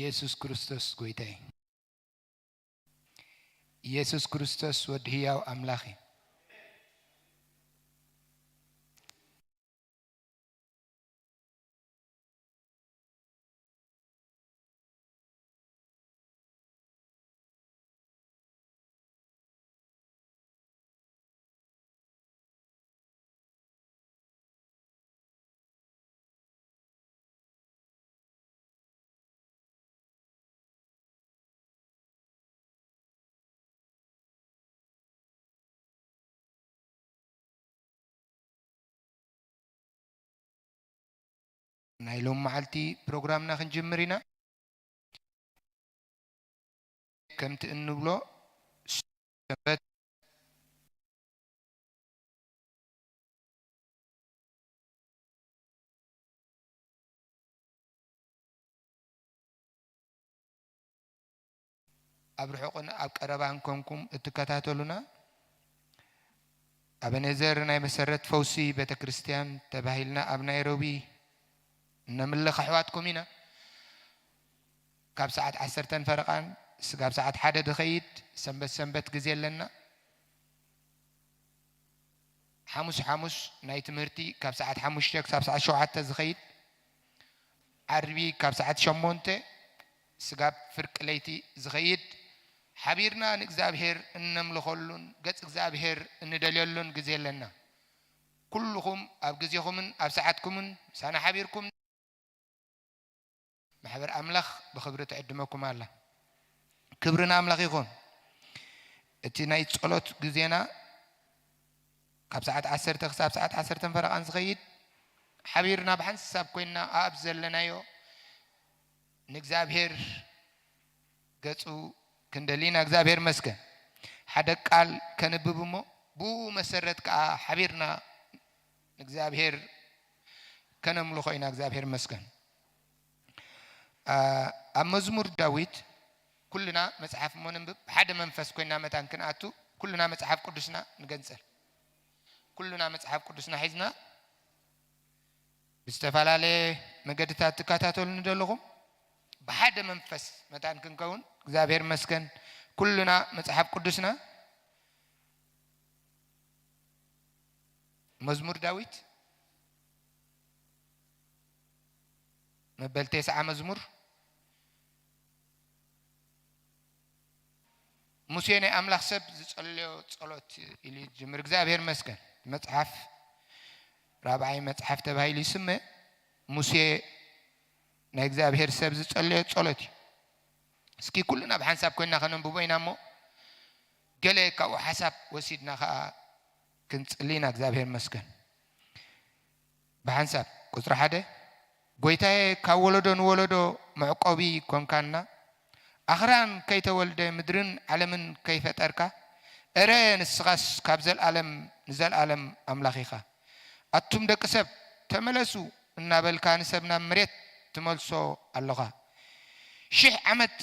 ኢየሱስ ክርስቶስ ጎይታይ። ኢየሱስ ክርስቶስ ወዲ ህያው ኣምላኽ እዩ። ናይ ሎም መዓልቲ ፕሮግራምና ክንጅምር ኢና። ከምቲ እንብሎ ሰንበት ኣብ ርሑቕን ኣብ ቀረባን ኮንኩም እትከታተሉና፣ ኣበኔዘር ናይ መሰረት ፈውሲ ቤተ ክርስቲያን ተባሂልና ኣብ ናይሮቢ እነምልኽ ኣሕዋትኩም ኢና። ካብ ሰዓት ዓሰርተ ፈረቓን ስጋብ ሰዓት ሓደ ዝኸይድ ሰንበት ሰንበት ግዜ ኣለና። ሓሙስ ሓሙስ ናይ ትምህርቲ ካብ ሰዓት ሓሙሽተ ክሳብ ሰዓት ሸውዓተ ዝኸይድ፣ ዓርቢ ካብ ሰዓት ሸሞንተ ስጋብ ፍርቂ ለይቲ ዝኸይድ፣ ሓቢርና ንእግዚኣብሔር እነምልኸሉን ገጽ እግዚኣብሔር እንደልየሉን ግዜ ኣለና። ኩልኹም ኣብ ግዜኹምን ኣብ ሰዓትኩምን ምሳና ሓቢርኩም ማሕበር ኣምላኽ ብኽብሪ ትዕድመኩም ኣላ። ክብሪ ንኣምላኽ ይኹን። እቲ ናይ ጸሎት ግዜና ካብ ሰዓት ዓሰርተ ክሳብ ሰዓት ዓሰርተ ፈረቓን ዝኸይድ፣ ሓቢርና ብሓንሳብ ኮይንና ኣብ ዘለናዮ ንእግዚኣብሔር ገጹ ክንደሊ ኢና። እግዚኣብሔር መስገን። ሓደ ቃል ከንብብ እሞ ብኡ መሰረት ከኣ ሓቢርና ንእግዚኣብሔር ከነምልኾ ኢና። እግዚኣብሔር መስገን። ኣ፣ ኣብ መዝሙር ዳዊት ኩልና መጽሓፍ እሞ ነንብብ፣ ብሓደ መንፈስ ኮይና መታን ክንኣቱ ኩልና መጽሓፍ ቅዱስና ንገንጸል። ኩልና መጽሓፍ ቅዱስና ሒዝና ብዝተፈላለየ መገድታት ትከታተሉኒ ዘለኹም፣ ብሓደ መንፈስ መታን ክንከውን እግዚኣብሔር መስገን። ኩልና መጽሓፍ ቅዱስና መዝሙር ዳዊት መበል ተስዓ መዝሙር፣ ሙሴ ናይ ኣምላኽ ሰብ ዝጸለዮ ጸሎት ኢሉ ይጅምር። እግዚኣብሔር መስገን። መጽሓፍ፣ ራብዓይ መጽሓፍ ተባሂሉ ይስመ። ሙሴ ናይ እግዚኣብሔር ሰብ ዝጸለዮ ጸሎት እዩ። እስኪ ኩልና ብሓንሳብ ኮይንና ከነንብቦ ኢና እሞ፣ ገለ ካብኡ ሓሳብ ወሲድና ከኣ ክንጽሊ ኢና። እግዚኣብሔር መስገን። ብሓንሳብ ቁጽሪ ሓደ፣ ጎይታየ፣ ካብ ወለዶ ንወለዶ መዕቆቢ ኮንካና፣ ኣኽራን ከይተወልደ ምድርን ዓለምን ከይፈጠርካ፣ እረ ንስኻስ ካብ ዘልኣለም ንዘልኣለም ኣምላኽ ኢኻ። ኣቱም ደቂ ሰብ ተመለሱ እናበልካ ንሰብ ናብ መሬት ትመልሶ ኣለኻ። ሽሕ ዓመት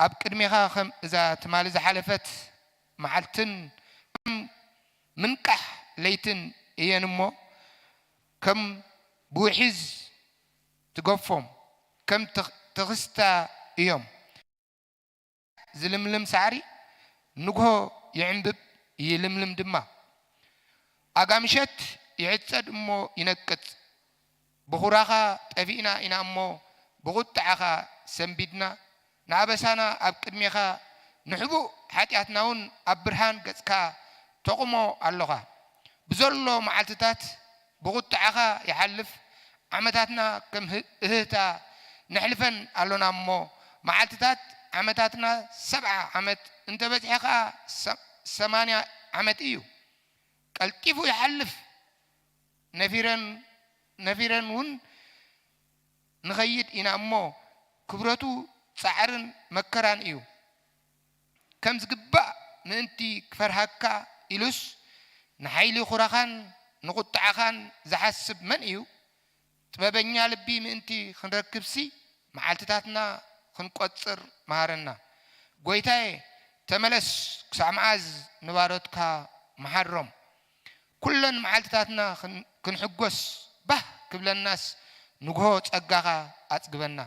ኣብ ቅድሜኻ ከም እዛ ትማሊ ዝሓለፈት መዓልትን ከም ምንቃሕ ለይትን እየን እሞ፣ ከም ብውሒዝ ትገፎም፣ ከም ተኽ-፣ ተኽስታ እዮም። ዝልምልም ሳዕሪ ንግሆ ይዕንብብ፣ ይልምልም ድማ። ኣጋ ምሸት ይዕጸድ እሞ ይነቅጽ። ብኹራኻ ጠፊእና ኢና እሞ፣ ብቑጥዓኻ ሰንቢድና። ንኣበሳና ኣብ ቅድሜኻ፣ ንሕቡእ ሓጢኣትና እውን ኣብ ብርሃን ገጽካ ተቑሞ ኣሎኻ። ብዘሎ መዓልትታት ብቑጥዓኻ ይሓልፍ፣ ዓመታትና ከም ህ-፣ እህህታ ነሕልፈን ኣሎና እሞ፣ መዓልትታት ዓመታትና ሰብዓ ዓመት እንተበጽሐ ኸኣ ሰ-፣ ሰማንያ ዓመት እዩ። ቀልጢፉ ይሓልፍ። ነፊረን፣ ነፊረን እውን ንኸይድ ኢና እሞ፣ ክብረቱ ጻዕርን መከራን እዩ። ከም ዝግባእ ምእንቲ ክፈርሃካ ኢሉስ፣ ንሓይሊ ኹራኻን ንቑጥዓኻን ዝሓስብ መን እዩ? ጥበበኛ ልቢ ምእንቲ ክንረክብሲ፣ መዓልትታትና ክንቆጽር መሃረና። ጎይታየ፣ ተመለስ፣ ክሳዕ መኣዝ ንባሮትካ መሓሮም። ኩለን መዓልትታትና ክን-፣ ክንሕጎስ ባህ ክብለናስ፣ ንግሆ ጸጋኻ ኣጽግበና።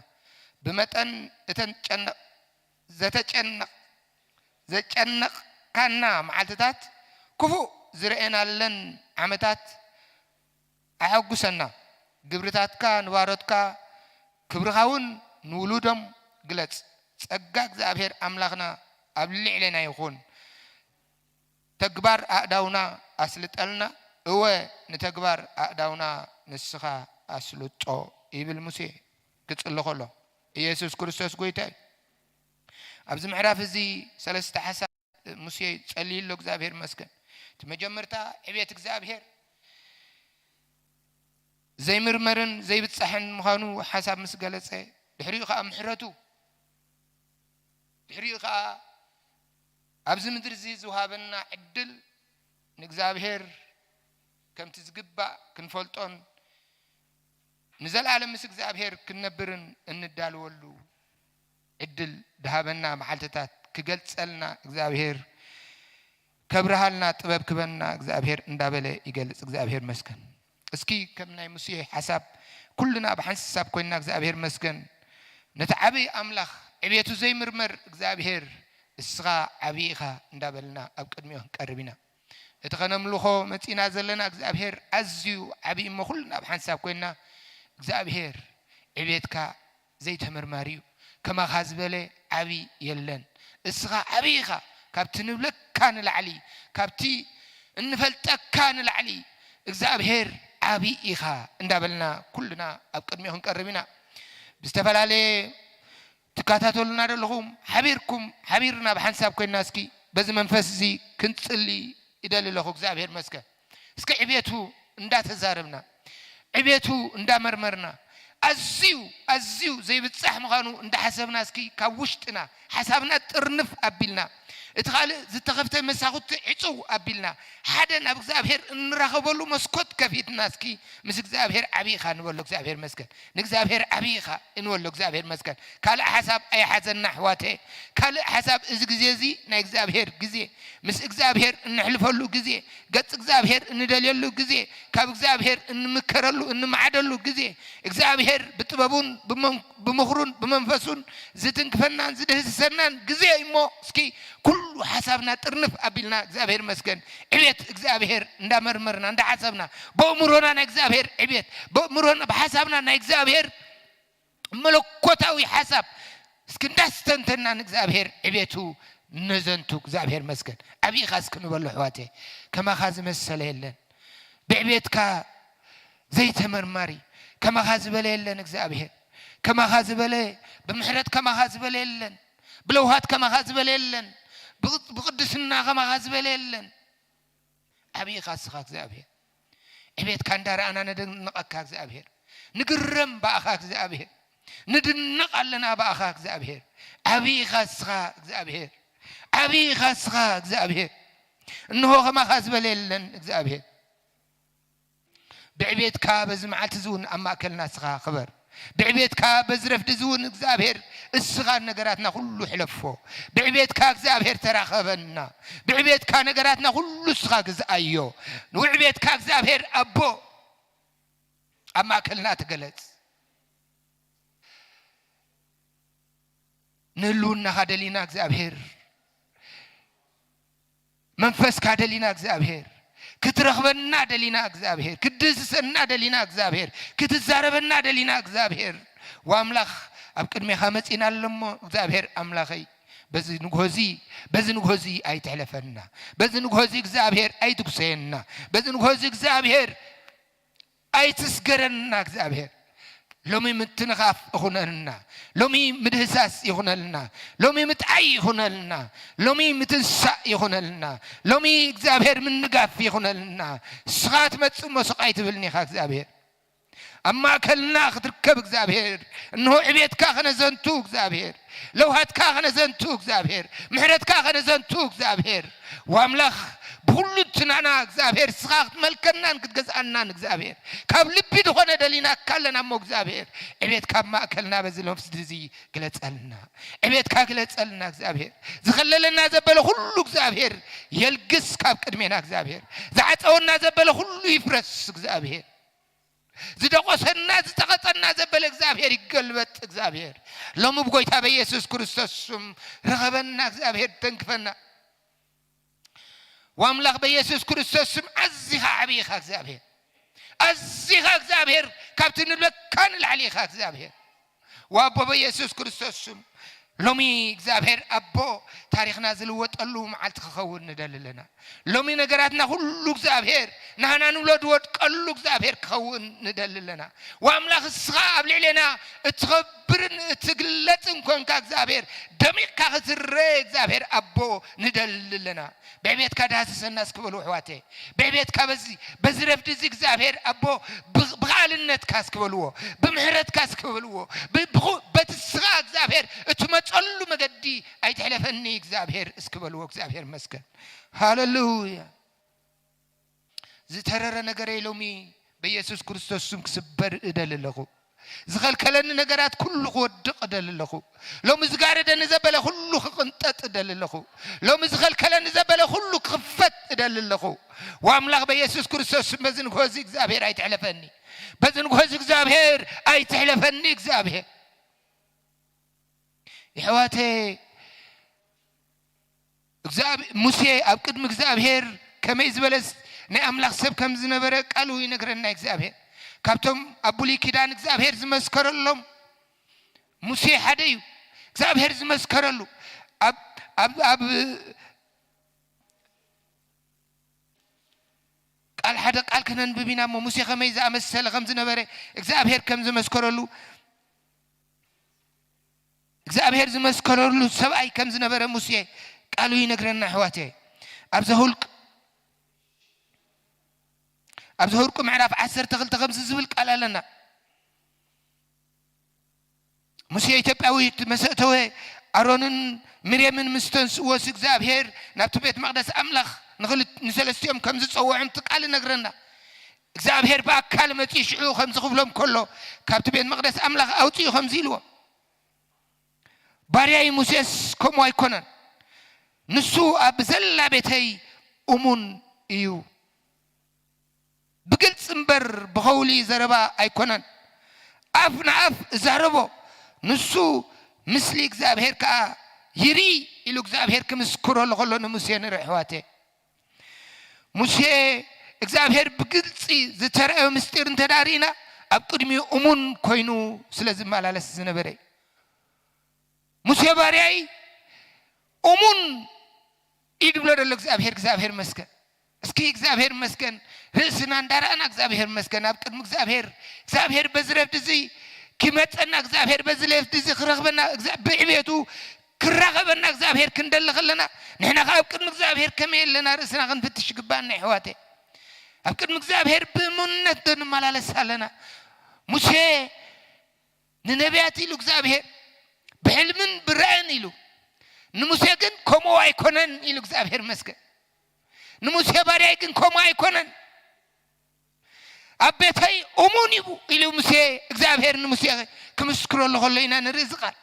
ብመጠን እተን ጨነቕ-፣ ዘተጨነቕ-፣ ዘጨነቕካና መዓልትታት፣ ክፉእ ዝረኤናለን ዓመታት ኣሐጉሰና። ግብርታትካ ንባሮትካ፣ ክብርኻ እውን ንውሉዶም ግለጽ። ጸጋ እግዚኣብሔር ኣምላኽና ኣብ ልዕሌና ይኹን። ተግባር ኣእዳውና ኣስልጠልና፣ እወ፣ ንተግባር ኣእዳውና ንስኻ ኣስልጦ፣ ይብል ሙሴ ክጽሊ ከሎ። ኢየሱስ ክርስቶስ ጐይታ እዩ። ኣብዚ ምዕራፍ እዚ ሰለስተ ሓሳብ ሙሴ ጸልዩ ኣሎ፣ እግዚኣብሔር ይመስገን። እቲ መጀመርታ፣ ዕቤት እግዚኣብሔር ዘይምርመርን ዘይብጻሕን ምዃኑ ሓሳብ ምስ ገለጸ፣ ድሕሪኡ ኸኣ ምሕረቱ፣ ድሕሪኡ ኸኣ ኣብዚ ምድሪ እዚ ዝወሃበና ዕድል ንእግዚኣብሔር ከምቲ ዝግባእ ክንፈልጦን ንዘለኣለም ምስ እግዚኣብሔር ክንነብርን እንዳለወሉ ዕድል ድሃበና መዓልትታት ክገልጸልና እግዚኣብሔር፣ ከብርሃልና ጥበብ ክበና እግዚኣብሔር እንዳበለ ይገልጽ። እግዚኣብሔር መስገን። እስኪ ከም ናይ ሙሴ ሓሳብ ኩልና ብሓንሳብ ኮይንና እግዚኣብሔር መስገን፣ ነቲ ዓብዪ ኣምላኽ ዕቤቱ ዘይምርመር እግዚኣብሔር እስኻ ዓብዪ ኢኻ እንዳበልና ኣብ ቅድሚኡ ክንቀርብ ኢና። እቲ ከነምልኾ መጺና ዘለና እግዚኣብሔር ኣዝዩ ዓብዪ እሞ፣ ኩልና ብሓንሳብ ኮይንና እግዚኣብሔር ዕቤትካ ዘይተመርማሪ እዩ። ከማኻ ዝበለ ዓብዪ የለን። እስኻ ዓብዪ ኢኻ። ካብቲ ንብለካ ንላዕሊ፣ ካብቲ እንፈልጠካ ንላዕሊ እግዚኣብሔር ዓብዪ ኢኻ እንዳበልና ኩልና ኣብ ቅድሚኡ ክንቀርብ ኢና። ብዝተፈላለየ ትከታተሉና ዘለኹም ሓቢርኩም፣ ሓቢርና ብሓንሳብ ኮይንና እስኪ በዚ መንፈስ እዚ ክንጽሊ ይደሊ ኣለኹ። እግዚኣብሔር መስገን። እስኪ ዕቤቱ እንዳተዛረብና፣ ዕቤቱ እንዳመርመርና፣ ኣዝዩ፣ ኣዝዩ ዘይብጻሕ ምዃኑ እንዳሓሰብና፣ እስኪ ካብ ውሽጥና ሓሳብና ጥርንፍ ኣቢልና፣ እቲ ካልእ ዝተኸፍተ መሳኹቲ ዕጽው ኣቢልና፣ ሓደ ናብ እግዚኣብሔር እንራኸበሉ መስኮት ከፊትና፣ እስኪ ምስ እግዚኣብሔር ዓብዪ ኢኻ ንበሎ። እግዚኣብሔር መስገን። ንእግዚኣብሔር ዓብዪ ኢኻ እንበሎ። እግዚኣብሔር መስገን። ካልእ ሓሳብ ኣይሓዘና ኣሕዋተ። ካልእ ሓሳብ፣ እዚ ግዜ እዚ ናይ እግዚኣብሔር ግዜ፣ ምስ እግዚኣብሔር እንሕልፈሉ ግዜ፣ ገጽ እግዚኣብሔር እንደልየሉ ግዜ፣ ካብ እግዚኣብሔር እንምከረሉ፣ እንመዓደሉ ግዜ፣ እግዚኣብሔር ብጥበቡን ብመን-፣ ብምኽሩን ብመንፈሱን ዝትንክፈናን ዝድህስሰናን ግዜ እሞ፣ እስኪ ኩሉ ሓሳብና ጥርንፍ ኣቢልና፣ እግዚኣብሔር መስገን፣ ዕቤት እግዚኣብሔር እንዳመርመርና፣ እንዳሓሰብና፣ ብእምሮና ናይ እግዚኣብሔር ዕቤት፣ ብእምሮና፣ ብሓሳብና ናይ እግዚኣብሔር መለኮታዊ ሓሳብ እስኪ እንዳስተንተና ንእግዚኣብሔር ዕቤቱ ነዘንቱ። እግዚኣብሔር መስገን። ዓብዪ ኢኻ እስኪ ንበሎ ኣሕዋተይ። ከማኻ ዝመሰለ የለን። ብዕቤትካ ዘይተመርማሪ ከማኻ ዝበለ የለን እግዚኣብሔር። ከማኻ ዝበለ፣ ብምሕረት ከማኻ ዝበለ የለን። ብለውሃት ከማኻ ዝበለ የለን። ብቕ-፣ ብቕድስና ከማኻ ዝበለ የለን። ዓብዪ ኢኻ እስኻ እግዚኣብሔር። ዕቤትካ እንዳረኣና ነደንቐካ እግዚኣብሔር። ንግረም ብኣኻ እግዚኣብሔር። ንድነቕ ኣለና ብኣኻ እግዚኣብሔር። ዓብዪ ኢኻ እስኻ እግዚኣብሔር። ዓብዪ ኢኻ እስኻ እግዚኣብሔር። እንሆ ከማኻ ዝበለ የለን እግዚኣብሔር። ብዕቤትካ በዚ መዓልቲ እዚ እውን ኣብ ማእከልና እስኻ ክበር። ብዕቤትካ በዚ ረፍዲ እዚ እውን እግዚኣብሔር እስኻ ነገራትና ኩሉ ሕለፎ። ብዕቤትካ እግዚኣብሔር ተራኸበና። ብዕቤትካ ነገራትና ኩሉ እስኻ ግዝኣዮ። ንውዕቤትካ እግዚኣብሔር ኣቦ ኣብ ማእከልና ተገለጽ። ንህልውናኻ ደሊና እግዚኣብሔር፣ መንፈስካ ደሊና እግዚኣብሔር፣ ክትረኽበና ደሊና እግዚኣብሔር፣ ክትድህስሰና ደሊና እግዚኣብሔር፣ ክትዛረበና ደሊና እግዚኣብሔር። ወኣምላኽ ኣብ ቅድሜኻ መጺና ኣለሞ እግዚኣብሔር ኣምላኸይ፣ በዚ ንግሆ እዚ፣ በዚ ንግሆ እዚ ኣይትሕለፈና። በዚ ንግሆ እዚ እግዚኣብሔር ኣይትጉሰየና። በዚ ንግሆ እዚ እግዚኣብሔር ኣይትስገረና እግዚኣብሔር። ሎሚ ምትንኻፍ ይኹነልና። ሎሚ ምድህሳስ ይኹነልና። ሎሚ ምጥዓይ ይኹነልና። ሎሚ ምትንሳእ ይኹነልና። ሎሚ እግዚኣብሔር ምንጋፍ ይኹነልና። ንስኻ ትመጽእ እሞ ስቕ ኣይትብልን ኢኻ እግዚኣብሔር። ኣብ ማእከልና ክትርከብ እግዚኣብሔር። እንሆ ዕቤትካ ከነዘንቱ እግዚኣብሔር። ለውሃትካ ከነዘንቱ እግዚኣብሔር። ምሕረትካ ከነዘንቱ እግዚኣብሔር። ወኣምላኽ ብኹሉ እንትናና እግዚኣብሔር፣ ንስኻ ክትመልከናን ክትገዝኣናን እግዚኣብሔር፣ ካብ ልቢ ዝኾነ ደሊናካ ኣለና እሞ እግዚኣብሔር፣ ዕቤትካ ኣብ ማእከልና በዚ ነፍሲ እዚ ግለጸልና። ዕቤትካ ግለጸልና እግዚኣብሔር። ዝኸለለና ዘበለ ኩሉ እግዚኣብሔር የልግስ ካብ ቅድሜና እግዚኣብሔር። ዝዓጸወና ዘበለ ኩሉ ይፍረስ እግዚኣብሔር። ዝደቆሰና ዝጸቐጠና ዘበለ እግዚኣብሔር ይገልበጥ። እግዚኣብሔር ሎሚ ብጎይታ በኢየሱስ ክርስቶስ ስም ርኸበና። እግዚኣብሔር ተንክፈና። ወኣምላኽ በኢየሱስ ክርስቶስ ስም ኣዚኻ ዓብዪ ኢኻ እግዚኣብሔር። ኣዚኻ እግዚኣብሔር ካብቲ ንብለካ ንላዕሊ ኢኻ እግዚኣብሔር። ወኣቦ በኢየሱስ ክርስቶስ ስም ሎሚ እግዚኣብሔር ኣቦ ታሪኽና ዝልወጠሉ መዓልቲ ክኸውን ንደሊ ኣለና። ሎሚ ነገራትና ኩሉ እግዚኣብሔር ናህና ንብሎ ዝወድቀሉ እግዚኣብሔር ክኸውን ንደሊ ኣለና። ወኣምላኽ እስኻ ኣብ ልዕሌና እትኸብርን እትግለጽን ኮንካ እግዚኣብሔር ደሚቕካ ክትረእ እግዚኣብሔር ኣቦ ንደሊ ኣለና። ብዕቤትካ ዳህስሰና እስኪ በሉ ኣሕዋተይ። ብዕቤትካ በዚ በዚ ረፍዲ እዚ እግዚኣብሔር ኣቦ ብ- ብኻልነትካ እስኪ በልዎ፣ ብምሕረትካ እስኪ በልዎ። ብ- ብኹ- በቲ ስኻ እግዚኣብሔር እትመፀሉ መገዲ ኣይትሕለፈኒ እግዚኣብሔር እስኪ በልዎ። እግዚኣብሔር መስገን። ሃሌሉያ። ዝተረረ ነገረይ ሎሚ በኢየሱስ ክርስቶስ ስም ክስበር እደሊ ኣለኹ። ዝኸልከለኒ ነገራት ኩሉ ክወድቕ እደሊ ኣለኹ። ሎሚ ዝጋረደኒ ዘበለ ኩሉ ክቕንጠጥ እደሊ ኣለኹ። ሎሚ ዝኸልከለኒ ዘበለ ኩሉ ክኽፈት እደሊ ኣለኹ። ወኣምላኽ በኢየሱስ ክርስቶስ ስም በዚ ንግሆ እዚ እግዚኣብሔር ኣይትሕለፈኒ። በዚ ንግሆ እዚ እግዚኣብሔር ኣይትሕለፈኒ እግዚኣብሔር። የሕዋተ እግዚኣብ- ሙሴ ኣብ ቅድሚ እግዚኣብሔር ከመይ ዝበለስ ናይ ኣምላኽ ሰብ ከም ዝነበረ ቃሉ ይነግረና እግዚኣብሔር። ካብቶም ኣብ ብሉይ ኪዳን እግዚኣብሔር ዝመስከረሎም ሙሴ ሓደ እዩ። እግዚኣብሔር ዝመስከረሉ ኣብ ኣብ ኣብ ቃል ሓደ ቃል ክነንብብ ኢና እሞ ሙሴ ከመይ ዝኣመሰለ ከም ዝነበረ እግዚኣብሔር ከም ዝመስከረሉ እግዚኣብሔር ዝመስከረሉ ሰብኣይ ከም ዝነበረ ሙሴ ቃሉ ይነግረና ኣሕዋተይ። ኣብ ዘሁልቅ ኣብ ዘሁልቁ ምዕራፍ ዓሰርተ ክልተ ከምዚ ዝብል ቃል ኣለና። ሙሴ ኢትዮጵያዊ መሰእተወ ኣሮንን ምርየምን ምስ ተንስእዎስ እግዚኣብሔር ናብቲ ቤት መቕደስ ኣምላኽ ንኽል- ንሰለስቲኦም ከም ዝጸውዖም እቲ ቃል ይነግረና። እግዚኣብሔር ብኣካል መጺኡ ሽዑ ከምዚ ክብሎም ከሎ ካብቲ ቤት መቕደስ ኣምላኽ ኣውጺኡ ከምዚ ኢልዎም፣ ባርያይ ሙሴስ ከምኡ ኣይኮነን፣ ንሱ ኣብ ዘላ ቤተይ እሙን እዩ። ብግልጺ እምበር ብኸውሊ ዘረባ ኣይኮነን። ኣፍ ንኣፍ እዛረቦ፣ ንሱ ምስሊ እግዚኣብሔር ከኣ ይርኢ ኢሉ እግዚኣብሔር ክምስክረሉ ከሎ ንሙሴ ንርኢ ኣሕዋተ። ሙሴ እግዚኣብሔር ብግልጺ ዝተረኣዮ ምስጢር እንተ ደኣ ርኢና ኣብ ቅድሚኡ እሙን ኮይኑ ስለ ዝመላለስ ዝነበረ እዩ። ሙሴ ባርያይ እሙን እዩ ድብሎ ደሎ እግዚኣብሔር። እግዚኣብሔር መስገን። እስኪ እግዚኣብሔር መስገን። ርእስና እንዳረኣና እግዚኣብሔር መስገን። ኣብ ቅድሚ እግዚኣብሔር እግዚኣብሔር በዚ ረፍዲ እዚ ክመፀና እግዚኣብሔር በዚ ረፍዲ እዚ ክረኽበና ብዕቤቱ ክራኸበና እግዚኣብሔር ክንደሊ ከለና ንሕና ከ ኣብ ቅድሚ እግዚኣብሔር ከመይ ኣለና ርእስና ክንፍትሽ ይግባና ይሕዋተ። ኣብ ቅድሚ እግዚኣብሔር ብእሙንነት ዶ ንመላለስ ኣለና? ሙሴ ንነቢያት ኢሉ እግዚኣብሔር ብሕልምን ብራእን ኢሉ፣ ንሙሴ ግን ከምኡ ኣይኮነን ኢሉ እግዚኣብሔር መስገን። ንሙሴ ባርያይ ግን ከምኡ ኣይኮነን። ኣብ ቤተይ እሙን እዩ ኢሉ ሙሴ እግዚኣብሔር ንሙሴ ክምስክረሉ ከሎ ኢና ንርኢ እዚ ቃል።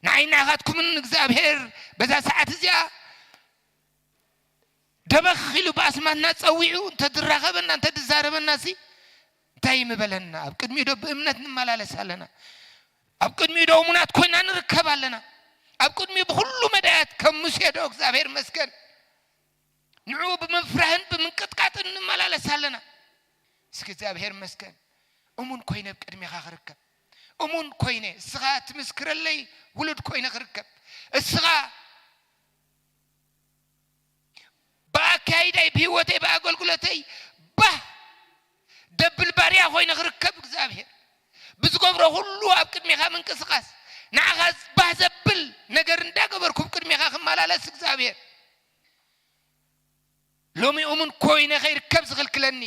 ንዓይ ንዓኻትኩምን እግዚኣብሔር በዛ ሰዓት እዚኣ ደበኽ ኢሉ ብኣስማትና ጸዊዑ እንተድራኸበና እንተድዛረበና ሲ እንታይ ምበለና? ኣብ ቅድሚኡ ዶ ብእምነት ንመላለስ ኣለና? ኣብ ቅድሚኡ ዶ እሙናት ኮይና ንርከብ ኣለና? ኣብ ቅድሚኡ ብኹሉ መዳያት ከም ሙሴ ዶ እግዚኣብሔር መስገን ንዕኡ ብምፍራህን ብምንቅጥቃጥን ንመላለስ ኣለና? እስኪ እግዚኣብሔር መስገን እሙን ኮይነ ኣብ ቅድሜኻ ክርከብ፣ እሙን ኮይነ እስኻ ትምስክረለይ ውሉድ ኮይነ ክርከብ፣ እስኻ ብኣካይዳይ ብህይወተይ ብኣገልግሎተይ ባህ ደብል ባርያ ኮይነ ክርከብ እግዚኣብሔር ብዝገብሮ ኩሉ ኣብ ቅድሜኻ ምንቅስቃስ ንዓኻ ባህ ዘብል ነገር እንዳገበርኩ ኣብ ቅድሜኻ ክመላለስ እግዚኣብሔር ሎሚ እሙን ኮይነ ከይርከብ ዝኽልክለኒ፣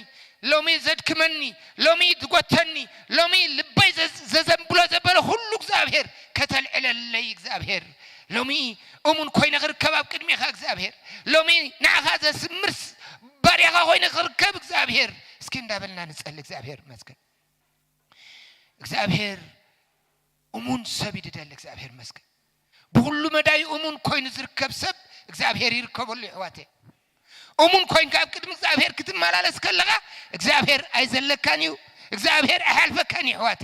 ሎሚ ዘድክመኒ፣ ሎሚ ዝጎተኒ፣ ሎሚ ልበይ ዘዘንብሎ ዘበለ ኩሉ እግዚኣብሔር ከተልዕለለይ እግዚኣብሔር ሎሚ እሙን ኮይነ ክርከብ ኣብ ቅድሜኻ እግዚኣብሔር ሎሚ ንዓኻ ዘስምር ባርያኻ ኮይነ ክርከብ እግዚኣብሔር እስኪ እንዳበልና ንጸሊ እግዚኣብሔር መስገን እግዚኣብሔር እሙን ሰብ ይድደል እግዚኣብሔር መስገን ብኩሉ መዳይ እሙን ኮይኑ ዝርከብ ሰብ እግዚኣብሔር ይርከበሉ ይሕዋተ እሙን ኮይንካ ኣብ ቅድሚ እግዚኣብሔር ክትመላለስ ከለኻ እግዚኣብሔር ኣይዘለካን እዩ እግዚኣብሔር ኣይሓልፈካን እዩ ኣሕዋተ።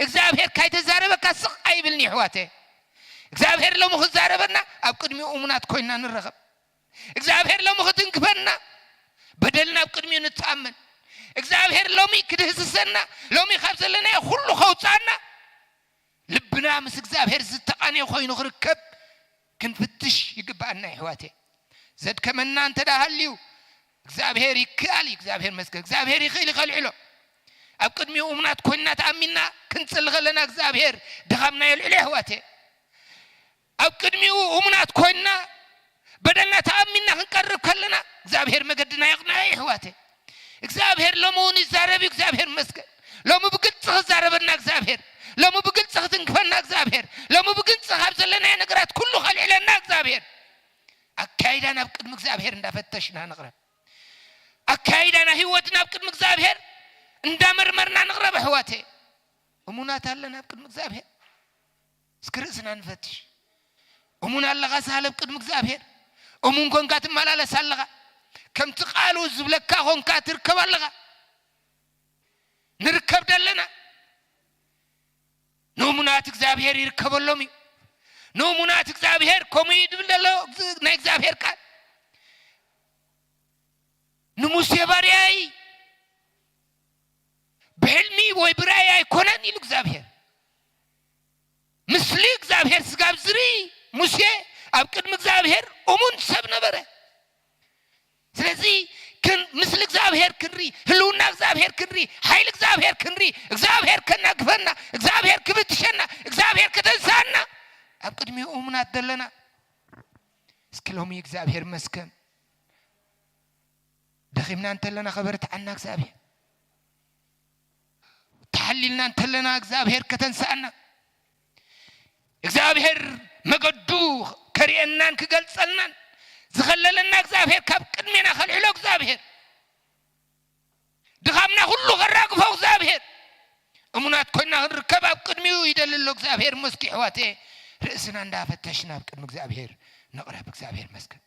እግዚኣብሔር ካይተዛረበካ ስቕ ኣይብልን እዩ ኣሕዋተ። እግዚኣብሔር ሎሚ ክዛረበና ኣብ ቅድሚኡ እሙናት ኮይንና ንረኸብ። እግዚኣብሔር ሎሚ ክትንክፈና በደልና ኣብ ቅድሚኡ ንተኣመን። እግዚኣብሔር ሎሚ ክድህስሰና፣ ሎሚ ካብ ዘለናዮ ኩሉ ከውፅኣና፣ ልብና ምስ እግዚኣብሔር ዝተቃነየ ኮይኑ ክርከብ ክንፍትሽ ይግባኣና። ይሕዋቴ፣ ዘድከመና እንተ ደኣ ሃልዩ እግዚኣብሔር ይክኣል እዩ። እግዚኣብሔር መስገን እግዚኣብሔር ይኽእል ይኸልዕሎ። ኣብ ቅድሚኡ እሙናት ኮይንና ተኣሚንና ክንጽሊ ከለና እግዚኣብሔር ድኻምና የልዕሎ። ይሕዋቴ፣ ኣብ ቅድሚኡ እሙናት ኮይንና በደልና ተኣሚንና ክንቀርብ ከለና እግዚኣብሔር መገድና የቕንዖ። ይሕዋቴ፣ እግዚኣብሔር ሎሚ እውን ይዛረብ እዩ። እግዚኣብሔር መስገን ሎሚ ብግልፂ ክዛረበና እግዚኣብሔር፣ ሎሚ ብግልፂ ክትንክፈና እግዚኣብሔር፣ ሎሚ ብግልፂ ካብ ዘለናዮ ነገራት ኩሉ ከልዕለና እግዚኣብሔር። ኣካይዳ ናብ ቅድሚ እግዚኣብሔር እንዳፈተሽና ንቕረብ። ኣካይዳ ናይ ህይወትና ኣብ ቅድሚ እግዚኣብሔር እንዳመርመርና ንቕረብ። ኣሕዋተ፣ እሙናት ኣለና ኣብ ቅድሚ እግዚኣብሔር? እስኪ ርእስና ንፈትሽ። እሙን ኣለኻ ሳለ ኣብ ቅድሚ እግዚኣብሔር? እሙን ኮንካ ትመላለስ ኣለኻ? ከምቲ ቃሉ ዝብለካ ኮንካ ትርከብ ኣለኻ? ንርከብ ደለና? ንእሙናት እግዚኣብሔር ይርከበሎም እዩ። ንእሙናት እግዚኣብሔር ከምኡ እዩ ድብል ደሎ ናይ እግዚኣብሔር ቃል። ንሙሴ ባርያይ ብሕልሚ ወይ ብራእይ ኣይኮነን ኢሉ እግዚኣብሔር። ምስሊ እግዚኣብሔር ስጋብ ዝርኢ ሙሴ ኣብ ቅድሚ እግዚኣብሔር እሙን ሰብ ነበረ። ስለዚ ክን-፣ ምስሊ እግዚኣብሔር ክንርኢ፣ ህልውና እግዚኣብሔር ክንርኢ፣ ሓይሊ እግዚኣብሔር ክንርኢ፣ እግዚኣብሔር ከናግፈና፣ እግዚኣብሔር ክብትሸና፣ እግዚኣብሔር ከተንሳና ኣብ ቅድሚኡ እሙናት ዘለና። እስኪ ሎሚ እግዚኣብሔር መስከን። ደኺምና እንተለና ከበርትዓና እግዚኣብሔር፣ ተሓሊልና እንተለና እግዚኣብሔር ከተንስኣና፣ እግዚኣብሔር መገዱ ከርእየናን ክገልጸልናን ዝኸለለና እግዚኣብሔር ካብ ቅድሜና ከልዕሎ እግዚኣብሔር፣ ድኻምና ኩሉ ከራግፎ እግዚኣብሔር፣ እሙናት ኮይና ክንርከብ ኣብ ቅድሚኡ ይደሊ ኣሎ እግዚኣብሔር። መስኪ ኣሕዋቴ፣ ርእስና እንዳፈተሽና ኣብ ቅድሚ እግዚኣብሔር ንቕረብ። እግዚኣብሔር መስገን።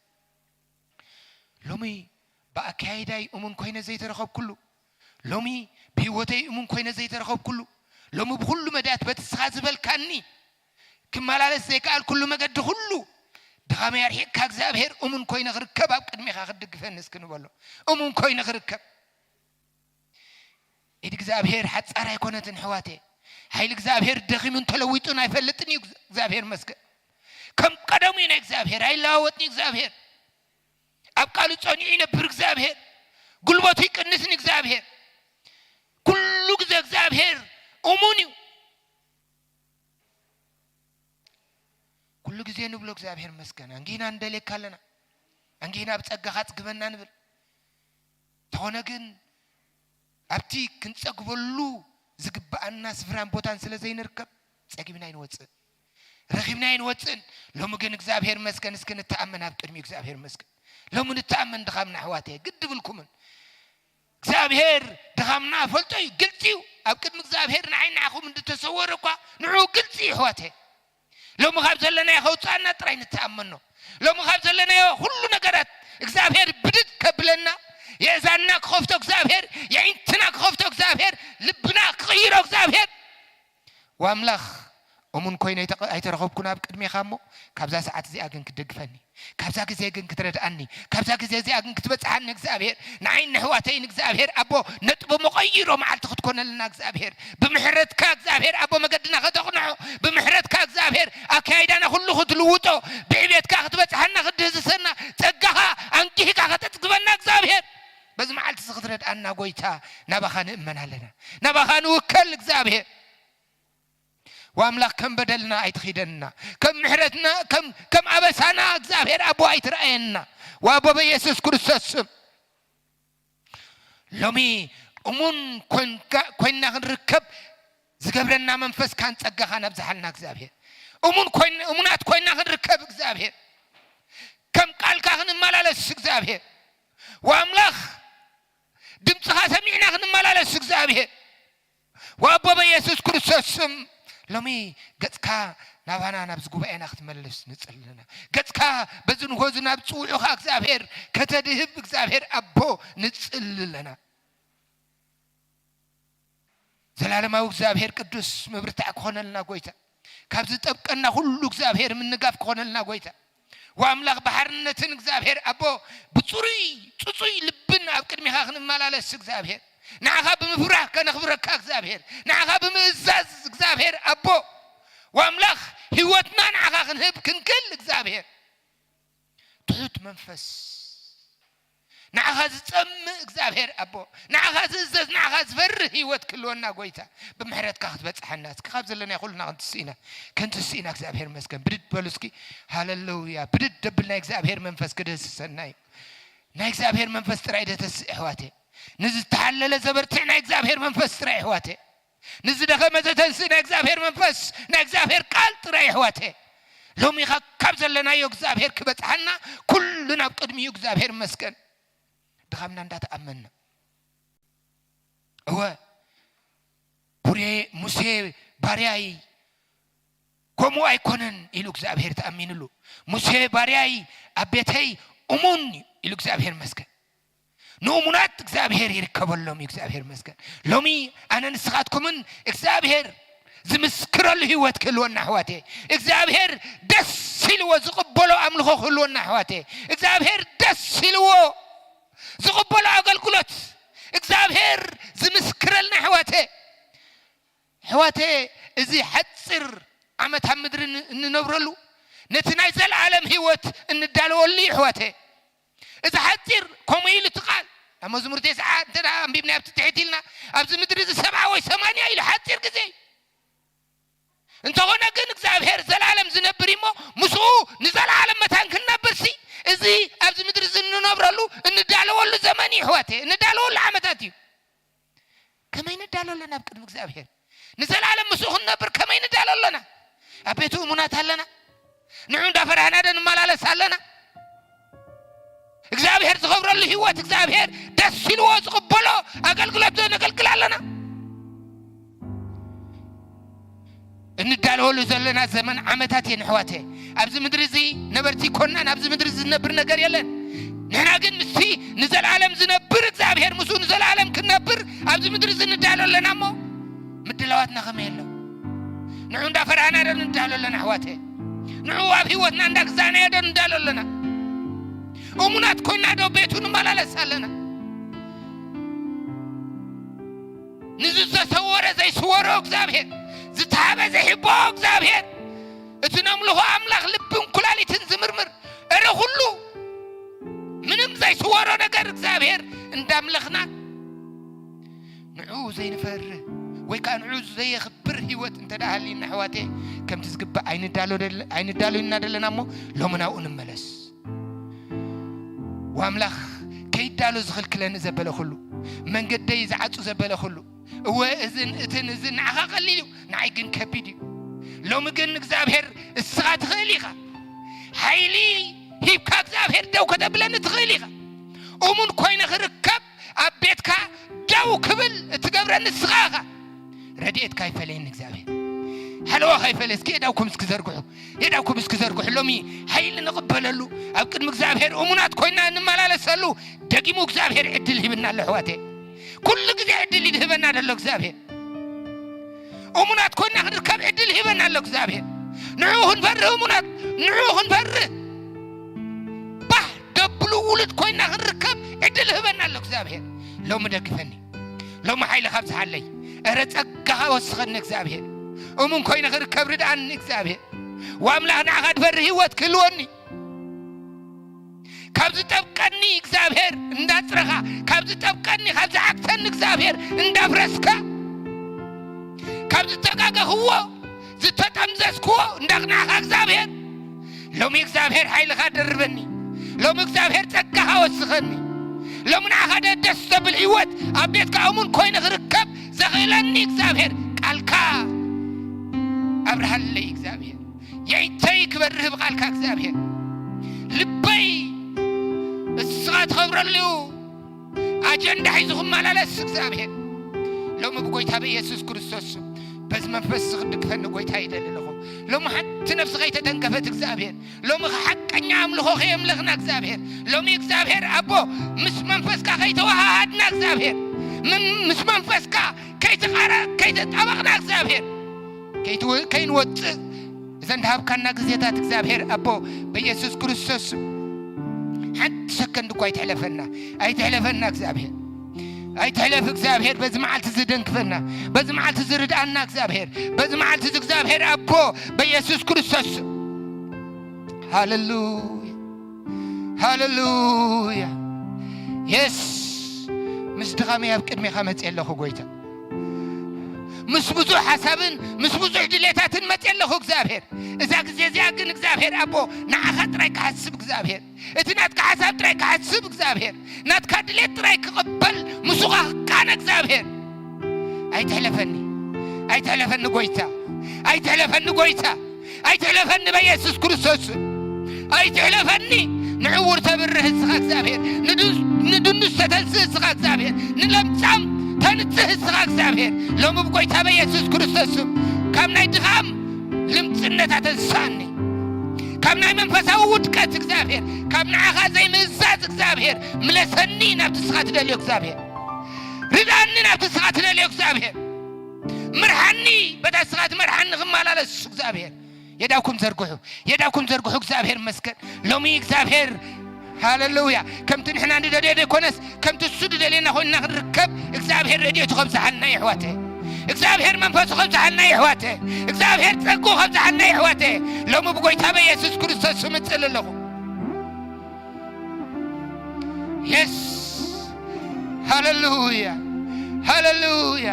ሎሚ ብኣካይዳይ እሙን ኮይነ ዘይተረኸብኩሉ፣ ሎሚ ብህይወተይ እሙን ኮይነ ዘይተረኸብኩሉ፣ ሎሚ ብኹሉ መዳያት በቲ ንስኻ ዝበልካኒ ክመላለስ ዘይከኣልኩሉ መገዲ ኩሉ ድኻመይ ኣርሒቕካ እግዚኣብሔር እሙን ኮይነ ክርከብ ኣብ ቅድሜኻ ክትድግፈኒ እስኪ ንበሎ። እሙን ኮይነ ክርከብ። ኢድ እግዚኣብሔር ሓጻር ኣይኮነትን ኣሕዋቴ። ሓይሊ እግዚኣብሔር ደኺሙን ተለዊጡን ኣይፈልጥን እዩ። እግዚኣብሔር መስገን። ከም ቀደሙ እዩ ናይ እግዚኣብሔር፣ ኣይለዋወጥን እዩ እግዚኣብሔር። ኣብ ቃሉ ጸኒዑ ይነብር እግዚኣብሔር። ጉልበቱ ይቅንስን እግዚኣብሔር። ኩሉ ግዜ እግዚኣብሔር እሙን እዩ። ኩሉ ግዜ ንብሎ እግዚኣብሔር መስገን። ኣንጊህና ንደልየካ ኣለና። ኣንጊህና ብጸጋኻ ኣጽግበና ንብል። እንተኾነ ግን ኣብቲ ክንጸግበሉ ዝግብኣና ስፍራን ቦታን ስለ ዘይንርከብ ጸጊብና ኣይንወጽእ፣ ረኺብና ኣይንወጽእን። ሎሚ ግን እግዚኣብሔር መስገን፣ እስኪ ንተኣመን ኣብ ቅድሚ እግዚኣብሔር መስገን። ሎሚ ንተኣመን ድኻምና ኣሕዋተየ፣ ግድ ብልኩምን። እግዚኣብሔር ድኻምና ፈልጦ እዩ፣ ግልጺ እዩ። ኣብ ቅድሚ እግዚኣብሔር ንዓይ ንዓኹም እንድተሰወረ እኳ ንዕኡ ግልጺ እዩ ኣሕዋተየ። ሎሚ ካብ ዘለናዮ ከውፅኣና ጥራይ ንተኣመኖ። ሎሚ ካብ ዘለናዮ ኩሉ ነገራት እግዚኣብሔር ብድድ ከብለና፣ የእዛንና ክኸፍቶ እግዚኣብሔር፣ የዒንትና ክኸፍቶ እግዚኣብሔር፣ ልብና ክቕይሮ እግዚኣብሔር። ወኣምላኽ እሙን ኮይነ ኣይተቐ-፣ ኣይተረኸብኩን ኣብ ቅድሜኻ እሞ፣ ካብዛ ሰዓት እዚኣ ግን ክትደግፈኒ፣ ካብዛ ግዜ ግን ክትረድኣኒ፣ ካብዛ ግዜ እዚኣ ግን ክትበጽሓኒ እግዚኣብሔር፣ ንዓይን ንሕዋተይን እግዚኣብሔር ኣቦ ነጥቦሞ ቀይሮ መዓልቲ ክትኮነልና እግዚኣብሔር፣ ብምሕረትካ እግዚኣብሔር ኣቦ መገድና ከተቕንዖ፣ ብምሕረትካ እግዚኣብሔር ኣካይዳና ኩሉ ክትልውጦ፣ ብዕቤትካ ክትበጽሓና ክትድህስሰና፣ ጸጋኻ ኣንጊህካ ከተጽግበና እግዚኣብሔር፣ በዚ መዓልቲ እዚ ክትረድኣና ጎይታ ናባኻ ንእመን ኣለና። ናባኻ ንውከል እግዚኣብሔር። ወኣምላኽ ከም በደልና ኣይትኺደንና፣ ከም ምሕረትና፣ ከም፣ ከም ኣበሳና እግዚኣብሔር ኣቦ ኣይትርኣየና። ወኣቦ በኢየሱስ ክርስቶስ ስም ሎሚ እሙን ኮንካ-፣ ኮይንና ክንርከብ ዝገብረና መንፈስካን ጸጋኻን ኣብዝሓልና እግዚኣብሔር። እሙን ኮይን-፣ እሙናት ኮይንና ክንርከብ እግዚኣብሔር። ከም ቃልካ ክንመላለስ እግዚኣብሔር። ወኣምላኽ ድምፅኻ ሰሚዕና ክንመላለስ እግዚኣብሔር። ወኣቦ በኢየሱስ ክርስቶስ ስም ሎሚ ገጽካ ናባና ናብዚ ጉባኤና ክትመልስ ንጽሊ ኣለና። ገጽካ በዚ ንሆ እዚ ናብ ጽውዑኻ እግዚኣብሔር ከተድህብ እግዚኣብሔር ኣቦ ንጽሊ ኣለና። ዘላለማዊ እግዚኣብሔር ቅዱስ ምብርታዕ ክኾነልና ጎይታ፣ ካብ ዝጠብቀና ኩሉ እግዚኣብሔር ምንጋፍ ክኾነልና ጎይታ፣ ወኣምላኽ ብሓርነትን እግዚኣብሔር ኣቦ ብፅሩይ ፅፁይ ልብን ኣብ ቅድሚኻ ክንመላለስ እግዚኣብሔር፣ ንዓኻ ብምፍራህ ከነኽብረካ እግዚኣብሔር፣ ንዓኻ ብምእዛዝ እግዚኣብሔር ኣቦ ወኣምላኽ ህይወትና ንዓኻ ክንህብ ክንክል እግዚኣብሔር ትሑት መንፈስ፣ ንዓኻ ዝጸምእ እግዚኣብሔር ኣቦ፣ ንዓኻ ዝእዘዝ፣ ንዓኻ ዝፈርህ ህይወት ክህልወና ጎይታ፣ ብምሕረትካ ክትበጽሓና እስኪ ካብ ዘለናዮ ኩልና ክንትስእ ኢና፣ ክንትስእ ኢና። እግዚኣብሔር ይመስገን። ብድድ በሉ እስኪ። ሃሌሉያ። ብድድ ደብል ናይ እግዚኣብሔር መንፈስ ክድህስሰና እዩ። ናይ እግዚኣብሔር መንፈስ ጥራይ ደተስእ ኣሕዋተይ። ንዝተሓለለ ዘበርትዕ ናይ እግዚኣብሔር መንፈስ ጥራይ ኣሕዋተይ። ንዝደኸመ ዘተንስእ ናይ እግዚኣብሔር መንፈስ፣ ናይ እግዚኣብሔር ቃል ጥራይ ኣሕዋተይ። ሎሚ ኸ ካብ ዘለናዮ እግዚኣብሔር ክበጽሓና ኩሉ ናብ ቅድሚኡ እግዚኣብሔር ይመስገን። ድኻምና እንዳተኣመንና። እወ፣ ቡሬ-፣ ሙሴ ባርያይ ከምኡ ኣይኮነን ኢሉ እግዚኣብሔር ተኣሚንሉ። ሙሴ ባርያይ ኣብ ቤተይ እሙን እዩ ኢሉ እግዚኣብሔር ይመስገን። ንእሙናት እግዚኣብሔር ይርከበሎም እዩ። እግዚኣብሔር ይመስገን። ሎሚ ኣነ ንስኻትኩምን እግዚኣብሔር ዝምስክረሉ ህይወት ክህልወና ኣሕዋተይ፣ እግዚኣብሔር ደስ ኢልዎ ዝቕበሎ ኣምልኾ ክህልወና ኣሕዋተይ፣ እግዚኣብሔር ደስ ኢልዎ ዝቕበሎ ኣገልግሎት እግዚኣብሔር ዝምስክረልና ኣሕዋተይ፣ ኣሕዋተይ፣ እዚ ሓፂር ዓመት ኣብ ምድሪ ን-፣ እንነብረሉ ነቲ ናይ ዘለዓለም ህይወት እንዳለወሉ እዩ ኣሕዋተይ። እዚ ሓፂር ከምኡ ኢሉ እቲ ቃል ኣብ መዝሙር ተስዓ እንተ ደኣ ኣንቢብና ኣብቲ ትሕት ኢልና ኣብዚ ምድሪ እዚ ሰብዓ ወይ ሰማንያ ኢሉ ሓፂር ግዜ እዩ። እንተኾነ ግን እግዚኣብሔር ዘለዓለም ዝነብር እዩ እሞ ምስኡ ንዘለዓለም መታን ክንነብር ሲ እዚ ኣብዚ ምድሪ እዚ እንነብረሉ እንዳለወሉ ዘመን እዩ ኣሕዋተይ፣ እንዳለወሉ ዓመታት እዩ። ከመይ ንዳሎ ኣለና ኣብ ቅድሚ እግዚኣብሔር? ንዘለዓለም ምስኡ ክንነብር ከመይ ንዳሎ ኣለና? ኣብ ቤቱ እሙናት ኣለና? ንዑ እንዳፈራህና ዶ ንመላለስ ኣለና? እግዚኣብሔር ዝኸብረሉ ህይወት እግዚኣብሔር ደስ ኢልዎ ዝቕበሎ ኣገልግሎት ዶ ነገልግል ኣለና? እንዳለወሉ ዘለና ዘመን ዓመታት እየን ኣሕዋተይ። ኣብዚ ምድሪ እዚ ነበርቲ ኮንና ናብዚ ምድሪ እዚ ዝነብር ነገር የለን። ንሕና ግን ምስቲ ንዘለኣለም ዝነብር እግዚኣብሔር ምስኡ ንዘለኣለም ክንነብር ኣብዚ ምድሪ እዚ እንዳሎ ኣለና እሞ ምድላዋትና ከመይ ኣሎ? ንዑ እንዳፈራህና ዶ እንዳሎ ኣለና ኣሕዋተይ? ንዑ ኣብ ህይወትና እንዳግዛእናዮ ዶ እንዳሎ ኣለና? እሙናት ኮይና ዶ ቤቱ ንመላለስ ኣለና? ንዝተሰወረ ዘይስወሮ እግዚኣብሔር፣ ዝተሃበ ዘይሕብኦ እግዚኣብሔር፣ እቲ ነምልኾ ኣምላኽ ልብን ኩላሊትን ዝምርምር፣ እረ ኩሉ ምንም ዘይስወሮ ነገር እግዚኣብሔር እንዳምለኽና ንዕኡ ዘይንፈርህ ወይ ከዓ ንዕኡ ዘየኽብር ህይወት እንተ ደኣ ሃልዩና ኣሕዋተይ፣ ከምቲ ዝግባእ ኣይንዳሎ ደለ-፣ ኣይንዳሎና ደለና እሞ ሎሚ ናብኡ ንመለስ። ወኣምላኽ ከይዳሎ ዝኽልክለኒ ዘበለ ኩሉ፣ መንገደይ ዝዓጹ ዘበለ ኩሉ፣ እወ እዝን እትን እዝን ንዓኻ ቀሊል እዩ፣ ንዓይ ግን ከቢድ እዩ። ሎሚ ግን እግዚኣብሔር እስኻ ትኽእል ኢኻ። ሓይሊ ሂብካ እግዚኣብሔር ደው ከተብለኒ ትኽእል ኢኻ። እሙን ኮይነ ክርከብ ኣብ ቤትካ ደው ክብል እትገብረኒ እስኻ ኢኻ። ረድኤትካ ኣይፈለየኒ እግዚኣብሔር። ሓለዋኻ ኣይፈለ። እስኪ የዳውኩም እስኪ ዘርግሑ፣ የዳውኩም እስኪ ዘርግሑ። ሎሚ ሓይሊ ንቕበለሉ፣ ኣብ ቅድሚ እግዚኣብሔር እሙናት ኮይና እንመላለሰሉ፣ ደጊሙ እግዚኣብሔር ዕድል ሂብና ኣሎ ኣሕዋተይ። ኩሉ ግዜ ዕድል ይድህበና ዘሎ እግዚኣብሔር። እሙናት ኮይና ክንርከብ ዕድል ሂበና ኣሎ እግዚኣብሔር። ንዕኡ ክንፈርህ እሙናት፣ ንዕኡ ክንፈርህ ባህ ደብሉ ውሉድ ኮይና ክንርከብ ዕድል ሂበና ኣሎ እግዚኣብሔር። ሎሚ ደግፈኒ፣ ሎሚ ሓይልኻ ኣብዝሓለይ፣ እረ ጸጋኻ ወስኸኒ እግዚኣብሔር። እሙን ኮይነ ክርከብ ርድኣኒ እግዚኣብሔር። ወኣምላኽ ንዓኻ ድፈርህ ህይወት ክህልወኒ፣ ካብ ዝጠብቀኒ እግዚኣብሔር እንዳጽረኻ፣ ካብ ዝጠብቀኒ፣ ካብ ዝዓግተኒ እግዚኣብሔር እንዳፍረስካ፣ ካብ ዝተጋገኽዎ ዝተጠምዘዝክዎ እንዳቕናዕኻ እግዚኣብሔር፣ ሎሚ እግዚኣብሔር ሓይልኻ ደርበኒ፣ ሎሚ እግዚኣብሔር ጸጋኻ ወስኸኒ፣ ሎሚ ንዓኻ ደ-፣ ደስ ዘብል ህይወት ኣብ ቤትካ እሙን ኮይነ ክርከብ ዘኽእለኒ እግዚኣብሔር ቃልካ ኣብርሃለይ እግዚኣብሔር። የይተይ ክበርህ ብቓልካ እግዚኣብሔር። ልበይ እስኻ ትኸብረሉ ኣጀንዳ ሒዙ ክመላለስ እግዚኣብሔር። ሎሚ ብጎይታ ብኢየሱስ ክርስቶስ ስም በዚ መንፈስ እዚ ክድግፈኒ ጎይታ ይደሊ ኣለኹ። ሎሚ ሓንቲ ነፍሲ ከይተተንከፈት እግዚኣብሔር፣ ሎሚ ሓቀኛ ኣምልኾ ከየምለኽና እግዚኣብሔር፣ ሎሚ እግዚኣብሔር ኣቦ ምስ መንፈስካ ከይተዋሃሃድና እግዚኣብሔር፣ ምን-፣ ምስ መንፈስካ ከይተቃረ-፣ ከይተጣበቕና እግዚኣብሔር ከይትወ-፣ ከይንወፅእ እዘን ዝሃብካና ግዜታት እግዚኣብሔር ኣቦ በኢየሱስ ክርስቶስ ሓንቲ ሰከንድ እኳ ኣይትሕለፈና፣ ኣይትሕለፈና እግዚኣብሔር። ኣይትሕለፍ እግዚኣብሔር፣ በዚ መዓልቲ ዝደንክፈና፣ በዚ መዓልቲ ዝርድኣና እግዚኣብሔር፣ በዚ መዓልቲ እዚ እግዚኣብሔር ኣቦ በኢየሱስ ክርስቶስ። ሃሌሉያ፣ ሃሌሉያ። የስ፣ ምስ ድኻመይ ኣብ ቅድሜኻ መጽእ ኣለኹ ጎይታ። ምስ ብዙሕ ሓሳብን ምስ ብዙሕ ድሌታትን መጽእ ኣለኹ እግዚኣብሔር። እዛ ግዜ እዚኣ ግን እግዚኣብሔር ኣቦ ንዓኻ ጥራይ ክሓስብ እግዚኣብሔር። እቲ ናትካ ሓሳብ ጥራይ ክሓስብ እግዚኣብሔር። ናትካ ድሌት ጥራይ ክቕበል ምስኻ ክቃነ እግዚኣብሔር። ኣይትሕለፈኒ፣ ኣይትሕለፈኒ ጎይታ፣ ኣይትሕለፈኒ ጎይታ፣ ኣይትሕለፈኒ በኢየሱስ ክርስቶስ። ኣይትሕለፈኒ። ንዕውር ተብርህ እስኻ እግዚኣብሔር፣ ንዱ-፣ ንድኑስ ተተንስእ እስኻ እግዚኣብሔር፣ ንለምጻም ተንጽህ እስኻ እግዚኣብሔር። ሎሚ ብጎይታ በኢየሱስ ክርስቶስ ስም ካብ ናይ ድኻም ልምጽነት ኣተንሳኒ። ካብ ናይ መንፈሳዊ ውድቀት እግዚኣብሔር፣ ካብ ንዓኻ ዘይምእዛዝ እግዚኣብሔር፣ ምለሰኒ ናብቲ እስኻ ትደልዮ እግዚኣብሔር። ርድኣኒ ናብቲ እስኻ ትደልዮ እግዚኣብሔር። ምርሓኒ በታ እስኻ ትመርሓኒ ክመላለስ እግዚኣብሔር። የዳውኩም ዘርግሑ፣ የዳውኩም ዘርግሑ። እግዚኣብሔር መስገን። ሎሚ እግዚኣብሔር ሃሌሉያ፣ ከምቲ ንሕና ንደልዮ ዘይኮነስ ከምቲ እሱ ዝደልየና ኮይንና ክንርከብ እግዚኣብሔር ረድኤቱ ከብዝሓልና ይሕዋተ። እግዚኣብሔር መንፈሱ ከብዝሓልና ይሕዋተ። እግዚኣብሔር ጸግኡ ከብዝሓልና ይሕዋተ። ሎሚ ብጎይታ በኢየሱስ ክርስቶስ ስም እጽል ኣለኹ። የስ፣ ሃሌሉያ፣ ሃሌሉያ።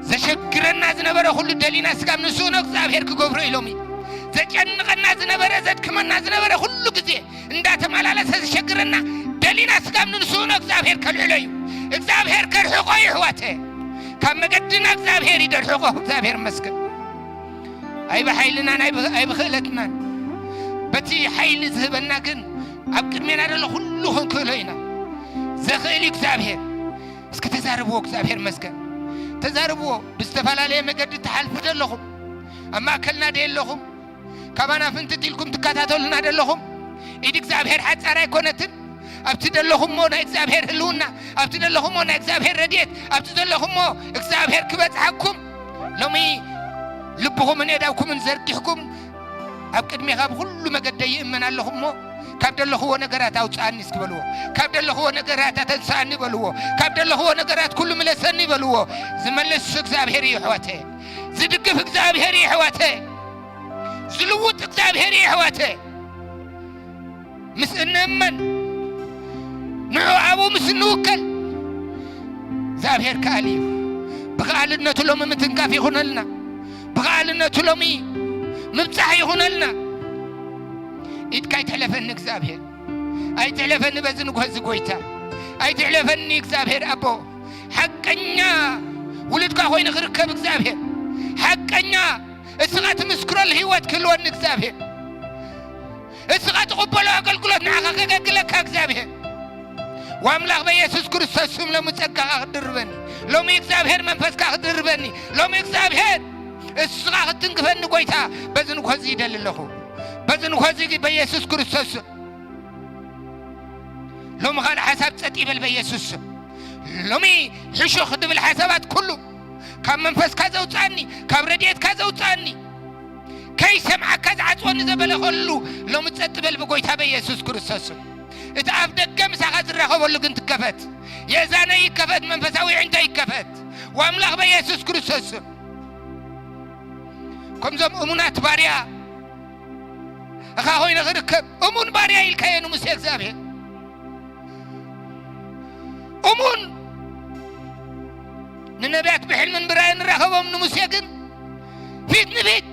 ዘሸግረና ዝነበረ ኩሉ ደሊና ስጋብ ንስእኖ እግዚኣብሔር ክገብሮ ኢሎም እዩ። ዘጨንቐና ዝነበረ፣ ዘድክመና ዝነበረ ኩሉ ግዜ እንዳተመላለሰ ዘሸግረና ደሊና ስጋብ ንስእኖ እግዚኣብሔር ከልዕሎ እዩ። እግዚኣብሔር ከርሕቆ እዩ ኣሕዋተ። ካብ መገድና እግዚኣብሔር ይደርሕቆ። እግዚኣብሔር ይመስገን። ኣይ ብሓይልናን ኣይ ብ-፣ ኣይ ብኽእለትናን። በቲ ሓይሊ ዝህበና ግን ኣብ ቅድሜና ዘሎ ኩሉ ክንክእሎ ኢና። ዘኽእል እዩ እግዚኣብሔር። እስኪ ተዛርብዎ፣ እግዚኣብሔር መስገን። ተዛርብዎ። ብዝተፈላለየ መገዲ ትሓልፉ ደለኹም፣ ኣብ ማእከልና ደ የለኹም፣ ካባና ፍንትት ኢልኩም ትከታተሉና ደለኹም፣ ኢድ እግዚኣብሔር ሓጻር ኣይኮነትን። ኣብቲ ደለኹሞ ናይ እግዚኣብሔር ህልውና፣ ኣብቲ ደለኹሞ ናይ እግዚኣብሔር ረድኤት፣ ኣብቲ ዘለኹሞ እግዚኣብሔር ክበጽሓኩም፣ ሎሚ ልብኹምን የዳብኩምን ዘርጊሕኩም ኣብ ቅድሜኻ ብኹሉ መገደይ ይእመን ኣለኹ እሞ፣ ካብ ደለኽዎ ነገራት ኣውጽኣኒ እስኪ በልዎ። ካብ ደለኽዎ ነገራት ኣተንስኣኒ በልዎ። ካብ ደለኽዎ ነገራት ኩሉ ምለሰኒ በልዎ። ዝመልስ እግዚኣብሔር እዩ ኣሕዋተ። ዝድግፍ እግዚኣብሔር እዩ ኣሕዋተ። ዝልውጥ እግዚኣብሔር እዩ ኣሕዋተ። ምስ እንእመን፣ ንዑ ኣብኡ ምስ እንውከል፣ እግዚኣብሔር ከኣል እዩ። ብኸኣልነቱ ሎሚ ምትንካፍ ይኹነልና። ብኸኣልነቱ ሎሚ ምብጻሕ ይኹነልና። ኢድካ ኣይትሕለፈኒ እግዚኣብሔር። ኣይትሕለፈኒ በዚ ንግሆ እዚ ጎይታ። ኣይትሕለፈኒ እግዚኣብሔር ኣቦ። ሓቀኛ ውሉድካ ኮይኑ ክርከብ እግዚኣብሔር። ሓቀኛ እስኻ ትምስክረሉ ህይወት ክህልወኒ እግዚኣብሔር። እስኻ ትቕበሎ ኣገልግሎት ንዓኻ ከገልግለካ እግዚኣብሔር። ወኣምላኽ በኢየሱስ ክርስቶስ ስም ሎሚ ጸጋኻ ክድርበኒ። ሎሚ እግዚኣብሔር መንፈስካ ክድርበኒ። ሎሚ እግዚኣብሔር እስኻ ክትንክፈኒ ጎይታ በዚ ንግሆ እዚ ይደሊ ኣለኹ። በዚ ንግሆ እዚ በኢየሱስ ክርስቶስ ስም። ሎሚ ካልእ ሓሳብ ጸጥ ይበል በኢየሱስ ስም። ሎሚ ሕሹኽ ድብል ሓሳባት ኩሉ ካብ መንፈስካ ዘውጽኣኒ፣ ካብ ረድኤትካ ዘውጽኣኒ፣ ከይሰምዓካ ዝዓጽወኒ ዘበለ ኩሉ ሎሚ ጸጥ በል ብጎይታ በኢየሱስ ክርስቶስ ስም። እቲ ኣፍ ደገ ምሳኻ ዝራኸበሉ ግን ትከፈት። የእዛነይ ይከፈት፣ መንፈሳዊ ኣዒንተይ ይከፈት። ወኣምላኽ በኢየሱስ ክርስቶስ ስም። ከምዞም እሙናት ባርያ እኻ ኮይነ ክርከብ እሙን ባርያ ኢልካዮ ንሙሴ እግዚኣብሔር። እሙን ንነቢያት ብሕልምን ብራእይን ንራኸቦም፣ ንሙሴ ግን ፊት ንፊት።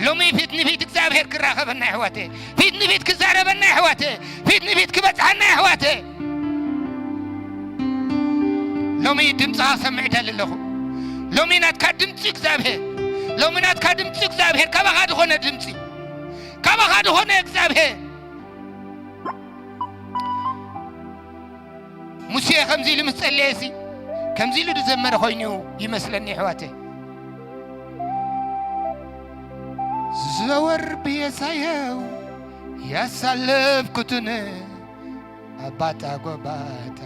ሎሚ ፊት ንፊት እግዚኣብሔር ክራኸበና ይሕዋተ፣ ፊት ንፊት ክዛረበና ይሕዋተ፣ ፊት ንፊት ክበጽሓና ይሕዋተ። ሎሚ ድምፅኻ ክሰምዕ ደሊ ኣለኹ። ሎሚ ናትካ ድምፂ እግዚኣብሔር፣ ሎሚ ናትካ ድምፂ እግዚኣብሔር፣ ካባኻ ዝኾነ ድምፂ፣ ካባኻ ዝኾነ እግዚኣብሔር። ሙሴ ከምዚ ኢሉ ምስ ጸለየሲ፣ ከምዚ ኢሉ ዝዘመረ ኮይኑ ይመስለኒ፣ ኣሕዋተይ። ዘወር ብየ ሳየው፣ ያሳለፍኩትን አባጣ ጎባጣ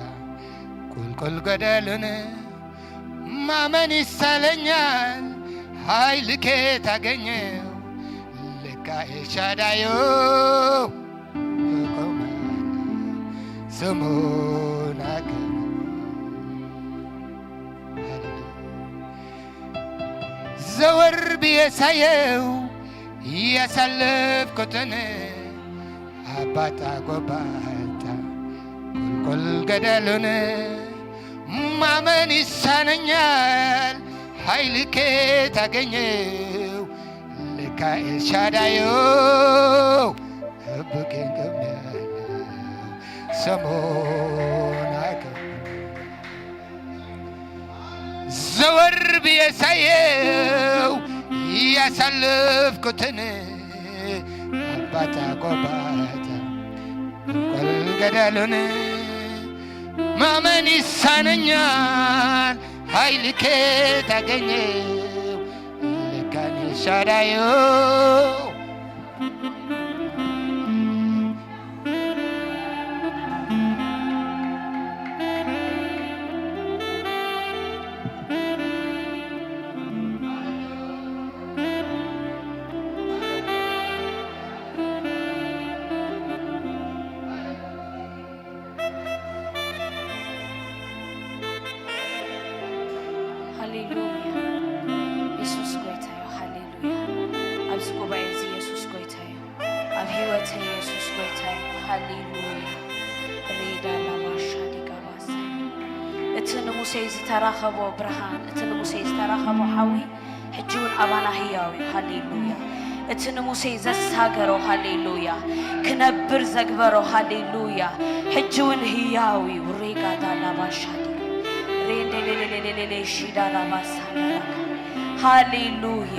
ቁልቁል ገደሉን ማመን ይሳለኛል። ኃይል ከየት አገኘው? ለካ ኤልሻዳዩ ቆመና ስሙን አገኘ። ሃሌሉያ። ዘወር ብዬ ሳየው ያሳለፍኩትን አባጣ ጎባጣ ቁልቁል ገደሉን ማመን ይሳነኛል። ኃይል ከየት አገኘው? ለካ ኤልሻዳዩ እብቄን ገሚያለው ሰሞን አገ ዘወር ብዬ ሳየው ያሳለፍኩትን አባጣ ጎባጣ ቁልቁል ገደሉን ማመን ይሳነኛል። ኃይል ከየት አገኘው? ለካ ኤልሻዳዩ ሃሌሉያ። የሱስ ጎይታ እዩ። ሃሌሉያ። ኣብዚ ጉባኤ እዚ የሱስ ጎይታ እዩ። ኣብ ህይወተይ የሱስ ጎይታ እዩ። ሃሌሉያ። ሬዳ ላባሻ ዲጋባሳ። እቲ ንሙሴ ዝተራኸቦ ብርሃን፣ እቲ ንሙሴ ዝተራኸቦ ሓዊ ሕጂ እውን ኣባና ህያው እዩ። ሃሌሉያ። እቲ ንሙሴ ዘሳገሮ፣ ሃሌሉያ፣ ክነብር ዘግበሮ፣ ሃሌሉያ፣ ሕጂ እውን ህያው እዩ። ሬጋ ዳላ ባሻዲ ሬንዴሌሌሌሌሌሌ ሺዳ ላባሳ ዳላካ። ሃሌሉያ።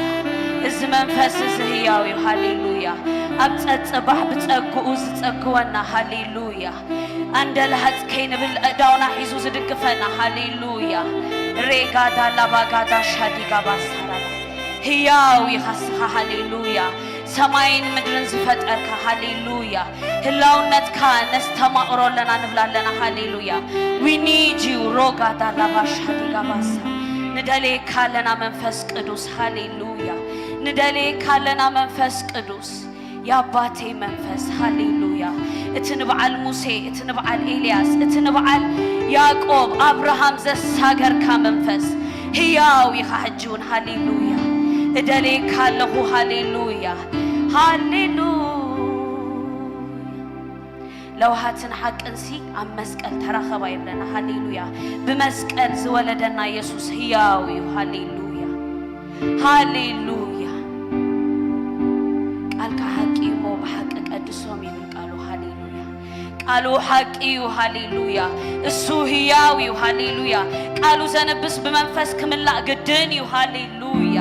እዚ መንፈስ እዚ ህያው እዩ። ሃሌሉያ። ኣብ ጸጽባሕ ብጸግኡ ዝጸግወና፣ ሃሌሉያ። ኣንደልሃጽ ከይንብል ኣእዳውና ሒዙ ዝድግፈና። ሃሌሉያ። ሬጋ ዳላ ባጋዳ ሻዲጋ ባሳራዳ። ህያው ኢኻ እስኻ። ሃሌሉያ። ሰማይን ምድርን ዝፈጠርካ። ሃሌሉያ። ህላውነትካ ነስተማቕሮ ኣለና፣ ንብላ ኣለና። ሃሌሉያ። We need you። ሮጋ ዳላ ባሻዲጋ ባሳ። ንደልየካ ኣለና መንፈስ ቅዱስ። ሃሌሉያ። ንደልየካ ኣለና መንፈስ ቅዱስ። የኣባቴ መንፈስ። ሃሌሉያ። እቲ ንበዓል ሙሴ፣ እቲ ንበዓል ኤልያስ፣ እቲ ንበዓል ያዕቆብ፣ ኣብርሃም ዘሳገርካ መንፈስ ህያው ኢኻ ሕጂ እውን። ሃሌሉያ። እደልየካ ኣለኹ። ሃሌሉያ። ሃሌሉያ። ለውሃትን ሓቅንሲ ኣብ መስቀል ተራኸባ ይብለና። ሃሌሉያ። ብመስቀል ዝወለደና የሱስ ህያው እዩ። ሃሌሉያ። ሃሌሉያ። ቃልካ ሓቂ እሞ ብሓቂ ቀድሶም ይብል ቃሉ። ሃሌሉያ። ቃሉ ሓቂ እዩ። ሃሌሉያ። እሱ ህያው እዩ። ሃሌሉያ። ቃሉ ዘንብስ ብመንፈስ ክምላእ ግድን እዩ። ሃሌሉያ።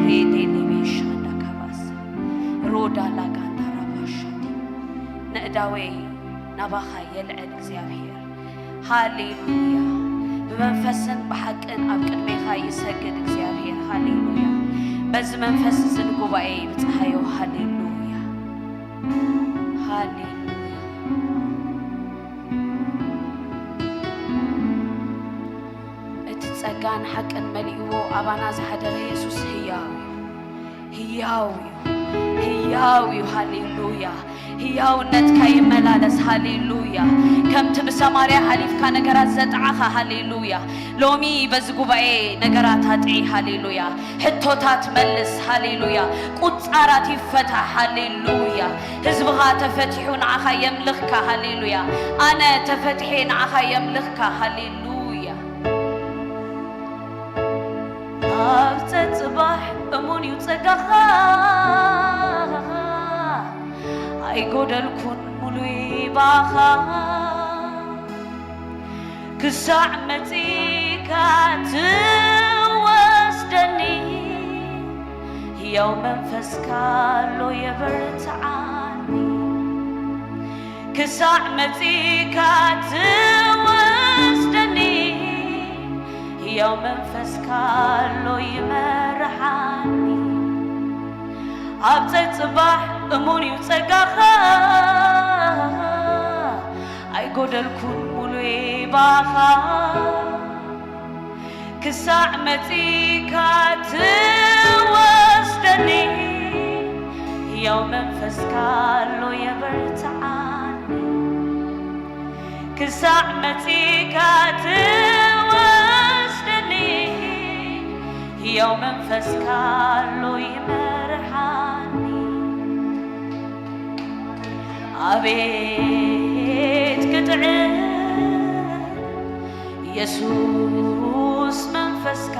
ሬዴሌቤሻ እንዳካባሳ ሮዳ ላጋንዳ ራባሻ ነእዳወይ ናባኻ የልዕል እግዚኣብሔር። ሃሌሉያ። ብመንፈስን ብሓቅን ኣብ ቅድሜኻ ይሰግድ እግዚኣብሔር። ሃሌሉያ። በዚ መንፈስ እዚ ንጉባኤ ይብጽሓዮ። ሃሌሉያ። ሃሌሉያ። እቲ ጸጋን ሓቅን መሊእዎ ኣባና ዝሓደረ የሱስ ህያው እዩ። ህያው እዩ። ህያው እዩ። ሃሌሉያ። ህያውነትካ ይመላለስ። ሃሌሉያ። ከምቲ ብሰማርያ ሓሊፍካ ነገራት ዘጥዓኻ። ሃሌሉያ። ሎሚ በዚ ጉባኤ ነገራት ኣጥዒ። ሃሌሉያ። ሕቶታት መልስ። ሃሌሉያ። ቁጻራት ይፈታሕ። ሃሌሉያ። ህዝብኻ ተፈቲሑ ንዓኻ የምልኽካ። ሃሌሉያ። ኣነ ተፈቲሐ ንዓኻ የምልኽካ። ሃሌሉያ። ኣብ ጸጽባሕ እሙን እዩ ጸጋኻ፣ ኣይጎደልኩን ሙሉይ ባኻ። ክሳዕ መጺእካ ትወስደኒ፣ ህያው መንፈስካ ኣሎ የበርትዓኒ። ክሳዕ መጺእካ ትወስደኒ፣ ህያው መንፈስካ ኣሎ ይመርሓኒ። ኣብ ጸጽባሕ እሙን እዩ ጸጋኻ፣ ኣይጎደልኩን ሙሉኤ ባኻ። ክሳዕ መጺካ ትወስደኒ፣ ሕያው መንፈስካ ኣሎ የበርትዓኒ። ክሳዕ መጺካ ትወስደኒ፣ ሕያው መንፈስካ ኣሎ ይመርሓኒ። ኣቤት ክጥዕም የሱስ መንፈስካ፣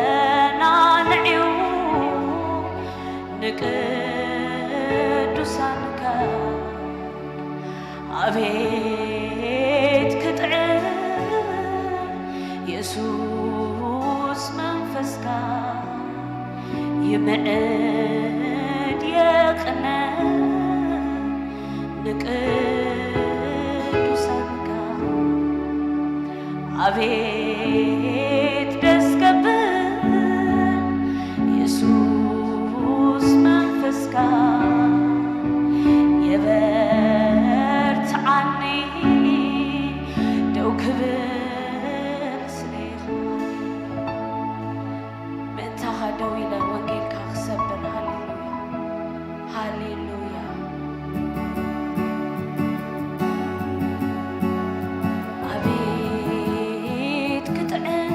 የጸናንዕዩ ንቅዱሳንካ። ኣቤት ክጥዕም የሱስ መንፈስካ፣ ይምዕድ የቕነ ንቅዱሳንካ። ኣቤት ደስ ከብል የሱስ መንፈስካ፣ የበርትዓኒ ደው ክብል ስለ ይኽኣል። ምእንታኻ ደው ኢለ ወንጌልካ ክሰብር። ሃሌሉያ፣ ሃሌሉያ። ኣቤት ክጥዕም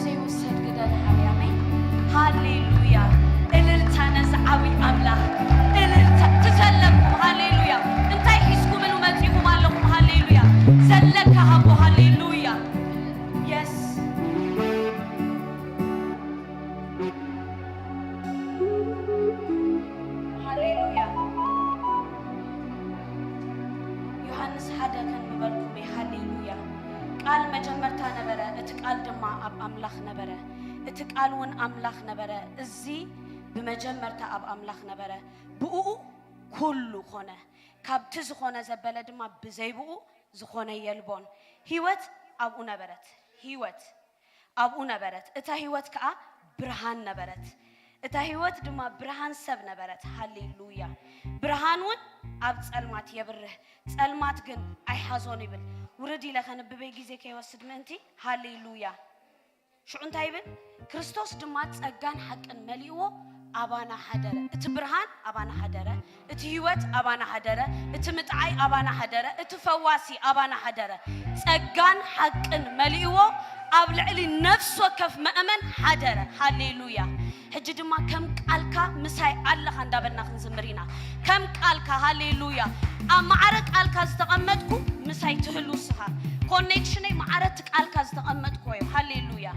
ዘይውሰድ ግደ ንዓብይ። ኣሜን። ሃሌሉያ። እልልታ ነዚ ዓብይ ኣምላኽ። እልልታ ትዘለኩም። ሃሌሉያ። እንታይ ሒዝኩምሉ መጺኹም ኣለኹም? ሃሌሉያ። ዘለካ ሃቦ። ሃሌሉያ። የስ። ሃሌሉያ። ዮሃንስ ሓደ ከንብበልኩም እየ። ሃሌሉያ። ቃል መጀመርታ ነበረ፣ እቲ ቃል ድማ ኣብ ኣምላኽ ነበረ፣ እቲ ቃል እውን ኣምላኽ ነበረ። እዚ ብመጀመርታ ኣብ ኣምላኽ ነበረ፣ ብእኡ ኩሉ ኾነ፣ ካብቲ ዝኾነ ዘበለ ድማ ብዘይ ብኡ ዝኾነ የልቦን። ህይወት ኣብኡ ነበረት፣ ህይወት ኣብኡ ነበረት፣ እታ ህይወት ከኣ ብርሃን ነበረት፣ እታ ህይወት ድማ ብርሃን ሰብ ነበረት። ሃሌሉያ። ብርሃን እውን ኣብ ጸልማት የብርህ፣ ጸልማት ግን ኣይሓዞን ይብል። ውርድ ኢለ ከንብበይ ግዜ ከይወስድ ምእንቲ። ሃሌሉያ። ሽዑ እንታይ ይብል? ክርስቶስ ድማ ጸጋን ሓቅን መሊእዎ ኣባና ሓደረ። እቲ ብርሃን ኣባና ሓደረ፣ እቲ ህይወት ኣባና ሓደረ፣ እቲ ምጥዓይ ኣባና ሓደረ፣ እቲ ፈዋሲ ኣባና ሓደረ። ጸጋን ሓቅን መሊእዎ ኣብ ልዕሊ ነፍሲ ወከፍ መእመን ሓደረ። ሃሌሉያ። ሕጂ ድማ ከም ቃልካ ምሳይ ኣለኻ እንዳበልና ክንዝምር ኢና። ከም ቃልካ፣ ሃሌሉያ። ኣብ ማዕረ ቃልካ ዝተቐመጥኩ ምሳይ ትህሉ ንስኻ። ኮኔክሽነይ ማዕረ እቲ ቃልካ ዝተቐመጥኩ እዩ። ሃሌሉያ።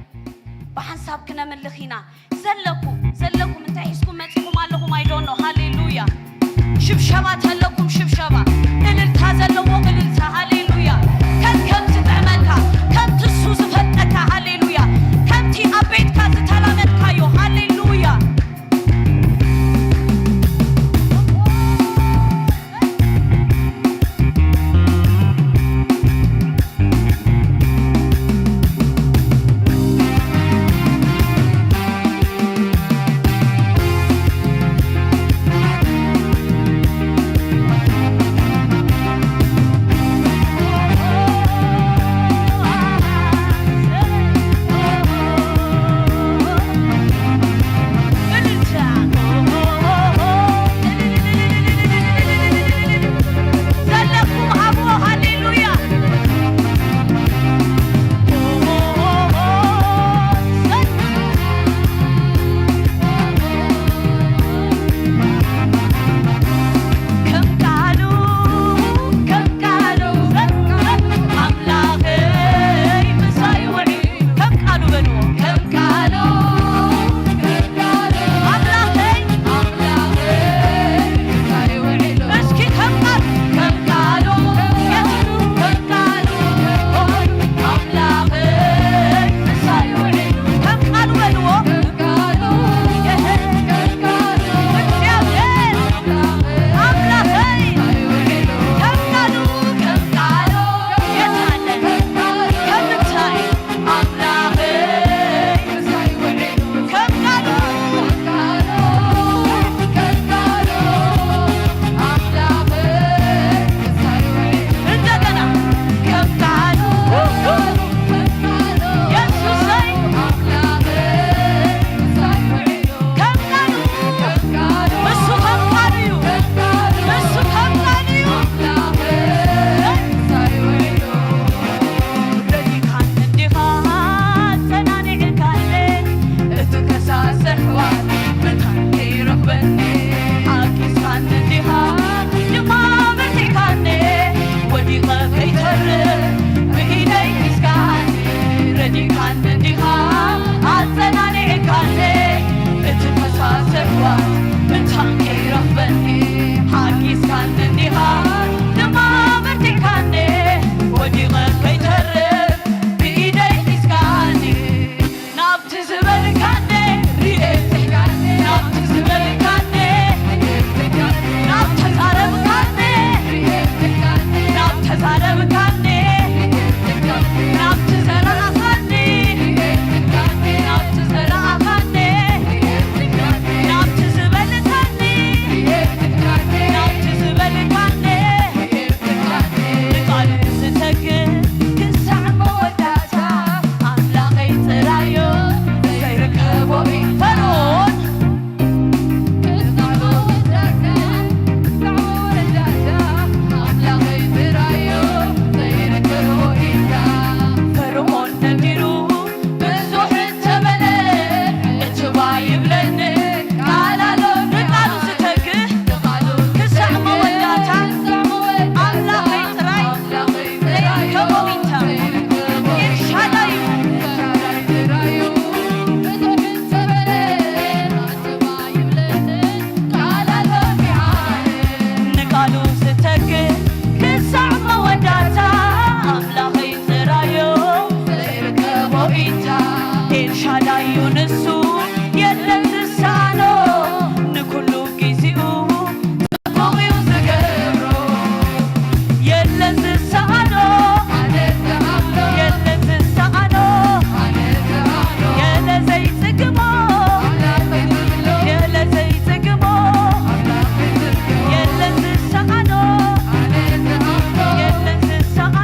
ብሓንሳብ ክነምልኽ ኢና። ዘለኩ ዘለኩም እንታይ ሒዝኩም መጺኹም ኣለኹም? I don't know። ሃሌሉያ። ሽብሸባ ተለኩም ሽብሸባ፣ እልልታ ዘለዎ እልልታ። ሃሌሉያ። ከከም ዝጥዕመካ፣ ከምቲ እሱ ዝፈልጠካ። ሃሌሉያ። ከምቲ ኣብ ቤትካ ዝተላመድካዮ። ሃሌሉያ። ዘለኩም ሃብዎ። ሃሌሉያ። ከም ቃሉ፣ ከም ቃሉ ኣምላኸይ ምሳይ ውዒሉ። ከም ቃሉ በልዎ። ከም ቃሉ፣ ከም ቃሉ ኣምላኸይ፣ ኣምላኸይ ምሳይ ውዒሉ። እስኪ ከም ቃሉ፣ ከም ቃሉ፣ ከም ቃሉ፣ ኣምላኸይ ምሳይ ውዒሉ። ከም ቃሉ በልዎ። ከም ቃሉ፣ ከም ቃሉ፣ እግዚኣብሔር ኣምላኸይ ከም ቃሉ፣ ከም ቃሉ፣ የት ኣለ? ከም እንታይ? ኣምላኸይ ከም ቃሉ፣ እንደገና ከም ቃሉ፣ የሱሰይ ከም ቃሉ፣ እሱ ከም ቃሉ እዩ። እሱ ከም ቃሉ እዩ። ረዲኻን እንዲኻ ኣጸናኒዕካኒ፣ እቲ ከሳሲ ኣሕዋት ምታን ከይረኽበኒ። ሓቂስካን እንዲኻ ድማ በርቲዕካኒ፣ ወዲቐ ከይተርፍ ብኢደይ ሒዝካኒ። ረዲኻን እንዲኻ ኣጸናኒዕካኒ፣ እቲ ፈሳሲ ኣሕዋት ምታን ከይረኽበኒ። ሓጊዝካኒ እንዲኻ ድማ በርቲዕካኒ፣ ወዲቐ ከይተርፍ ብኢደይ ሒዝካኒ። ናብቲ ዝበልካኒ ርኤ፣ ናብቲ ዝበልካኒ፣ ናብ ተዛረብካኒ፣ ናብ ተዛረብካኒ፣ ናብቲ ዘረኣኻኒ፣ ናብቲ ዘረኣኻኒ፣ ናብቲ ዝበልካኒ፣ ናብቲ ዝበልካኒ፣ ንቃሉ ክሳዕ መወዳእታ ኣምላኸይ ጥራዮ ዘይርከቦ ኢንታ። ኤልሻዳይ እዩ ንሱ፣ የለን ዝሳኖ፣ ንኩሉ ግዜኡ ጽቡቕ እዩ ዝገብሮ። የለን ዝሳኖ፣ የለን ዝሳኖ፣ የለ ዘይጽግሞ፣ የለ ዘይጽግሞ፣ የለን ዝሳኖ፣ የለን ዝሳኖ።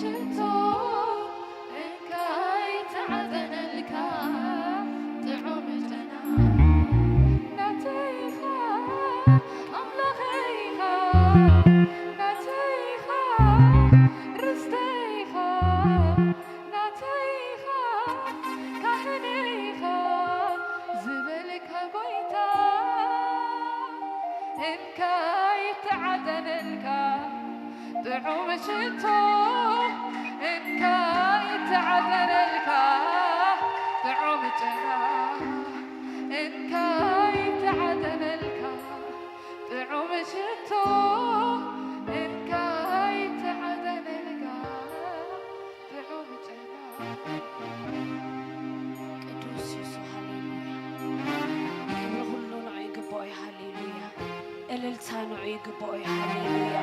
ሽቶ እንካይ ተዓጠነልካ ጥዑም ጨና። ናተይኻ ኣምላኸይኻ፣ ናተይኻ ርስተይኻ፣ ናተይኻ ካህነይኻ ዝበልካ ጎይታ፣ እንካይ ተዓጠነልካ ጥዑም ሽቶ፣ እንካይ ተዓጠነልካ ጥዑም ጨና፣ እንካይ ተዓጠነልካ ጥዑም ሽቶ፣ እንካይ ተዓጠነልካ ጥዑም ጨና። ቅዱስ ኢየሱስ፣ ሃሌሉያ። ክብሪ ኩሉ ንዑ ይግብኦ እዩ፣ ሃሌሉያ። እልልታ ንዑ ይግብኦ እዩ፣ ሃሌሉያ።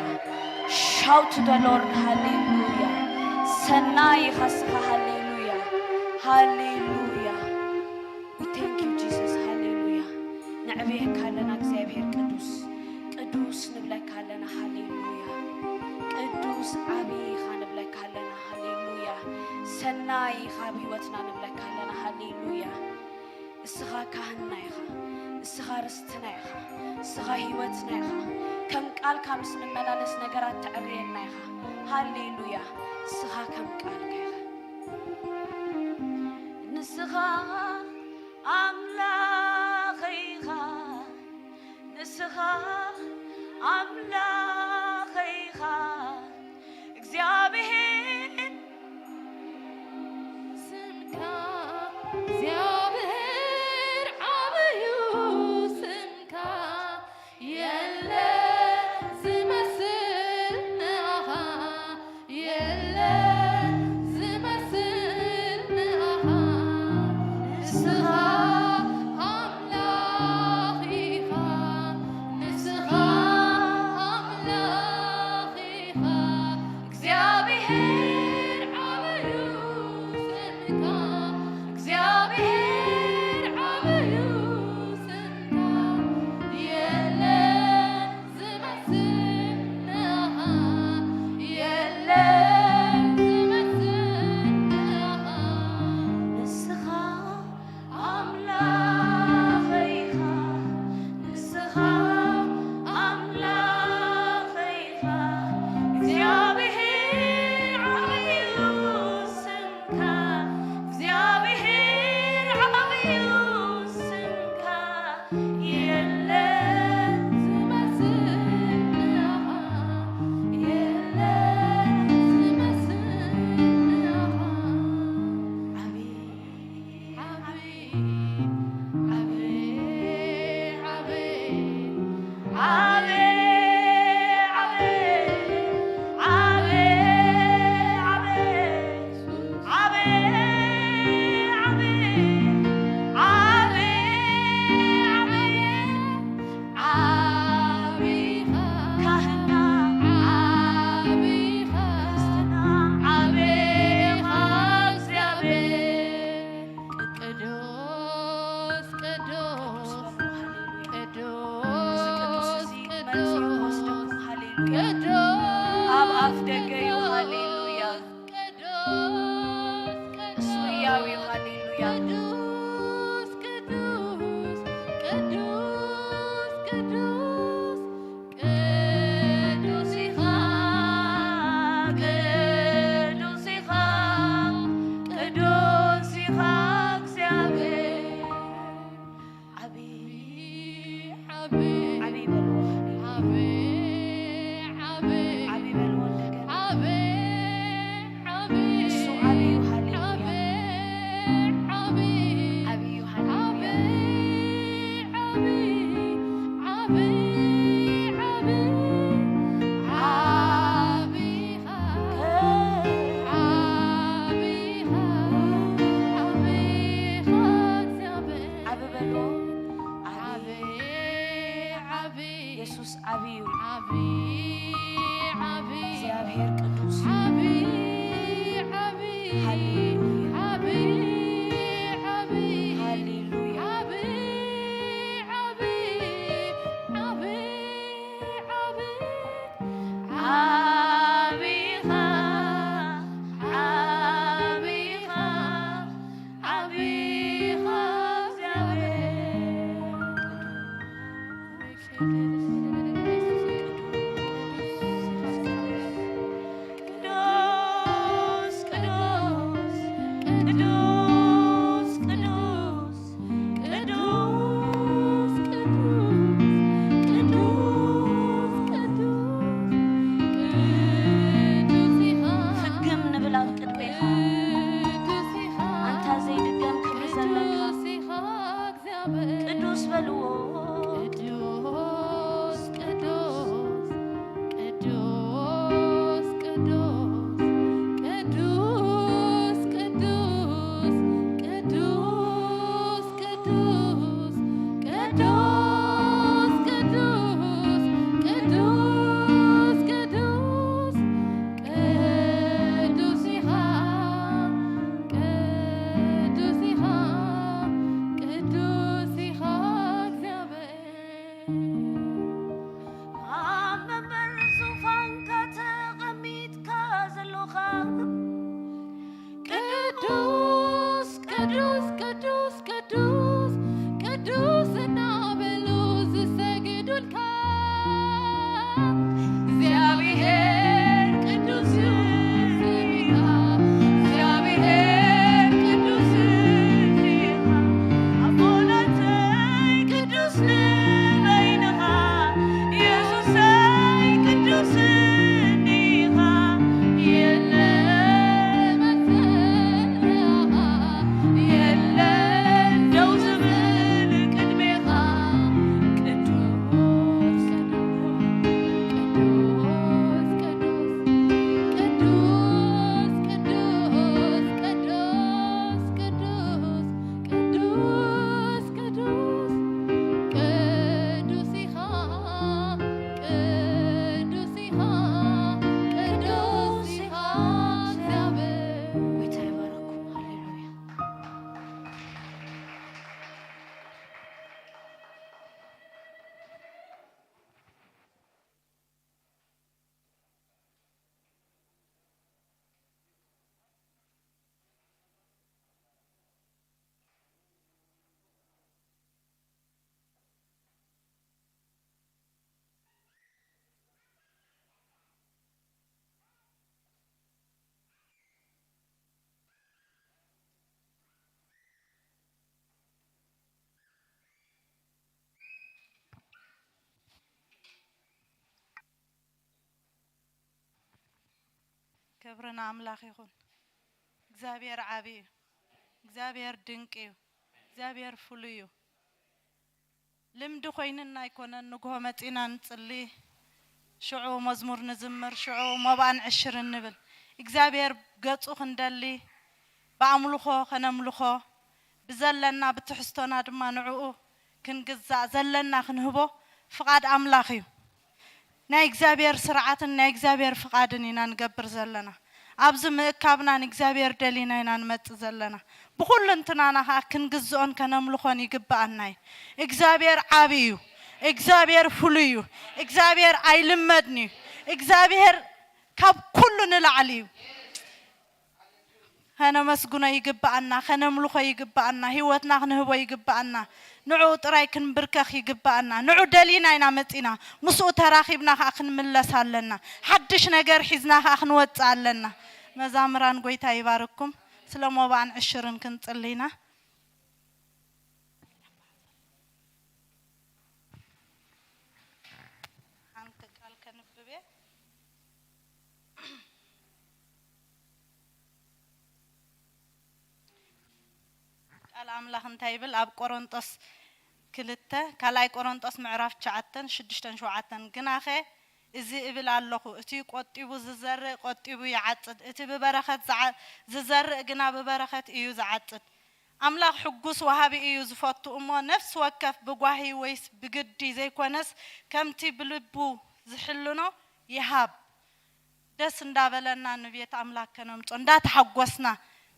Shout to the Lord፣ ሃሌሉያ። ሰናይ ኢኻ ስኻ፣ ሃሌሉያ፣ ሃሌሉያ። We thank you Jesus፣ ሃሌሉያ። ነዕብየካ ኣለና እግዚኣብሔር ቅዱስ፣ ቅዱስ ንብለካ ኣለና፣ ሃሌሉያ። ቅዱስ ዓብዪ ኢኻ ንብለካ ኣለና፣ ሃሌሉያ። ሰናይ ኢኻ ኣብ ህይወትና ንብለካ ኣለና፣ ሃሌሉያ። እስኻ ካህንና ኢኻ፣ እስኻ ርስትና ኢኻ፣ እስኻ ህይወትና ኢኻ። ከም ቃልካ ምስ ንመላለስ ነገራት ተዕርየና ኢኻ። ሃሌሉያ። እስኻ ከም ቃልካ ኢኻ። ንስኻ ኣምላኸይ ኢኻ፣ ንስኻ ኣምላኸይ ኢኻ እግዚኣብሔር። ስምካ እግዚኣብሔር ዓብዩ ስምካ፣ የለ ዝመስል ንኣኻ፣ የለ ዝመስል ንኣኻ። ንስኻ ኣምላኽ ኢኻ፣ ንስኻ ኣምላኽ ኢኻ። እግዚኣብሔር ዓብዩ ስምካ፣ እግዚኣብሔር ዓብዩ ስምካ፣ የለን ዝመስል ንኣኻ፣ የለን ዝመስል ንኣኻ። ንስኻ ኣምላኸይ ኢኻ፣ ንስኻ ኣምላኸይ ኢኻ። እግዚኣብሔር ዓብዩ ስምካ፣ እግዚኣብሔር ዓብዩ ስምካ፣ የለን ዝመስል ንኣኻ፣ የለን ዝመስል ንኣኻ። ዓብዪ ዓብኻ፣ ካህና ዓብኻ፣ ርስትና ዓብኻ እግዚኣብሔር። ቅዱስ፣ ቅዱስ፣ ቅዱስ፣ ቅዱስ፣ እዚ መልሲ እዩ ክወስደኩም። ሃሌሉያ። ቅዱስ፣ ኣብ ኣፍ ደገ እዩ። ሃሌሉያ። ቅዱስ፣ እሱ ህያው እዩ። ሃሌሉያ። ቅዱስ፣ ቅዱስ፣ ቅዱስ፣ ቅዱስ፣ ቅዱስ ኢኻ፣ ቅዱስ ኢኻ፣ ቅዱስ ኢኻ እግዚኣብሔር። ዓቢ፣ ዓቢ፣ ዓቢ በልዎ። ዓቢ፣ ዓቢ፣ ዓቢ በልዎ እንደገና። ዓቢ፣ ዓቢ፣ እሱ ዓቢ እዩ። ሃሌሉያ። ዓቢ፣ ዓቢ፣ ዓቢ እዩ። ሃሌሉያ። ዓቢ፣ ዓቢ፣ ዓቢ፣ ዓቢ፣ ዓቢኻ፣ ዓቢኻ፣ ዓቢኻ እግዚኣብሔር። ዓቢ በልዎ። ዓቢ፣ ዓቢ፣ ዓቢ። የሱስ ዓቢ እዩ። ዓቢ፣ ዓቢ። እግዚኣብሔር ቅዱስ እዩ። ዓቢ፣ ዓቢ። ሃሌሉያ። ዓቢ፣ ዓቢ። ሃሌሉያ። ዓቢ፣ ዓቢ፣ ዓቢ፣ ዓቢ። ዓቢኻ፣ ክብሪ ንኣምላኽ ይኹን። እግዚኣብሔር ዓቢ እዩ። እግዚኣብሔር ድንቂ እዩ። እግዚኣብሔር ፍሉይ እዩ። ልምዲ ኮይንና ኣይኮነን፣ ንግሆ መጺና ንጽሊ፣ ሽዑ መዝሙር ንዝምር፣ ሽዑ መባእን ዕሽርን ንብል። እግዚኣብሔር ገጹ ክንደሊ፣ ብኣምልኾ ከነምልኾ፣ ብዘለና ብትሕዝቶና ድማ ንዕኡ ክንግዛእ ዘለና ክንህቦ ፍቓድ ኣምላኽ እዩ። ናይ እግዚኣብሔር ስርዓትን ናይ እግዚኣብሔር ፍቓድን ኢና ንገብር ዘለና። ኣብዚ ምእካብና ንእግዚኣብሔር ደሊና ኢና ንመጽእ ዘለና። ብኹሉ እንትናና ኸኣ ክንግዝኦን ከነምልኾን ይግብኣና እዩ። እግዚኣብሔር ዓቢ እዩ። እግዚኣብሔር ፍሉይ እዩ። እግዚኣብሔር ኣይልመድን እዩ። እግዚኣብሔር ካብ ኩሉ ንላዕሊ እዩ። ከነመስግኖ ይግብኣና፣ ከነምልኾ ይግብኣና፣ ህይወትና ክንህቦ ይግብኣና። ንዕኡ ጥራይ ክንብርከኽ ይግብኣና። ንዑ ደሊና ኢና መጺና፣ ምስኡ ተራኺብና ኸኣ ክንምለስ ኣለና። ሓድሽ ነገር ሒዝና ኸኣ ክንወጽእ ኣለና። መዛምራን፣ ጎይታ ይባርኩም። ስለ ሞባእን ዕሽርን ክንጽሊ ኢና። ሓንቲ ቃል ከንብብ እየ። ቃል ኣምላኽ እንታይ ይብል? ኣብ ቆሮንጦስ ክልተ፣ ካልኣይ ቆሮንጦስ ምዕራፍ ትሽዓተን ሽዱሽተን ሸውዓተን፣ ግናኸ እዚ እብል ኣለኹ፣ እቲ ቆጢቡ ዝዘርእ ቆጢቡ ይዓጽድ፣ እቲ ብበረኸት ዝዓ-፣ ዝዘርእ ግና ብበረኸት እዩ ዝዓጽድ። ኣምላኽ ሕጉስ ወሃቢ እዩ ዝፈቱ እሞ፣ ነፍሲ ወከፍ ብጓሂ ወይስ ብግዲ ዘይኮነስ፣ ከምቲ ብልቡ ዝሕልኖ ይሃብ። ደስ እንዳበለና ንቤት ኣምላኽ ከነምጾ፣ እንዳተሓጎስና፣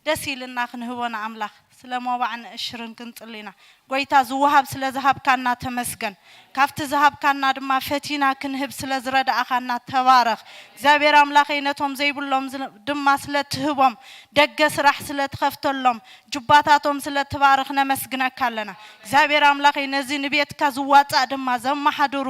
ደስ ኢልና ክንህቦ ንኣምላኽ። ስለ ሞባዕን ዕሽርን ክንጽሊ ኢና። ጎይታ ዝወሃብ ስለ ዝሃብካና ተመስገን። ካብቲ ዝሃብካና ድማ ፈቲና ክንህብ ስለ ዝረዳእኻና ተባረኽ። እግዚኣብሔር ኣምላኸይ ነቶም ዘይብሎም ዝለ-፣ ድማ ስለ ትህቦም፣ ደገ ስራሕ ስለ ትኸፍተሎም፣ ጁባታቶም ስለ ትባርኽ ነመስግነካ ኣለና። እግዚኣብሔር ኣምላኸይ ነዚ ንቤትካ ዝዋጻእ ድማ ዘመሓድሩ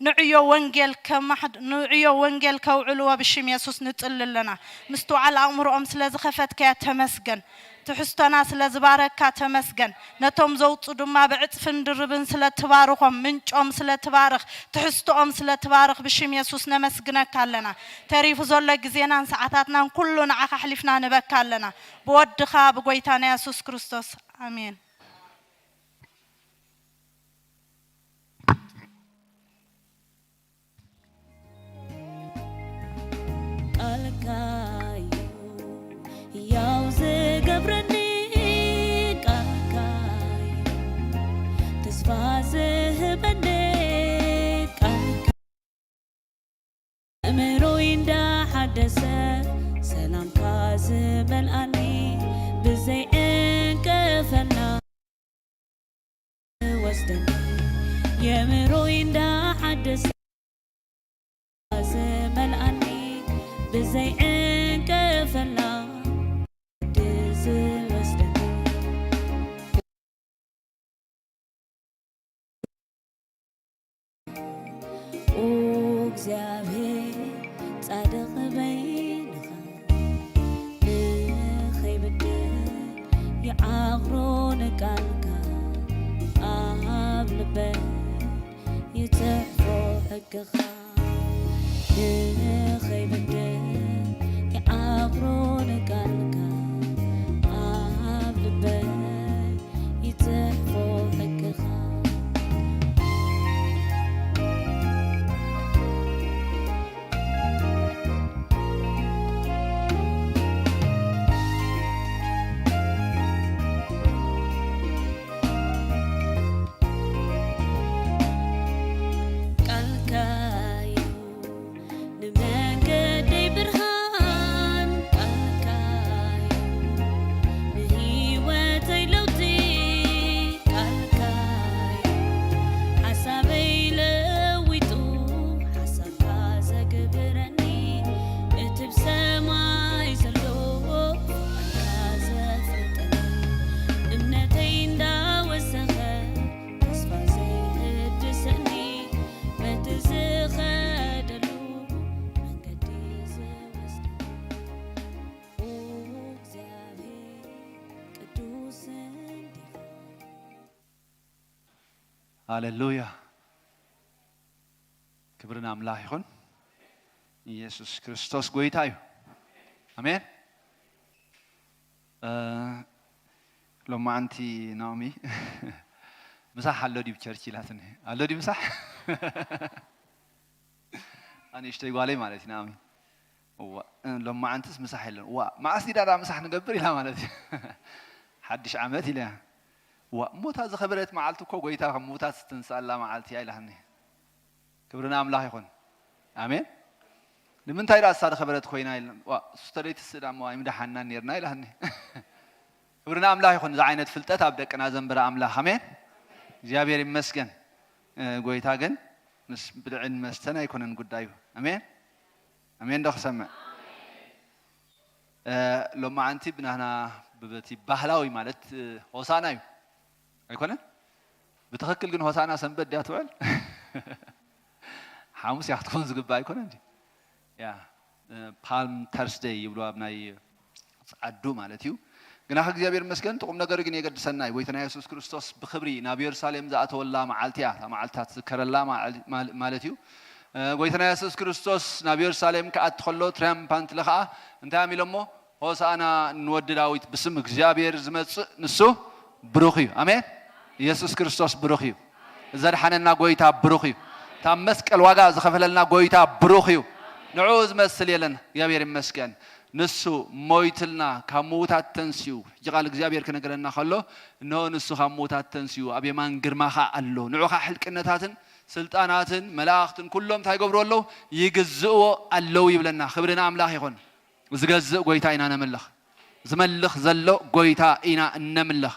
ንዕዮ ወንጌል ከማሕድ-፣ ንዕዮ ወንጌል ከውዕልዎ ብሽም የሱስ ንጽሊ ኣለና። ምስትውዓል ኣእምሮኦም ስለ ዝኸፈትካያ ተመስገን። ትሕዝቶና ስለ ዝባረካ ተመስገን። ነቶም ዘውጹ ድማ ብዕጽፍን ድርብን ስለ ትባርኾም፣ ምንጮም ስለ ትባርኽ፣ ትሕዝቶኦም ስለ ትባርኽ ብሽም የሱስ ነመስግነካ ኣለና። ተሪፉ ዘሎ ግዜናን ሰዓታትናን ኩሉ ንዓኻ ኣሕሊፍና ንበካ ኣለና። ብወድኻ ብጎይታና የሱስ ክርስቶስ። ኣሜን። ቃልካ እዩ ሕያው ዝገብረኒ፣ ቃልካ እዩ ተስፋ ዝህበኒ፣ ቃልካ ኣእምሮይ እንዳሓደሰ፣ ሰላምካ ዝመልኣኒ፣ ብዘይ ዕንቅፍና ወስደኒ፣ የእምሮይ እንዳሓደሰ ዝመልኣኒ፣ ብዘይ ዕንቅፍና ድዝወስደኒ። ኦ እግዚኣብሔር ጻድቕ በይንኻ፣ ንኸይብድል ይዓቕሮ ንቃልካ፣ ኣብ ልበይ ይጽሕፎ ሕግኻ። ንኸይብድል ይዓቕሮ ንቃልካ፣ ኣብ ልበይ ይጽሕፎ ሕግኻ። ቃልካ እዩ ንመንገደይ ብርሃን፣ ቃልካ እዩ ንህይወተይ ለውጢ፣ ቃልካ እዩ ሓሳበይ ለዊጡ፣ ሓሳብካ ዘግብረኒ፣ እቲ ብሰማይ ዘሎ ፍቕርካ ዘፍልጠኒ፣ እምነተይ እንዳወሰኸ፣ ተስፋ ዘይህድሰኒ፣ በቲ ዝኸደሉ መንገዲ ዝወስደኒ። ኦ እግዚኣብሔር ቅዱስ እንዲኻ። ሃሌሉያ። ክብሪ ንኣምላኽ ይኹን። ኢየሱስ ክርስቶስ ጎይታ እዩ። ኣሜን። እ፣ ሎማዓንቲ ናኦሚ፣ "ምሳሕ ኣሎ ድዩ ቸርች?" ኢላትኒ። "ኣሎ ድዩ ምሳሕ?" ኣንእሽተይ ጓለይ ማለት እዩ ናኦሚ። "እዋ፣ እ፣ ሎማዓንትስ ምሳሕ የለን። እዋ፣ መዓስ ዲዳ ዳ ምሳሕ ንገብር?" ኢላ ማለት እዩ። "ሓድሽ ዓመት" ኢለያ። "እዋ፣ እሞ እታ ዝኸበረት መዓልቲ እኮ ጎይታ ካብ ምዉታት ዝትንስኣላ መዓልቲ እያ" ኢላትኒ። ክብሪ ንኣምላኽ ይኹን። ኣሜን። ንምንታይ ደኣ እሳ ዝኸበረት ኮይና ኢልና፣ ዋ፣ እሱ ተደይትስእ ደኣ እሞ ኣይምደሓንናን ኔርና ኢላትኒ። ክብሪ ንኣምላኽ ይኹን። እዚ ዓይነት ፍልጠት ኣብ ደቅና ዘንበረ ኣምላኽ። ኣሜን። እግዚኣብሔር ይመስገን። እ፣ ጎይታ ግን ምስ ብልዕን መስተን ኣይኮነን ጉዳዩ። ኣሜን። ኣሜን ዶ ክሰምዕ? እ፣ ሎማዓንቲ ብናህና ብበቲ ባህላዊ ማለት፣ እ፣ ሆሳና እዩ። ኣይኮነን? ብትኽክል ግን ሆሳና ሰንበት ድያ ትውዕል? ሓሙስ እያ ክትኮን ዝግባእ ኣይኮነን ድዩ? ያ፣ እ፣ ፓልም ተርስደይ ይብልዋ ኣብ ናይ ጸዓዱ ማለት እዩ። ግናኸ እግዚኣብሔር ይመስገን፣ እቲ ቁም ነገሩ ግን የገድሰና እዩ። ጎይታና የሱስ ክርስቶስ ብኽብሪ ናብ የሩሳሌም ዝኣተወላ መዓልቲ እያ። እታ መዓልትታት ዝከረላ መዓል-፣ ማል-፣ ማለት እዩ። እ፣ ጎይታና የሱስ ክርስቶስ ናብ የሩሳሌም ክኣቲ ከሎ ትራያምፓንት ለኸዓ እንታይ እዮም ኢሎሞ? "ሆሳዕና ንወዲ ዳዊት፣ ብስም እግዚኣብሔር ዝመጽእ ንሱ ብሩኽ እዩ።" ኣሜን። ኢየሱስ ክርስቶስ ብሩኽ እዩ። ዘድሓነና ጎይታ ብሩኽ እዩ። እታ መስቀል ዋጋ ዝኸፈለልና ጎይታ ብሩኽ እዩ። ንዕኡ ዝመስል የለን። እግዚኣብሔር ይመስገን። ንሱ ሞይትልና፣ ካብ ምዉታት ተንሲኡ። ሕጂ ቃል እግዚኣብሔር ክነገረና ከሎ፣ "እንሆ ንሱ ካብ ምዉታት ተንሲኡ፣ ኣብ የማን ግርማኻ ኣሎ። ንዑኻ ሕልቅነታትን ስልጣናትን መላእኽትን ኩሎም እንታይ ይገብሩ ኣለዉ? ይግዝእዎ ኣለዉ" ይብለና። ክብሪ ንኣምላኽ ይኹን። ዝገዝእ ጎይታ ኢና ነምልኽ። ዝመልኽ ዘሎ ጎይታ ኢና እነምልኽ።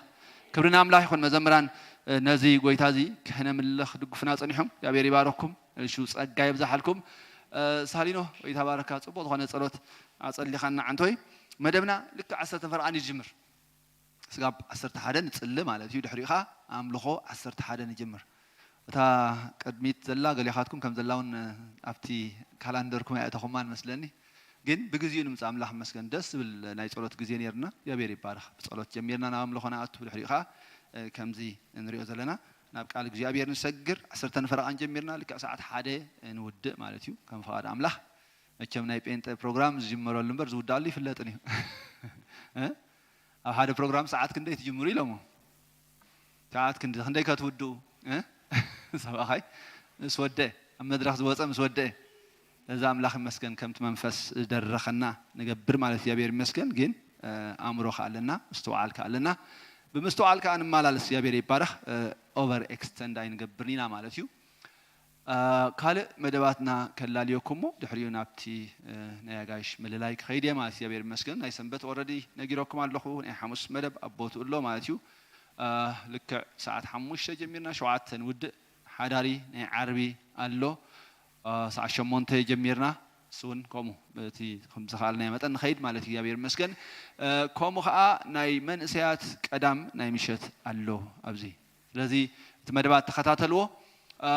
ክብሪ ንኣምላኽ ይኹን። መዘምራን፣ እ፣ ነዚ ጎይታ እዚ ክነምልኽ ድጉፍና ጸኒሖም። እግዚኣብሔር ይባርኽኩም። እሹ ጸጋ የብዝሓልኩም። እ፣ ሳሊኖ፣ ጎይታ ባረካ። ጽቡቕ ዝኾነ ጸሎት ኣጸሊኻና ዓንቶይ። መደብና ልክዕ ዓሰርተ ፈረቓን ይጅምር። ስጋብ ዓሰርተ ሓደ ንጽሊ ማለት እዩ። ድሕሪኡ ኸኣ ኣምልኾ ዓሰርተ ሓደ ንጅምር። እታ ቅድሚት ዘላ ገሊኻትኩም ከም ዘላ እውን ኣብቲ ካላንደርኩም ኣየእተኹማን መስለኒ። ግን ብግዜኡ ንምጻእ ኣምላኽ ይመስገን። ደስ ዝብል ናይ ጸሎት ግዜ ነይርና። እግዚኣብሔር ይባረኽ። ብጸሎት ጀሚርና ናብ ኣምልኾ ንኣቱ። ድሕሪኡ ኸኣ፣ እ፣ ከምዚ እንሪኦ ዘለና ናብ ቃል እግዚኣብሔር ንሰግር። ዓሰርተ ንፈረቓን ጀሚርና ልክዕ ሰዓት ሓደ ንውድእ ማለት እዩ። ከም ፍቓድ ኣምላኽ። መቸም ናይ ጴንጠ ፕሮግራም ዝጅመረሉ እምበር ዝውዳሉ ይፍለጥን እዩ። እ? ኣብ ሓደ ፕሮግራም ሰዓት ክንደይ ትጅምሩ ኢሎሞ? ሰዓት ክንደ-፣ ክንደይ ከትውድኡ? እ? ሰብኣኻይ ምስ ወደ፣ ኣብ መድረኽ ዝወጸ ምስ ወደ። እዚ ኣምላኽ ይመስገን፣ ከምቲ መንፈስ ዝደረኸና ንገብር ማለት እግዚኣብሔር ይመስገን። ግን፣ እ፣ ኣእምሮ ከኣ ኣለና፣ ምስትውዓል ከኣ ኣለና። ብምስትውዓል ከኣ ንመላለስ፣ እግዚኣብሔር ይባረኽ። እ፣ ኦቨር ኤክስተንድ ኣይንገብርን ኢና ማለት እዩ። እ፣ ካልእ መደባትና ከላልየኩም እሞ ድሕሪኡ ናብቲ፣ እ፣ ናይ ኣጋይሽ ምልላይ ክኸይድ እየ ማለት እዩ። እግዚኣብሔር ይመስገን። ናይ ሰንበት ኦረዲ ነጊረኩም ኣለኹ። ናይ ሓሙስ መደብ ኣብ ቦትኡ ኣሎ ማለት እዩ። እ፣ ልክዕ ሰዓት ሓሙሽተ ጀሚርና ሸውዓተ ንውድእ። ሓዳሪ ናይ ዓርቢ ኣሎ። እ፣ ሰዓት ሸሞንተ ጀሚርና፣ እሱ እውን ከምኡ በቲ ከም ዝኸኣልናዮ መጠን ንኸይድ ማለት እዩ። እግዚኣብሔር ይመስገን። እ፣ ከምኡ ኸዓ ናይ መንእሰያት ቀዳም ናይ ምሸት ኣሎ ኣብዚ። ስለዚ እቲ መደባት ተኸታተልዎ። እ፣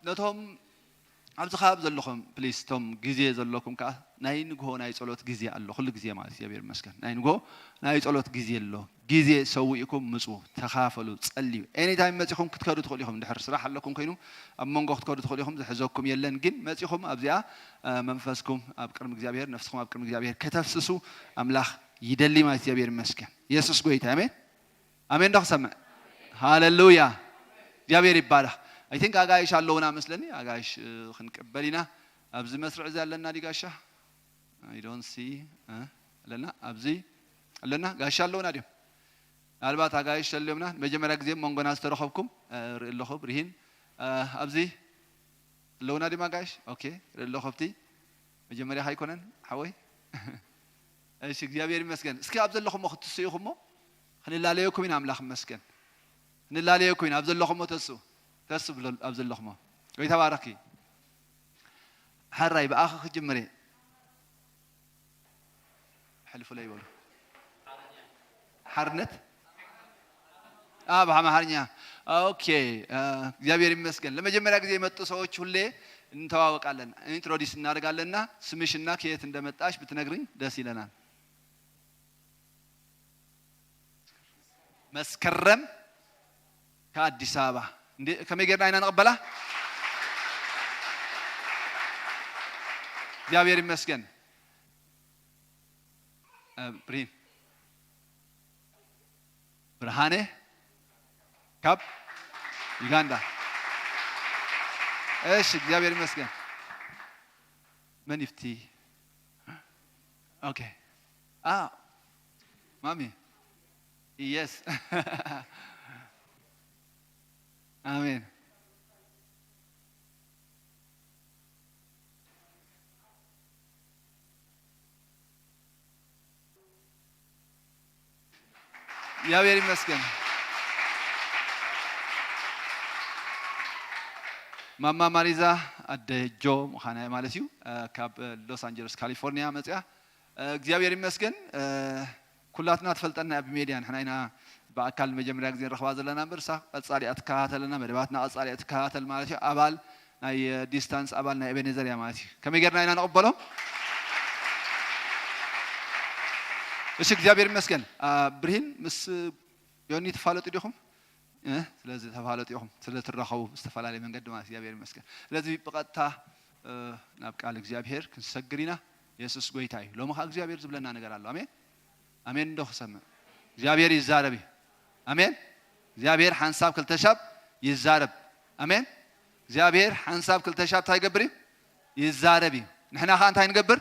ነቶም ኣብዚ ከባቢ ዘለኹም ፕሊስ፣ እቶም ግዜ ዘለኩም ከኣ ናይ ንግሆ ናይ ጸሎት ግዜ ኣሎ። ኩሉ ግዜ ማለት እግዚኣብሔር ይመስገን። ናይ ንግሆ ናይ ጸሎት ግዜ ኣሎ። ግዜ ሰዊእኩም ምጹ፣ ተኻፈሉ፣ ጸልዩ። ኤኒታይም መጺኹም ክትከዱ ትኽእሉ ኢኹም። ድሕር ስራሕ ኣለኩም ኮይኑ ኣብ መንጎ ክትከዱ ትኽእሉ ኢኹም። ዝሕዘኩም የለን። ግን መጺኹም ኣብዚኣ፣ እ፣ መንፈስኩም ኣብ ቅድሚ እግዚኣብሔር፣ ነፍስኹም ኣብ ቅድሚ እግዚኣብሔር ከተፍስሱ ኣምላኽ ይደሊ ማለት እግዚኣብሔር ይመስገን። የሱስ ጎይታ። ኣሜን። ኣሜን ዶ ክሰምዕ? ሃሌሉያ። እግዚኣብሔር ይባረኽ። I think ኣጋይሽ ኣለውና መስለኒ። ኣጋይሽ፣ እ፣ ክንቅበል ኢና። ኣብዚ መስርዕ እዚ ኣለና ድዩ ጋሻ? I don't see፣ እ፣ ኣለና? ኣብዚ ኣለና? ጋሻ ኣለውና ድዮም? ምናልባት ኣጋይሽ ተልዮምና። መጀመርያ ግዜ መንጎና ዝተረኸብኩም፣ እ፣ ርኢ ኣለኹ ብርሂን። እ፣ ኣብዚ ኣለውና ድማ ጋይሽ? ኦኬ፣ ርኢ ኣለኹ ኣብቲ መጀመርያ ኣይኮነን ሓወይ? እሺ፣ እግዚኣብሔር ይመስገን። እስኪ ኣብ ዘለኹሞ ክትስኡ ኢኹሞ? ክንላለየኩም ኢና፣ ኣምላኽ ይመስገን። ክንላለየኩም ኢና፣ ኣብ ዘለኹሞ ተስኡ። ተስኡ ብሎ-፣ ኣብ ዘለኹሞ። ወይ ተባረኺ። ሕራይ፣ ብኣኺ ክጅምር እየ። ሕልፉለይ በሉ። ሓርነት? አ፣ በአማርኛ። ኦኬ፣ አ፣ እግዚኣብሔር ይመስገን። ለመጀመሪያ ጊዜ የመጡ ሰዎች ሁሌ እንተዋወቃለን፣ ኢንትሮዲስ እናደርጋለንና ስምሽና ከየት እንደመጣሽ ብትነግርኝ ደስ ይለናል። መስከረም ከኣዲስ ኣበባ። እንዴ፣ ከመይ ጌርና ኢና ንቕበላ? እግዚኣብሔር ይመስገን። ብሪን ብርሃነ ካብ ዩጋንዳ። እሺ፣ እግዚኣብሔር ይመስገን። መን ይፍቲ? ኦኬ። አ ማሚ፣ የስ። ኣሜን። እግዚኣብሔር ይመስገን። ማማ ማሪዛ፣ ኣደ ጆ ምዃና ማለት እዩ። ካብ ሎስ ኣንጀለስ ካሊፎርኒያ መፅያ። እግዚኣብሔር ይመስገን። ኩላትና ትፈልጠና እያ ብሜድያ፣ ንሕና ኢና ብኣካል መጀመርያ ግዜ ንረኽባ ዘለና እምበር፣ እሳ ቀጻሊ እያ ትከታተለና፣ መደባትና ቀጻሊ እያ ትከታተል ማለት እዩ። ኣባል ናይ ዲስታንስ ኣባል ናይ ኤቤኔዘር እያ ማለት እዩ። ከመይ ጌርና ኢና ንቕበሎም? እሺ፣ እግዚኣብሔር ይመስገን። ብርሂን ምስ ዮኒ ትፋለጡ ዲኹም? ስለዚ ተፋለጡ ኢኹም፣ ስለ ትራኸቡ ብዝተፈላለየ መንገዲ ማለት እግዚኣብሔር ይመስገን። ስለዚ ብቐጥታ ናብ ቃል እግዚኣብሔር ክንሰግር ኢና። የሱስ ጎይታ እዩ። ሎሚ ኸዓ እግዚኣብሔር ዝብለና ነገር ኣሎ። ኣሜን። ኣሜን እንዶ ክሰምዕ እግዚኣብሔር ይዛረብ እዩ። ኣሜን። እግዚኣብሔር ሓንሳብ ክልተሻብ ይዛረብ። ኣሜን። እግዚኣብሔር ሓንሳብ ክልተሻብ እንታይ ይገብር እዩ? ይዛረብ እዩ። ንሕና ኸዓ እንታይ ንገብር?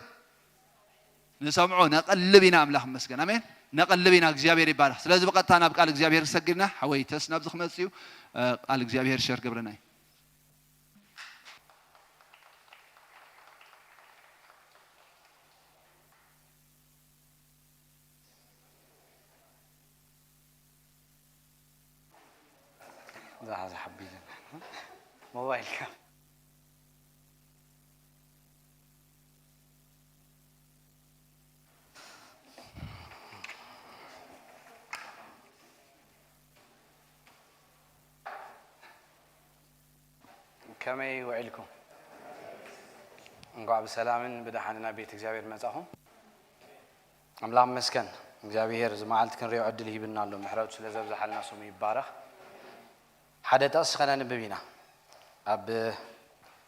ንሰምዖ፣ ነቐልብ ኢና። ኣምላኽ ይመስገን። ኣሜን። ነቐልብ ኢና። እግዚኣብሔር ይባረኽ። ስለዚ ብቐጥታ ናብ ቃል እግዚኣብሔር ንሰግድና። ሓወይ ተስ ናብዚ ክመጽእ እዩ። ቃል እግዚኣብሔር ሸር ገብረና እዩ። ዛሓ ዝሓቢለ ሞባይልካ ከመይ ውዒልኩም? እንኳዕ ብሰላምን ብደሓንን ናብ ቤት እግዚኣብሔር መጻኹም። ኣምላኽ ይመስገን፣ እግዚኣብሔር እዚ መዓልቲ ክንሪኦ ዕድል ሂብና ኣሎ፣ ምሕረቱ ስለ ዘብዝሓልና ስሙ ይባረኽ። ሓደ ጥቕሲ ከነንብብ ኢና። ኣብ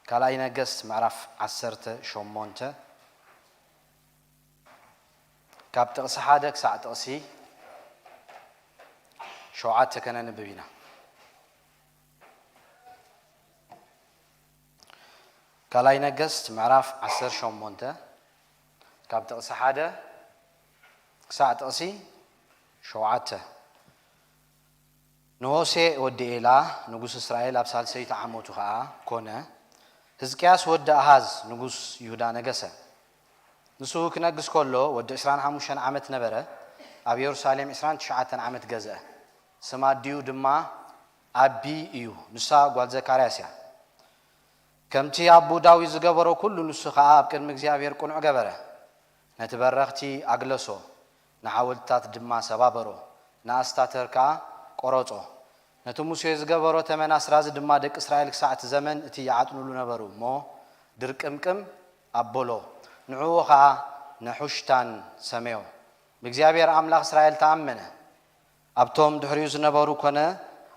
ካልኣይ ነገስት ምዕራፍ ዓሰርተ ሸሞንተ ካብ ጥቕሲ ሓደ ክሳዕ ጥቕሲ ሸውዓተ ከነንብብ ኢና። ካልኣይ ነገስት ምዕራፍ ዓሰርተ ሸሞንተ ካብ ጥቕሲ ሓደ ክሳዕ ጥቕሲ ሸውዓተ። ንሆሴእ ወዲ ኤላ ንጉስ እስራኤል ኣብ ሳልሰይቲ ዓመቱ ኸኣ ኮነ፣ ህዝቅያስ ወዲ ኣሃዝ ንጉስ ይሁዳ ነገሰ። ንሱ ክነግስ ከሎ ወዲ ዕስራን ሓሙሽተን ዓመት ነበረ፣ ኣብ የሩሳሌም ዕስራን ትሽዓተን ዓመት ገዝአ። ስም ኣዲኡ ድማ ኣቢ እዩ፣ ንሳ ጓል ዘካርያስ እያ። ከምቲ ኣቦኡ ዳዊት ዝገበሮ ኩሉ ንሱ ኸኣ ኣብ ቅድሚ እግዚኣብሔር ቅኑዕ ገበረ። ነቲ በረኽቲ ኣግለሶ፣ ንሓወልትታት ድማ ሰባበሮ፣ ንኣስታተር ከኣ ቆረጾ። ነቲ ሙሴ ዝገበሮ ተመን ኣስራዚ ድማ ደቂ እስራኤል ክሳዕ እቲ ዘመን እቲ ይዓጥኑሉ ነበሩ እሞ፣ ድርቅምቅም ኣበሎ። ንዕኡ ኸኣ ነሑሽታን ሰመዮ። ብእግዚኣብሔር ኣምላኽ እስራኤል ተኣመነ። ኣብቶም ድሕሪኡ ዝነበሩ ኰነ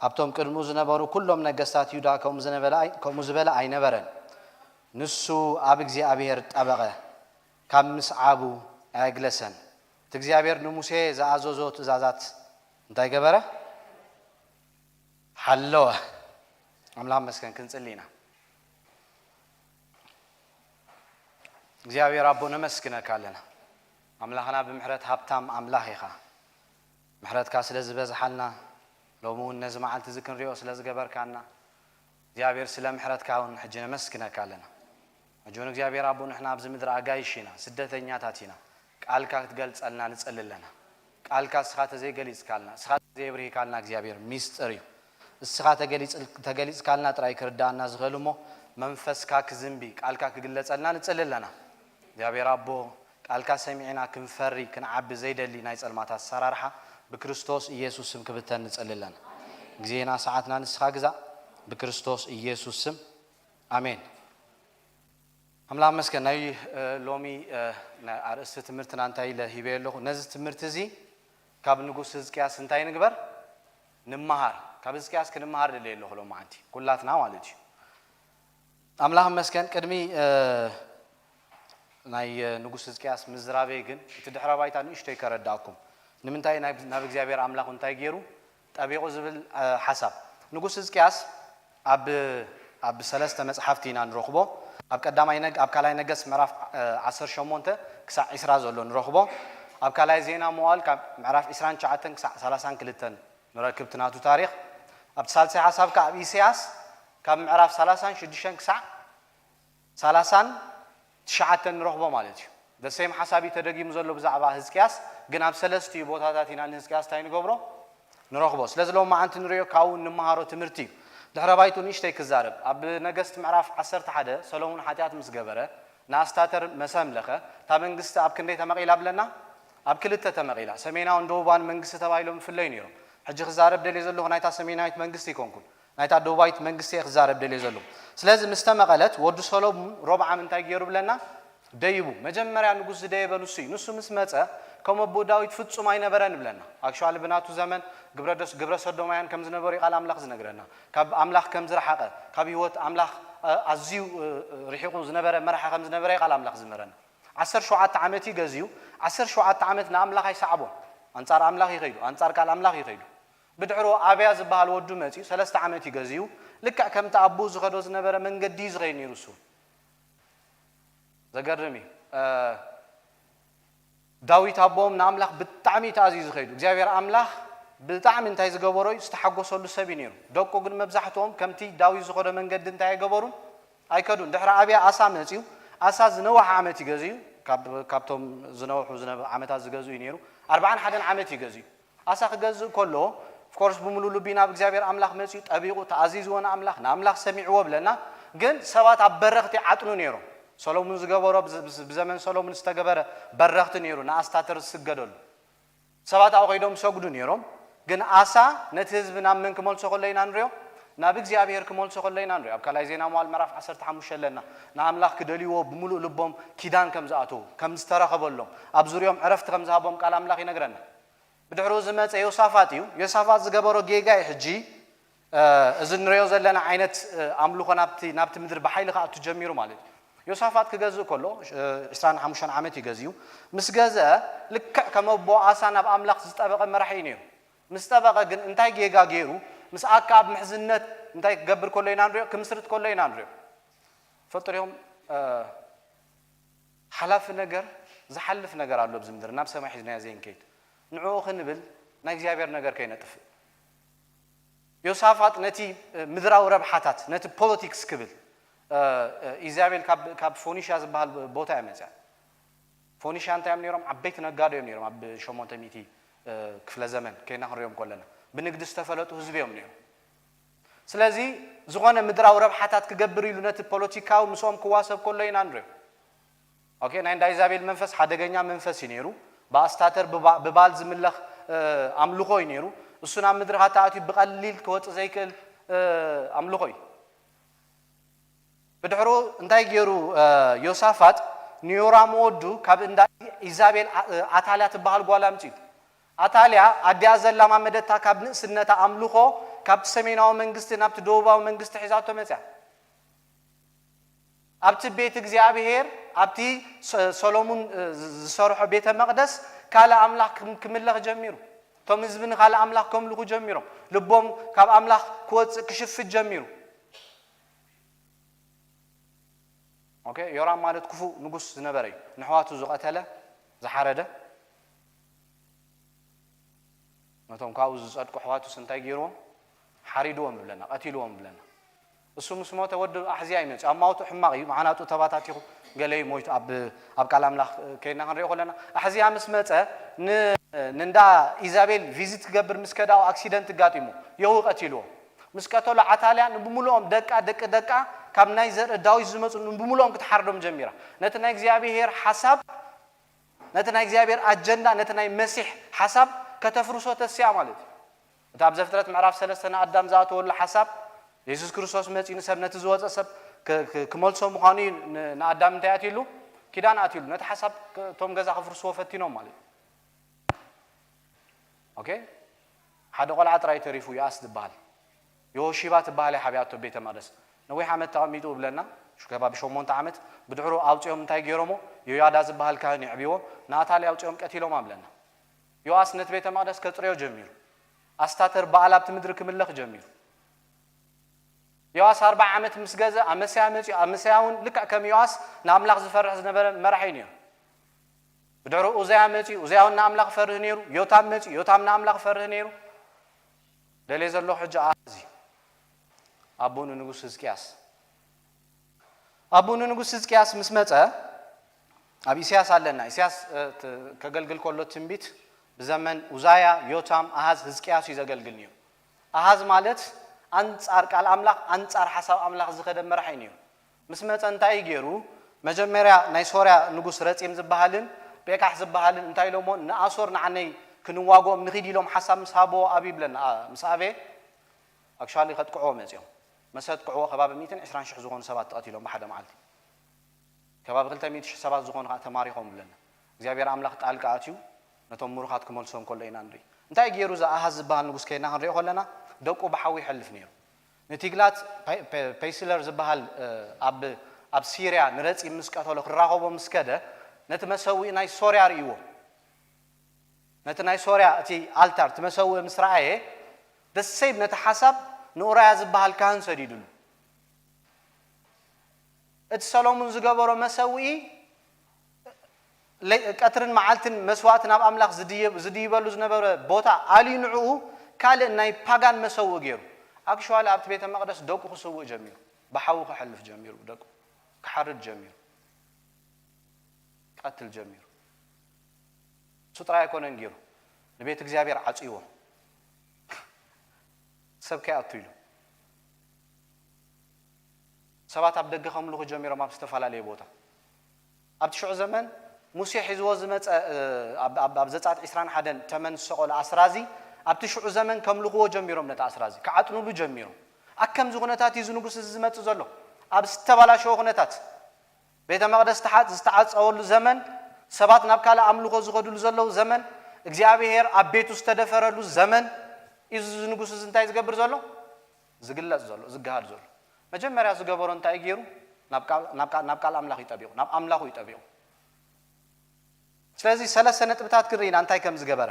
ኣብቶም ቅድሚኡ ዝነበሩ ኵሎም ነገስታት ይሁዳ ከምኡ ዝነበለ ኣይ-፣ ከምኡ ዝበለ ኣይነበረን። ንሱ ኣብ እግዚኣብሔር ጠበቐ፣ ካብ ምስዓቡ ኣየግለሰን። እቲ እግዚኣብሔር ንሙሴ ዝኣዘዞ ትእዛዛት እንታይ ገበረ? ሓለወ። ኣምላኽ መስገን ክንጽሊ ኢና። እግዚኣብሔር ኣቦ ነመስግነካ ኣለና። ኣምላኽና ብምሕረት ሃብታም ኣምላኽ ኢኻ። ምሕረትካ ስለ ዝበዝሓልና፣ ሎሚ እውን ነዚ መዓልቲ እዚ ክንሪኦ ስለ ዝገበርካና፣ እግዚኣብሔር ስለ ምሕረትካ እውን ሕጂ ነመስግነካ ኣለና። ሕጂ እውን እግዚኣብሔር ኣቦ ንሕና ኣብዚ ምድሪ ኣጋይሽ ኢና፣ ስደተኛታት ኢና። ቃልካ ክትገልጸልና ንጸሊ ኣለና። ቃልካ እስኻ ተዘይገሊጽካልና፣ እስኻ ተዘየብርሂካልና እግዚኣብሔር ሚስጥር እዩ። እስኻ ተገሊጽ-፣ ተገሊጽካልና ጥራይ ክርዳኣና ዝኽእል እሞ መንፈስካ ክዝንቢ፣ ቃልካ ክግለጸልና ንጽሊ ኣለና። እግዚኣብሔር ኣቦ ቃልካ ሰሚዕና ክንፈሪ፣ ክንዓቢ ዘይደሊ ናይ ጸልማት ኣሰራርሓ ብክርስቶስ ኢየሱስ ስም ክብተን ንጸሊ ኣለና። ግዜና ሰዓትና ንስኻ ግዛእ፣ ብክርስቶስ ኢየሱስ ስም ኣሜን። ኣምላኽ መስገን። ናይ፣ እ፣ ሎሚ፣ እ፣ ናይ ኣርእስቲ ትምህርትና እንታይ ኢለ ሂበዮ ኣለኹ? ነዚ ትምህርቲ እዚ ካብ ንጉስ ህዝቅያስ እንታይ ንግበር? ንምሃር። ካብ ህዝቅያስ ክንምሃር ደልየ ኣለኹ ሎማዓንቲ፣ ኩላትና ማለት እዩ። ኣምላኽ መስገን። ቅድሚ፣ እ፣ ናይ ንጉስ ህዝቅያስ ምዝራበይ ግን እቲ ድሕረ ባይታ ንእሽተይ ከረዳእኩም። ንምንታይ ናብ እግዚኣብሔር ኣምላኽ እንታይ ገይሩ ጠቢቑ ዝብል ሓሳብ። ንጉስ ህዝቅያስ ኣብ ኣብ ሰለስተ መጽሓፍቲ ኢና ንረኽቦ። ኣብ ቀዳማይ ነግ ኣብ ካልኣይ ነገስ ምዕራፍ ዓሰርተ ሸሞንተ ክሳዕ ዕስራ ዘሎ ንረኽቦ። ኣብ ካልኣይ ዜና መዋል ካብ ምዕራፍ ዕስራን ትሽዓተን ክሳዕ ሰላሳን ክልተን ንረክብ እቲ ናቱ ታሪኽ። ኣብቲ ሳልሳይ ሓሳብ ከኣ ኣብ ኢሳያስ ካብ ምዕራፍ ሰላሳን ሽዱሽተን ክሳዕ ሰላሳን ትሽዓተን ንረኽቦ ማለት እዩ። ደሴም ሓሳብ እዩ ተደጊሙ ዘሎ ብዛዕባ ህዝቅያስ፣ ግን ኣብ ሰለስቲኡ ቦታታት ኢና ንህዝቅያስ እንታይ ንገብሮ ንረኽቦ። ስለዚ ሎም መዓንቲ ንሪኦ ካብኡ እንመሃሮ ትምህርቲ እዩ። ድሕረ ባይቱ ንእሽተይ ክዛረብ። ኣብ ነገስቲ ምዕራፍ ዓሰርተ ሓደ ሰሎሞን ሓጢኣት ምስ ገበረ ንኣስታተር መሰ ኣምለኸ። እታ መንግስቲ ኣብ ክንደይ ተመቒላ ብለና? ኣብ ክልተ ተመቒላ። ሰሜናውን ደቡባን መንግስቲ ተባሂሎም ይፍለዩ ነይሮም። ሕጂ ክዛረብ ደልየ ዘለኹ ናይታ ሰሜናዊት መንግስቲ ኣይኮንኩን። ናይታ ደቡባዊት መንግስቲ እየ ክዛረብ ደልየ ዘለኹ። ስለዚ ምስ ተመቐለት ወዲ ሰሎሙን ሮብዓም እንታይ ገይሩ ብለና? ደይቡ። መጀመርያ ንጉስ ዝደየበ ንሱ እዩ። ንሱ ምስ መጸ ከም ኣቦኡ ዳዊት ፍጹም ኣይነበረን ብለና። ኣክሽዋሊ ብናቱ ዘመን ግብረ ዶስ ግብረ ሰዶማውያን ከም ዝነበሩ እዩ ቃል ኣምላኽ ዝነግረና። ካብ ኣምላኽ ከም ዝረሓቐ፣ ካብ ህይወት ኣምላኽ ኣዝዩ ርሒቑ ዝነበረ መራሒ ከም ዝነበረ እዩ ቃል ኣምላኽ ዝምህረና። ዓሰርተ ሸውዓተ ዓመት እዩ ገዚኡ። ዓሰርተ ሸውዓተ ዓመት ንኣምላኽ ኣይሰዓቦን። ኣንጻር ኣምላኽ ይኸይዱ፣ ኣንጻር ቃል ኣምላኽ ይኸይዱ። ብድሕሩ ኣብያ ዝበሃል ወዱ መጺኡ ሰለስተ ዓመት እዩ ገዚኡ። ልክዕ ከምቲ ኣቦኡ ዝኸዶ ዝነበረ መንገዲ እዩ ዝኸይድ ነይሩ እሱ። ዘገርም እዩ። ዳዊት ኣቦኦም ንኣምላኽ ብጣዕሚ እዩ ተኣዝዩ ዝኸይዱ። እግዚኣብሔር ኣምላኽ ብጣዕሚ እንታይ ዝገበሮ እዩ ዝተሓጎሰሉ ሰብ እዩ ነይሩ። ደቁ ግን መብዛሕትኦም ከምቲ ዳዊት ዝኸዶ መንገዲ እንታይ ኣይገበሩን? ኣይከዱን። ድሕሪ ኣብያ ኣሳ መጺኡ። ኣሳ ዝነውሐ ዓመት እዩ ገዚኡ። ካብ ካብቶም ዝነውሑ ዝነበ ዓመታት ዝገዝኡ እዩ ነይሩ። ኣርብዓን ሓደን ዓመት እዩ ገዚኡ። ኣሳ ክገዝእ ከሎ ኦፍኮርስ ብምሉእ ልቢ ናብ እግዚኣብሔር ኣምላኽ መጺኡ ጠቢቑ ተኣዚዝዎ ንኣምላኽ ንኣምላኽ ሰሚዕዎ ብለና። ግን ሰባት ኣብ በረኽቲ ዓጥኑ ነይሮም። ሰሎሙን ዝገበሮ ብዘመን ሰሎሙን ዝተገበረ በረኽቲ ነይሩ ንኣስታተር ዝስገደሉ። ሰባት ኣብኡ ከይዶም ይሰግዱ ነይሮም። ግን ኣሳ ነቲ ህዝቢ ናብ መን ክመልሶ ከሎ ኢና ንሪኦ? ናብ እግዚኣብሔር ክመልሶ ከሎ ኢና ንሪኦ። ኣብ ካልኣይ ዜና መዋዕል ምዕራፍ ዓሰርተ ሓሙሽተ ኣለና። ንኣምላኽ ክደልይዎ ብምሉእ ልቦም ኪዳን ከም ዝኣተዉ ከም ዝተረኸበሎም ኣብ ዙርዮም ዕረፍቲ ከም ዝሃቦም ቃል ኣምላኽ ይነግረና። ብድሕሩ ዝመጸ ዮሳፋጥ እዩ። ዮሳፋጥ ዝገበሮ ጌጋ እዩ። ሕጂ እዚ ንሪኦ ዘለና ዓይነት ኣምልኾ ናብቲ ናብቲ ምድሪ ብሓይሊ ክኣቱ ጀሚሩ ማለት እዩ። ዮሳፋጥ ክገዝእ ከሎ ዕስራን ሓሙሽተን ዓመት እዩ ገዚኡ። ምስ ገዝአ ልክዕ ከም ኣቦ ኣሳ ናብ ኣምላኽ ዝጠበቐ መራሒ እዩ ነይሩ። ምስ ጠበቐ ግን እንታይ ጌጋ ገይሩ? ምስ ኣክኣብ ምሕዝነት እንታይ ክገብር ከሎ ኢና ንሪኦ፣ ክምስርት ከሎ ኢና ንሪኦ። ፈጥሪኦም ሓላፊ ነገር ዝሓልፍ ነገር ኣሎ ኣብዚ ምድሪ ናብ ሰማይ ሒዝናዮ ዘይንከይድ ንዕኡ ክንብል ናይ እግዚኣብሔር ነገር ከይነጥፍእ። ዮሳፋጥ ነቲ ምድራዊ ረብሓታት ነቲ ፖለቲክስ ክብል ኢዛቤል ካብ ፎኒሽያ ዝበሃል ቦታ እያ መፅያ። ፎኒሽያ እንታይ እዮም ነይሮም? ዓበይቲ ነጋዶ እዮም ነይሮም። ኣብ ሸሞንተ ሚእቲ ክፍለ ዘመን ከይና ክንሪኦም ከለና ብንግዲ ዝተፈለጡ ህዝቢ እዮም ነይሮም። ስለዚ ዝኾነ ምድራዊ ረብሓታት ክገብር ኢሉ ነቲ ፖለቲካዊ ምስኦም ክዋሰብ ከሎ ኢና ንሪኦ። ኦኬ፣ ናይ እንዳ ኢዛቤል መንፈስ ሓደገኛ መንፈስ እዩ ነይሩ። ብኣስታተር ብባል ዝምለኽ ኣምልኾ እዩ ነይሩ። እሱ ናብ ምድሪ ሃታ ኣትዩ ብቐሊል ክወፅእ ዘይክእል ኣምልኾ እዩ። ብድሕሩ እንታይ ገይሩ? ዮሳፋጥ ንዮራም ወዱ ካብ እንዳ ኢዛቤል ኣታልያ ትበሃል ጓል ኣምፅኡ። ኣታልያ ኣዲኣ ዘላማመደታ ካብ ንእስነታ ኣምልኾ ካብቲ ሰሜናዊ መንግስቲ ናብቲ ደቡባዊ መንግስቲ ሒዛቶ መፅያ። ኣብቲ ቤት እግዚኣብሔር ኣብቲ ሰሎሙን ዝሰርሖ ቤተ መቕደስ ካልእ ኣምላኽ ክምለኽ ጀሚሩ። እቶም ህዝቢ ንኻልእ ኣምላኽ ከምልኹ ጀሚሮም። ልቦም ካብ ኣምላኽ ክወፅእ ክሽፍት ጀሚሩ። ኦኬ፣ ዮራም ማለት ክፉእ ንጉስ ዝነበረ እዩ። ንሕዋቱ ዝቐተለ ዝሓረደ ነቶም ካብኡ ዝጸድቁ ኣሕዋቱስ እንታይ ገይርዎም? ሓሪድዎም ይብለና፣ ቀቲልዎም ይብለና። እሱ ምስ ሞተ ወዲ ኣሕዝያ ይመጽእ። ኣማውቱ ሕማቕ እዩ፣ መዓናጡ ተባታቲኹ ገለ እዩ ሞይቱ። ኣብ ኣብ ቃል ኣምላኽ ከይና ክንሪኦ ከለና ኣሕዝያ ምስ መጸ ንእንዳ ኢዛቤል ቪዚት ክገብር ምስ ከደ ኣብኡ ኣክሲደንት ኣጋጢሙ የህው ቀቲልዎ። ምስ ቀተሎ ዓታልያ ንብምልኦም ደቃ ደቂ ደቃ ካብ ናይ ዘርኢ ዳዊት ዝመጹ ንብምልኦም ክትሓርዶም ጀሚራ። ነቲ ናይ እግዚኣብሔር ሓሳብ ነቲ ናይ እግዚኣብሔር ኣጀንዳ ነቲ ናይ መሲሕ ሓሳብ ከተፍርሶ ተስያ ማለት እዩ። እቲ ኣብ ዘፍጥረት ምዕራፍ ሰለስተ ንኣዳም ዝኣተወሉ ሓሳብ የሱስ ክርስቶስ መጺኡ ንሰብ ነቲ ዝወጸ ሰብ ክመልሶ ምዃኑ እዩ። ንኣዳም እንታይ ኣትዩሉ? ኪዳን ኣትዩሉ። ነቲ ሓሳብ እቶም ገዛ ክፍርስዎ ፈቲኖም ማለት እዩ። ኦኬ፣ ሓደ ቆልዓ ጥራይ ተሪፉ ዮኣስ ዝበሃል። የሆሺባ ትበሃል እያ ሓቢኣቶ ቤተ መቕደስ። ነዊሕ ዓመት ተቐሚጡ ብለና። ከባቢ ሸሞንተ ዓመት። ብድሕሩ ኣውፂኦም እንታይ ገይሮሞ? ዮያዳ ዝበሃል ካህን የዕብዎ። ንኣታሊ ኣውፂኦም ቀቲሎም ኣብለና። ዮኣስ ነቲ ቤተ መቕደስ ከፅርዮ ጀሚሩ። ኣስታተር በኣል ኣብቲ ምድሪ ክምለኽ ጀሚሩ። ዮኣስ ኣርባዓ ዓመት ምስ ገዘ ኣመስያ መፅኡ። ኣመስያ እውን ልክዕ ከም ዮኣስ ንኣምላኽ ዝፈርሕ ዝነበረ መራሒ እዩ ነይሩ። ብድሕሩ ኡዝያ መፅኡ። ኡዝያ እውን ንኣምላኽ ፈርህ ነይሩ። ዮታም መፅኡ። ዮታም ንኣምላኽ ፈርህ ነይሩ። ደልየ ዘለኹ ሕጂ ኣሃዝ እዩ። ኣቦ ንንጉስ ህዝቅያስ። ኣቦ ንንጉስ ህዝቅያስ ምስ መፀ ኣብ ኢሳያስ ኣለና። ኢሳያስ እ፣ ት- ከገልግል ከሎ ትንቢት ብዘመን ኡዛያ፣ ዮታም፣ ኣሃዝ፣ ህዝቅያስ እዩ ዘገልግል ነይሩ። ኣሃዝ ማለት ኣንጻር ቃል ኣምላኽ፣ ኣንጻር ሓሳብ ኣምላኽ ዝኸደ መራሒ እዩ ነይሩ። ምስ መጸ እንታይ እዩ ገይሩ? መጀመርያ ናይ ሶርያ ንጉስ ረጺም ዝበሃልን ጴቃሕ ዝበሃልን እንታይ ኢሎሞ? ንኣሶር ንዓነይ ክንዋግኦም ንኺድ ኢሎም ሓሳብ ምስ ሃብዎ ኣብ ይብለና። ኣ፣ ምስ ኣበየ ኣክቹዋሊ ከጥቅዕዎ መጺኦም። መሰ ኣጥቅዕዎ ከባቢ ሚእትን ዕስራን ሽሕ ዝኾኑ ሰባት ተቐቲሎም ብሓደ መዓልቲ። ከባቢ ክልተ ሚእቲ ሽሕ ሰባት ዝኾኑ ከዓ ተማሪኾም ብለና። እግዚኣብሔር ኣምላኽ ጣልቃ ኣትዩ ነቶም ምሩኻት ክመልሶም ከሎ ኢና ንርኢ። እንታይ ገይሩ እዚ ኣሃዝ ዝበሃል ንጉስ ከይና ክንሪኦ ከለና ደቁ ብሓዊ ይሐልፍ ነይሩ። ንቲግላት ፓይ- ፓይ- ፓይስለር ዝበሃል እ፣ ኣብ ኣብ ሲርያ ንረጺም ምስ ቀተሎ ክራኸቦ ምስ ከደ ነቲ መሰውኢ ናይ ሶርያ ርእይዎ። ነቲ ናይ ሶርያ እቲ ኣልታር እቲ መሰውኢ ምስ ረኣየ ደሰይብ ነቲ ሓሳብ ንኡራያ ዝበሃል ካህን ሰዲዱሉ። እቲ ሰሎሙን ዝገበሮ መሰውኢ ለይ- ቀትርን መዓልትን መስዋእቲ ናብ ኣምላኽ ዝድይብ- ዝድይበሉ ዝነበረ ቦታ ኣልዩ ንዕኡ ካልእ ናይ ፓጋን መሰውኢ ገይሩ። ኣክሽዋሊ ኣብቲ ቤተ መቕደስ ደቁ ክስውእ ጀሚሩ። ብሓዊ ክሐልፍ ጀሚሩ። ደቁ ክሓርድ ጀሚሩ። ቀትል ጀሚሩ። እሱ ጥራይ ኣይኮነን ገይሩ። ንቤት እግዚኣብሔር ዓጽይዎ። ሰብ ከይኣቱ ኢሉ። ሰባት ኣብ ደገ ከምልኹ ጀሚሮም ኣብ ዝተፈላለየ ቦታ። ኣብቲ ሽዑ ዘመን ሙሴ ሒዝዎ ዝመጸ እ፣ ኣብ- ኣብ ኣብ ዘጻት ዕስራን ሓደን ተመን ዝሰቐሉ ኣስራዚ ኣብቲ ሽዑ ዘመን ከምልኽዎ ጀሚሮም ነቲ ኣስራዚ ክዓጥኑሉ ጀሚሮም። ኣብ ከምዚ ኩነታት እዩ እዚ ንጉስ እዚ ዝመጽእ ዘሎ። ኣብ ዝተባላሸወ ኩነታት ቤተ መቕደስ ተሓጽ- ዝተዓጸወሉ ዘመን፣ ሰባት ናብ ካልእ ኣምልኾ ዝኸዱሉ ዘለዉ ዘመን፣ እግዚኣብሔር ኣብ ቤቱ ዝተደፈረሉ ዘመን እዩ እዚ ንጉስ እዚ እንታይ ዝገብር ዘሎ? ዝግለጽ ዘሎ፣ ዝገሃድ ዘሎ። መጀመርያ ዝገበሮ እንታይ ገይሩ? ናብ ቃል- ናብ ቃል- ናብ ቃል ኣምላኽ እዩ ጠቢቑ፣ ናብ ኣምላኹ እዩ ጠቢቑ። ስለዚ ሰለስተ ነጥብታት ክንርኢና እንታይ ከም ዝገበረ።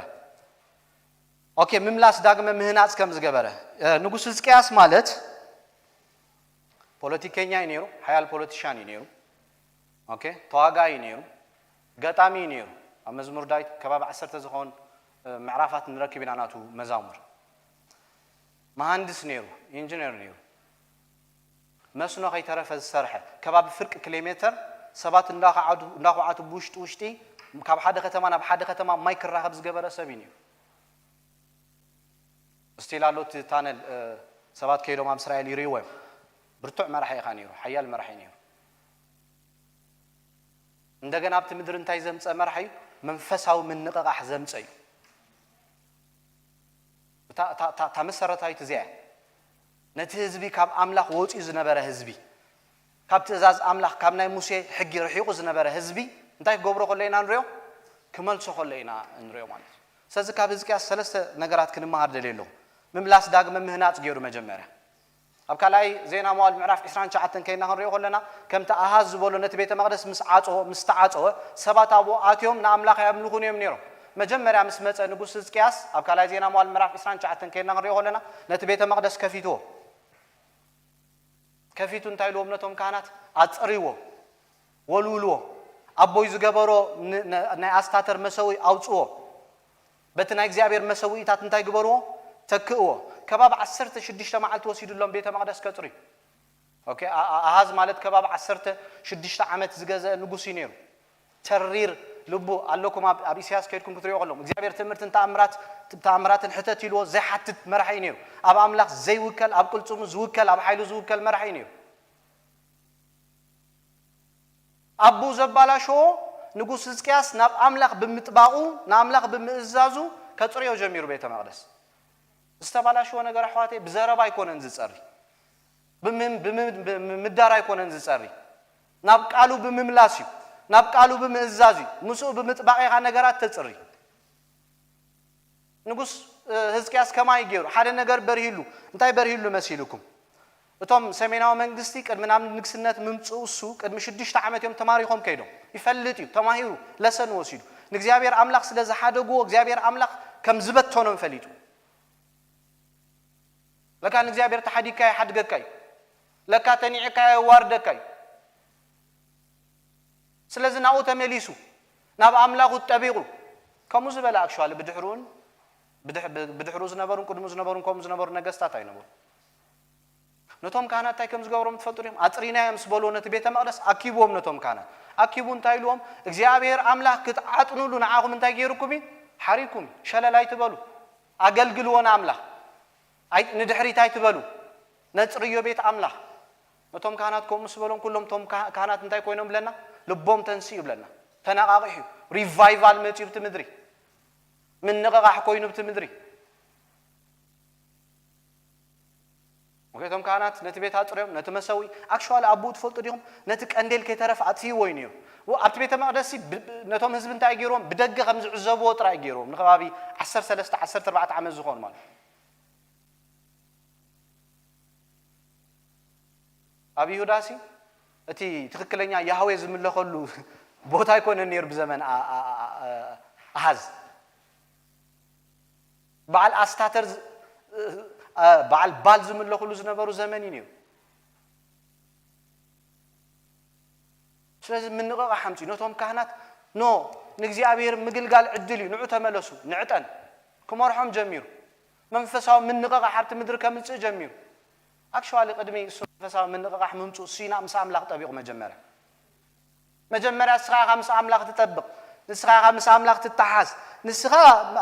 ኦኬ፣ ምምላስ ዳግመ ምህናጽ ከም ዝገበረ። እ፣ ንጉስ ህዝቅያስ ማለት ፖለቲከኛ እዩ ነይሩ፣ ሓያል ፖለቲሻን እዩ ነይሩ። ኦኬ፣ ተዋጋኢ እዩ ነይሩ፣ ገጣሚ እዩ ነይሩ። ኣብ መዝሙር ዳዊት ከባቢ ዓሰርተ ዝኸውን እ፣ ምዕራፋት ንረክብ ኢና ናቱ መዛሙር። መሃንድስ ነይሩ፣ ኢንጂነር ነይሩ። መስኖ ከይተረፈ ዝሰርሐ፣ ከባቢ ፍርቂ ኪሎ ሜተር ሰባት እንዳኸዓቱ እንዳኹዓቱ ብውሽጢ ውሽጢ ካብ ሓደ ከተማ ናብ ሓደ ከተማ ማይ ክራኸብ ዝገበረ ሰብ እዩ ነይሩ። ስቲል ኣሎ እቲ ታነል እ፣ ሰባት ከይዶም ኣብ እስራኤል ይርእይዎ እዮም። ብርቱዕ መራሒ ኢኻ ነይሩ፣ ሓያል መራሒ ነይሩ። እንደገና ኣብቲ ምድሪ እንታይ ዘምፀ መራሒ እዩ? መንፈሳዊ ምንቕቓሕ ዘምፀ እዩ። እታ- እታ እታ- እታ መሰረታዊት እዚኣ እያ። ነቲ ህዝቢ ካብ ኣምላኽ ወፂኡ ዝነበረ ህዝቢ፣ ካብ ትእዛዝ ኣምላኽ ካብ ናይ ሙሴ ሕጊ ርሒቑ ዝነበረ ህዝቢ እንታይ ክገብሮ ከሎ ኢና ንሪኦ? ክመልሶ ከሎ ኢና ንሪኦ ማለት እዩ። ስለዚ ካብ ህዝቅያስ ሰለስተ ነገራት ክንመሃር ደልየ ኣለኹ። ምምላስ ዳግመ ምህናፅ ገይሩ መጀመርያ ኣብ ካልኣይ ዜና መዋል ምዕራፍ ዕስራን ትሽዓተን ከይና ክንሪኦ ከለና ከምቲ ኣሃዝ ዝበሎ ነቲ ቤተ መቕደስ ምስ ዓፀወ ምስ ተዓፀወ ሰባት ኣብኡ ኣትዮም ንኣምላኽ የምልኹን እዮም ነይሮም። መጀመርያ ምስ መፀ ንጉስ ህዝቅያስ ኣብ ካልኣይ ዜና መዋል ምዕራፍ ዕስራን ትሽዓተን ከይና ክንሪኦ ከለና ነቲ ቤተ መቕደስ ከፊትዎ። ከፊቱ እንታይ ኢልዎም ነቶም ካህናት? ኣፅርይዎ፣ ወልውልዎ። ኣቦይ ዝገበሮ ን- ን- ናይ ኣስታተር መሰውኢ ኣውፅዎ። በቲ ናይ እግዚኣብሔር መሰውኢታት እንታይ ግበርዎ? ተክእዎ። ከባቢ ዓሰርተ ሽዱሽተ መዓልቲ ወሲዱሎም ቤተ መቕደስ ከፅርዩ። ኦኬ፣ ኣ- ኣ- ኣሃዝ ማለት ከባቢ ዓሰርተ ሽዱሽተ ዓመት ዝገዘአ ንጉስ እዩ ነይሩ። ተሪር ልቡ ኣለኩም ኣብ ኣብ ኢሳያስ ከይድኩም ክትሪኦ ከለኹም እግዚኣብሔር ትምህርትን ተኣምራት ተኣምራትን ሕተት ኢልዎ ዘይሓትት መራሒ እዩ ነይሩ። ኣብ ኣምላኽ ዘይውከል፣ ኣብ ቅልጽሙ ዝውከል፣ ኣብ ሓይሉ ዝውከል መራሒ እዩ ነይሩ። ኣቡ ዘባላሸዎ ንጉስ ህዝቅያስ ናብ ኣምላኽ ብምጥባቑ ንኣምላኽ ብምእዛዙ ከጽርዮ ጀሚሩ ቤተ መቕደስ። ዝተባላሸወ ነገር ኣሕዋተይ ብዘረባ ኣይኮነን ዝጸሪ፣ ብምም- ብምም- ብምምዳር ኣይኮነን ዝጸሪ፣ ናብ ቃሉ ብምምላስ እዩ፣ ናብ ቃሉ ብምእዛዝ እዩ፣ ምስኡ ብምጥባቕ ኢኻ ነገራት ተጽሪ። ንጉስ ህዝቅያስ ከማይ ገይሩ ሓደ ነገር በርሂሉ። እንታይ በርሂሉ መሲልኩም? እቶም ሰሜናዊ መንግስቲ ቅድሚ ናብ ንግስነት ምምፅኡ እሱ ቅድሚ ሽዱሽተ ዓመት እዮም ተማሪኾም ከይዶም። ይፈልጥ እዩ፣ ተማሂሩ፣ ለሰን ወሲዱ። ንእግዚኣብሔር ኣምላኽ ስለ ዝሓደግዎ እግዚኣብሔር ኣምላኽ ከም ዝበተኖም ፈሊጡ። ለካ ንእግዚኣብሔር ተሓዲግካ ይሓድገካ እዩ። ለካ ተኒዕካ የዋርደካ እዩ። ስለዚ ናብኡ ተመሊሱ ናብ ኣምላኹ ጠቢቑ ከምኡ ዝበለ ኣክሽዋሊ ብድሕሩን ብድሕሩ ዝነበሩን ቅድሙ ዝነበሩን ከምኡ ዝነበሩ ነገስታት ኣይነበሩ። ነቶም ካህናት እንታይ ከም ዝገብሮም ትፈልጡ ዲኹም? ኣፅሪናዮም ምስ በልዎ ነቲ ቤተ መቕደስ ኣኪብዎም። ነቶም ካህናት ኣኪቡ እንታይ ኢልዎም? እግዚኣብሔር ኣምላኽ ክትዓጥኑሉ ንዓኹም እንታይ ገይርኩም እዩ? ሓሪኩም እዩ። ሸለል ኣይትበሉ። ኣገልግልዎ ንኣምላኽ። ኣይ ንድሕሪት ኣይትበሉ። ነፅርዮ ቤት ኣምላኽ። ነቶም ካህናት ከምኡ ምስ በሎም ኩሎም ቶም ካህናት እንታይ ኮይኖም ብለና? ልቦም ተንስኡ ብለና። ተነቓቒሑ። ሪቫይቫል መፅኡ ብቲ ምድሪ። ምንቕቓሕ ኮይኑ ብቲ ምድሪ። እቶም ካህናት ነቲ ቤት ኣፅርዮም ነቲ መሰዊ ኣክሽዋሊ ኣቦኡ ትፈልጡ ዲኹም? ነቲ ቀንዴል ከይተረፈ ኣጥፍይዎ እዩ ነይሩ። ኣብቲ ቤተ መቅደስ ነቶም ህዝቢ እንታይ ገይርዎም? ብደገ ከም ዝዕዘብዎ ጥራይ ገይርዎም። ንከባቢ ዓሰርተ ሰለስተ ዓሰርተ ኣርባዕተ ዓመት ዝኾኑ ማለት እዩ። ኣብ ይሁዳሲ እቲ ትኽክለኛ ያህዌ ዝምለኸሉ ቦታ ኣይኮነን ነይሩ ብዘመን ኣሃዝ። በዓል ኣስታተር በዓል ባል ዝምለኹሉ ዝነበሩ ዘመን እዩ ነይሩ። ስለዚ ምንቕቓሕ ኣምፅኡ ነቶም ካህናት። ኖ፣ ንእግዚኣብሔር ምግልጋል ዕድል እዩ፣ ንዑ ተመለሱ። ንዕጠን ክመርሖም ጀሚሩ። መንፈሳዊ ምንቕቓሕ ኣብቲ ምድሪ ከምፅእ ጀሚሩ። ኣክሽዋሊ ቅድሚ እሱ መንፈሳዊ ምንቕቓሕ ምምፅኡ ሲና ምስ ኣምላኽ ጠቢቑ መጀመርያ። መጀመርያ ንስኻ ኢኻ ምስ ኣምላኽ ትጠብቕ። ንስኻ ኢኻ ምስ ኣምላኽ ትተሓዝ። ንስኻ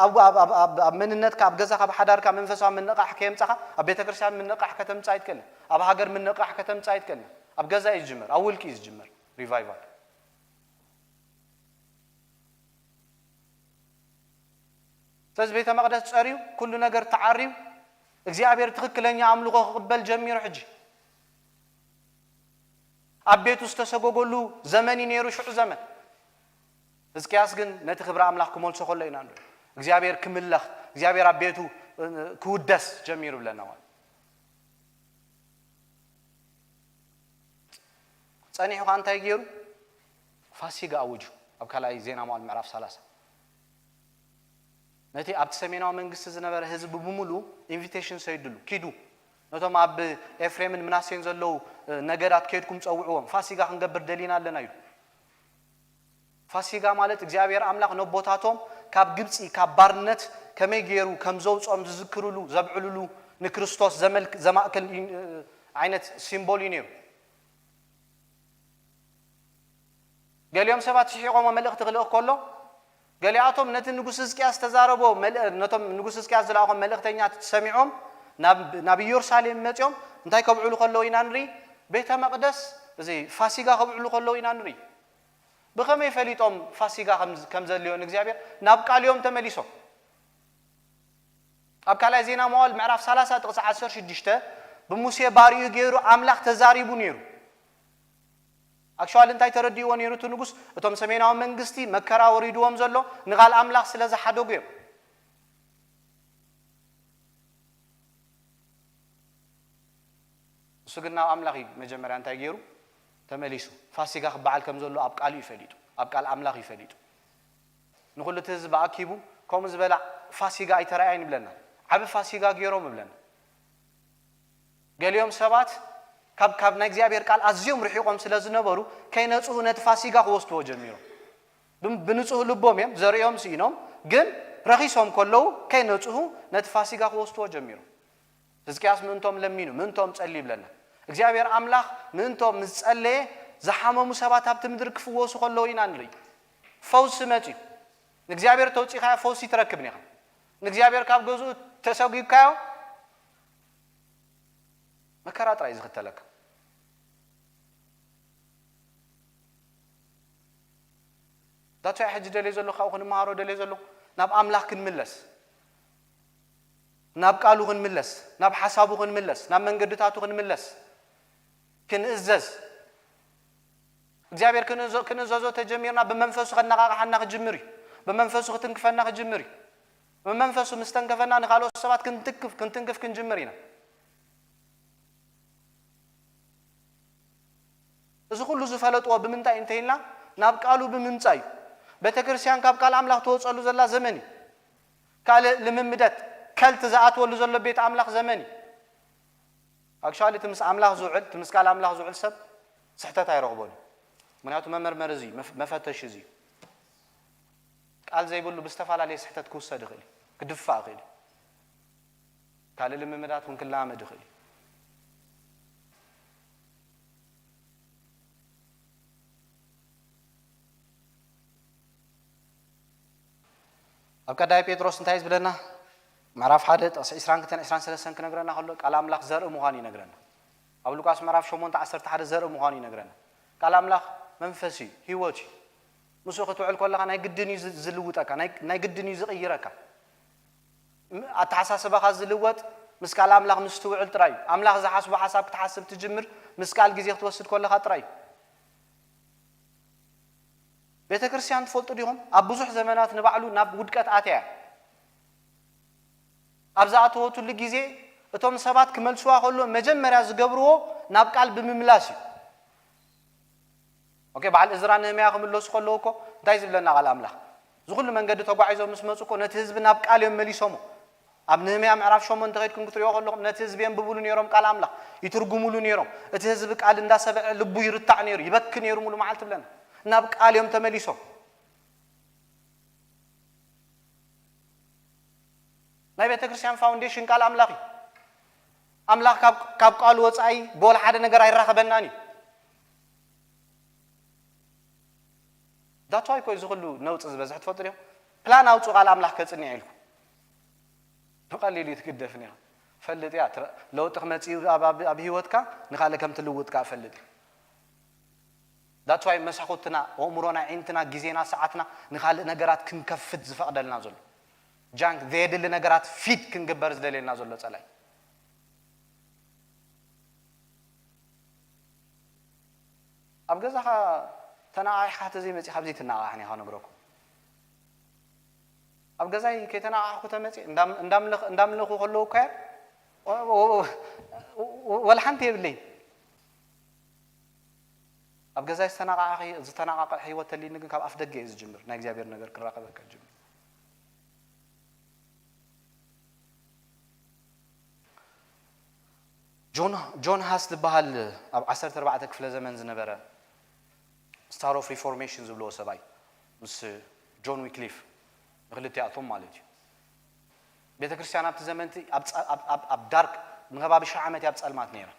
ኣብ መንነትካ ኣብ ገዛኻ ኣብ ሓዳርካ መንፈሳዊ ምንቕቓሕ ከየምጻኻ ኣብ ቤተ ክርስቲያን ምንቕቓሕ ከተምጽእ ኣይትክእልን። ኣብ ሃገር ምንቕቓሕ ከተምጽእ ኣይትክእልን። ኣብ ገዛ እዩ ዝጅመር፣ ኣብ ውልቂ እዩ ዝጅመር። ሪቫይቫል ስለዚ ቤተ መቕደስ ጸርዩ፣ ኩሉ ነገር ተዓርዩ፣ እግዚኣብሔር ትኽክለኛ ኣምልኾ ክቕበል ጀሚሩ። ሕጂ ኣብ ቤቱ ዝተሰጎገሉ ዘመን እዩ ነይሩ፣ ሽዑ ዘመን። ህዝቅያስ ግን ነቲ ክብሪ ኣምላኽ ክመልሶ ከሎ ኢና ንርኢ እግዚኣብሔር ክምለኽ፣ እግዚኣብሔር ኣብ ቤቱ ክውደስ ጀሚሩ ብለና ማለት። ጸኒሑ ኸኣ እንታይ ገይሩ? ፋሲጋ ኣውጁ። ኣብ ካልኣይ ዜና መዋዕል ምዕራፍ ሰላሳ ነቲ ኣብቲ ሰሜናዊ መንግስቲ ዝነበረ ህዝቢ ብምሉኡ ኢንቪቴሽን ሰይድሉ፣ ኪዱ ነቶም ኣብ ኤፍሬምን ምናሴን ዘለዉ ነገዳት ከይድኩም ጸውዕዎም፣ ፋሲጋ ክንገብር ደሊና ኣለና ኢሉ። ፋሲጋ ማለት እግዚኣብሔር ኣምላኽ ነቦታቶም ካብ ግብፂ ካብ ባርነት ከመይ ገይሩ ከም ዘውፅኦም ዝዝክርሉ ዘብዕልሉ ንክርስቶስ ዘመልክ ዘማእከል ዓይነት ሲምቦል እዩ ነይሩ። ገሊኦም ሰባት ስሒቖሞ መልእኽቲ ክልእኽ ከሎ ገሊኣቶም ነቲ ንጉስ ህዝቅያስ ዝተዛረቦ ነቶም ንጉስ ህዝቅያስ ዝለኣኾም መልእኽተኛት ሰሚዖም ናብ ኢየሩሳሌም መፂኦም እንታይ ከብዕሉ ከለዉ ኢና ንርኢ? ቤተ መቕደስ እዚ ፋሲጋ ከብዕሉ ከለዉ ኢና ንርኢ። ብኸመይ ፈሊጦም ፋሲጋ ከም ዘድልዮ ንእግዚኣብሔር? ናብ ቃል እዮም ተመሊሶም። ኣብ ካልኣይ ዜና መዋዕል ምዕራፍ ሰላሳ ጥቕሲ ዓሰርተ ሽዱሽተ ብሙሴ ባሪኡ ገይሩ ኣምላኽ ተዛሪቡ ነይሩ። ኣክሽዋሊ እንታይ ተረዲእዎ ነይሩ እቲ ንጉስ? እቶም ሰሜናዊ መንግስቲ መከራ ወሪድዎም ዘሎ ንቓል ኣምላኽ ስለ ዝሓደጉ እዮም። እሱ ግን ናብ ኣምላኽ እዩ መጀመርያ እንታይ ገይሩ? ተመሊሱ። ፋሲጋ ክበዓል ከም ዘሎ ኣብ ቃሉ እዩ ፈሊጡ፣ ኣብ ቃል ኣምላኽ እዩ ፈሊጡ። ንኹሉ እቲ ህዝቢ ኣኪቡ ከምኡ ዝበላ ፋሲጋ ኣይተረኣየን ይብለና። ዓቢ ፋሲጋ ገይሮም ይብለና። ገሊኦም ሰባት ካብ ካብ ናይ እግዚኣብሔር ቃል ኣዝዮም ርሒቖም ስለ ዝነበሩ ከይነጽሁ ነቲ ፋሲጋ ክወስድዎ ጀሚሮም። ብንጹህ ልቦም እዮም ዘርእዮም ስኢኖም፣ ግን ረኺሶም ከለዉ ከይነጽሁ ነቲ ፋሲጋ ክወስድዎ ጀሚሮም። ህዝቅያስ ምእንቶም ለሚኑ፣ ምእንቶም ጸሊ ይብለና። እግዚኣብሔር ኣምላኽ ምእንቶም ምስ ጸለየ ዝሓመሙ ሰባት ኣብቲ ምድሪ ክፍወሱ ከለዉ ኢና ንርኢ። ፈውሲ መጺኡ። ንእግዚኣብሔር ተውጺኻዮ ፈውሲ ትረክብን ኢኻ። ንእግዚኣብሔር ካብ ገዝኡ ተሰጒግካዮ መከራ ጥራይ ዝኽተለካ። ዳትያ ሕጂ ደልየ ዘሎ ካብኡ ክንመሃሮ ደልየ ዘሎ ናብ ኣምላኽ ክንምለስ፣ ናብ ቃሉ ክንምለስ፣ ናብ ሓሳቡ ክንምለስ፣ ናብ መንገድታቱ ክንምለስ፣ ክንእዘዝ። እግዚኣብሔር ክንእዘዞ ተጀሚርና ብመንፈሱ ከነቓቕሓና ክጅምር እዩ። ብመንፈሱ ክትንክፈና ክጅምር እዩ። ብመንፈሱ ምስ ተንከፈና ንኻልኦት ሰባት ክንትክፍ ክንትንክፍ ክንጅምር ኢና። እዚ ኩሉ ዝፈለጥዎ ብምንታይ እንተኢልና፣ ናብ ቃሉ ብምምጻእ እዩ። ቤተ ክርስቲያን ካብ ቃል ኣምላኽ ትወጸሉ ዘላ ዘመን እዩ። ካልእ ልምምደት፣ ከልት ዝኣትወሉ ዘሎ ቤት ኣምላኽ ዘመን እዩ። ኣክቹዋሊ እቲ ምስ ኣምላኽ ዝውዕል፣ እቲ ምስ ቃል ኣምላኽ ዝውዕል ሰብ ስሕተት ኣይረኽቦን እዩ። ምክንያቱ መመርመሪ እዚ እዩ፣ መፍ-፣ መፈተሺ እዚ እዩ። ቃል ዘይብሉ ብዝተፈላለየ ስሕተት ክውሰድ ይኽእል እዩ፣ ክድፋእ ይኽእል እዩ። ካልእ ልምምዳት እውን ክለማመድ ይኽእል እዩ። ኣብ ቀዳማይ ጴጥሮስ እንታይ እዩ ዝብለና? ምዕራፍ ሓደ ጥቕሲ ዕስራን ክልተን ዕስራን ሰለስተን ክነግረና ከሎ ቃል ኣምላኽ ዘርኢ ምዃኑ ይነግረና። ኣብ ሉቃስ ምዕራፍ ሸሞንተ ዓሰርተ ሓደ ዘርኢ ምዃኑ ይነግረና። ቃል ኣምላኽ መንፈስ እዩ፣ ህይወት እዩ። ምስኡ ክትውዕል ከለኻ ናይ ግድን እዩ ዝ-፣ ዝልውጠካ፣ ናይ፣ ናይ ግድን እዩ ዝቕይረካ። ም-፣ ኣተሓሳስባኻ ዝልወጥ ምስ ቃል ኣምላኽ ምስ ትውዕል ጥራይ እዩ። ኣምላኽ ዝሓስቦ ሓሳብ ክትሓስብ ትጅምር ምስ ቃል ግዜ ክትወስድ ከለኻ ጥራይ እዩ። ቤተ ክርስቲያን ትፈልጡ ዲኹም? ኣብ ብዙሕ ዘመናት ንባዕሉ ናብ ውድቀት ኣትያ እያ። ኣብ ዝኣተወትሉ ግዜ እቶም ሰባት ክመልስዋ ከሎ መጀመርያ ዝገብርዎ ናብ ቃል ብምምላስ እዩ። ኦኬ፣ በዓል እዝራ ነህምያ ክምለሱ ከለዉ እኮ እንታይ ዝብለና ቃል ኣምላኽ? እዚ ኩሉ መንገዲ ተጓዒዞም ምስ መጹ እኮ ነቲ ህዝቢ ናብ ቃል እዮም መሊሶሞ። ኣብ ነህምያ ምዕራፍ ሸሞንተ ከድኩም ክትሪኦ ከለኹም ነቲ ህዝቢ የንብብሉ ነይሮም ቃል ኣምላኽ፣ ይትርጉምሉ ነይሮም። እቲ ህዝቢ ቃል እንዳሰምዐ ልቡ ይርታዕ ነይሩ፣ ይበኪ ነይሩ ሙሉ መዓልቲ ብለና። ናብ ቃል እዮም ተመሊሶም። ናይ ቤተ ክርስቲያን ፋውንዴሽን ቃል ኣምላኽ እዩ። ኣምላኽ ካብ፣ ካብ ቃሉ ወጻኢ ብወላ ሓደ ነገር ኣይራኸበናን እዩ። ዳትስ ዋይ እኮ እዚ ኩሉ ነውጺ ዝበዝሕ ትፈልጡ ዲኹም? ፕላን ኣውጹ ቃል ኣምላኽ ከጽንዕ ኢልኩ። ብቐሊሉ እዩ ትግደፍን ኢኻ። ፈልጥ እያ፣ ትረ-፣ ለውጢ ክመጽእ እዩ ኣብ፣ ኣብ፣ ኣብ ህይወትካ፣ ንኻልእ ከም ትልውጥ ከኣ ፈልጥ እዩ። ዳትስ ዋይ መሳኹትና፣ ኣእምሮና፣ ኣዒንትና፣ ግዜና፣ ሰዓትና ንኻልእ ነገራት ክንከፍት ዝፈቕደልና ዘሎ። ጃንክ፣ ዘየድሊ ነገራት ፊድ ክንግበር ዝደልየልና ዘሎ ጸላኢ። ኣብ ገዛኻ ተነቓቒሕካ ተዘይመጺኻ፣ ኣብዚ ትነቓቓሕን ኢኻ፣ ነግረኩም። ኣብ ገዛይ ከይተነቓቓሕኩ ተመጺእ፣ እንዳም-፣ እንዳምለኽ-፣ እንዳምለኹ ከለዉ እኮ እያ፣ ወ-፣ ወ-፣ ወ-፣ ወላ ሓንቲ የብለይን። ኣብ ገዛይ ዝተነቓቓሒ-፣ ዝተነቓቕሐ ህይወት ተልዩኒ ግን ካብ ኣፍ ደገ እየ ዝጅምር፣ ናይ እግዚኣብሔር ነገር ክራኸበካ ዝጅምር። ጆን፣ ጆን ሃስ ዝበሃል ኣብ ዓሰርተ ኣርባዕተ ክፍለ ዘመን ዝነበረ ስታር ኦፍ ሪፎርሜሽን ዝብልዎ ሰብኣይ ምስ ጆን ዊክሊፍ፣ ንክልቲኣቶም ማለት እዩ። ቤተ ክርስቲያን ኣብቲ ዘመንቲ ኣብ ጸ-፣ ኣብ፣ ኣብ፣ ኣብ ዳርክ ንከባቢ ሽሕ ዓመት እያ ኣብ ጸልማት ነይራ።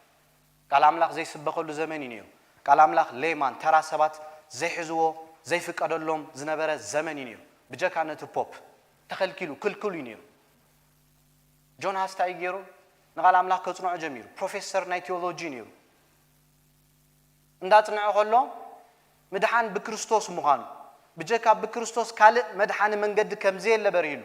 ቃል ኣምላኽ ዘይስበኸሉ ዘመን እዩ ነይሩ። ቃል ኣምላኽ ሌማን ተራ ሰባት ዘይሕዝዎ ዘይፍቀደሎም ዝነበረ ዘመን እዩ ነይሩ። ብጀካ ነቲ ፖፕ ተኸልኪሉ፣ ክልኩል እዩ ነይሩ። ጆን ሃስ እንታይ ገይሩ? ንቓል ኣምላኽ ከጽንዖ ጀሚሩ። ፕሮፌሰር ናይ ቴዎሎጂ ነይሩ። እንዳጽንዐ ከሎ ምድሓን ብክርስቶስ ምዃኑ፣ ብጀካ ብክርስቶስ ካልእ መድሓኒ መንገዲ ከም ዘየለ በሪህሉ።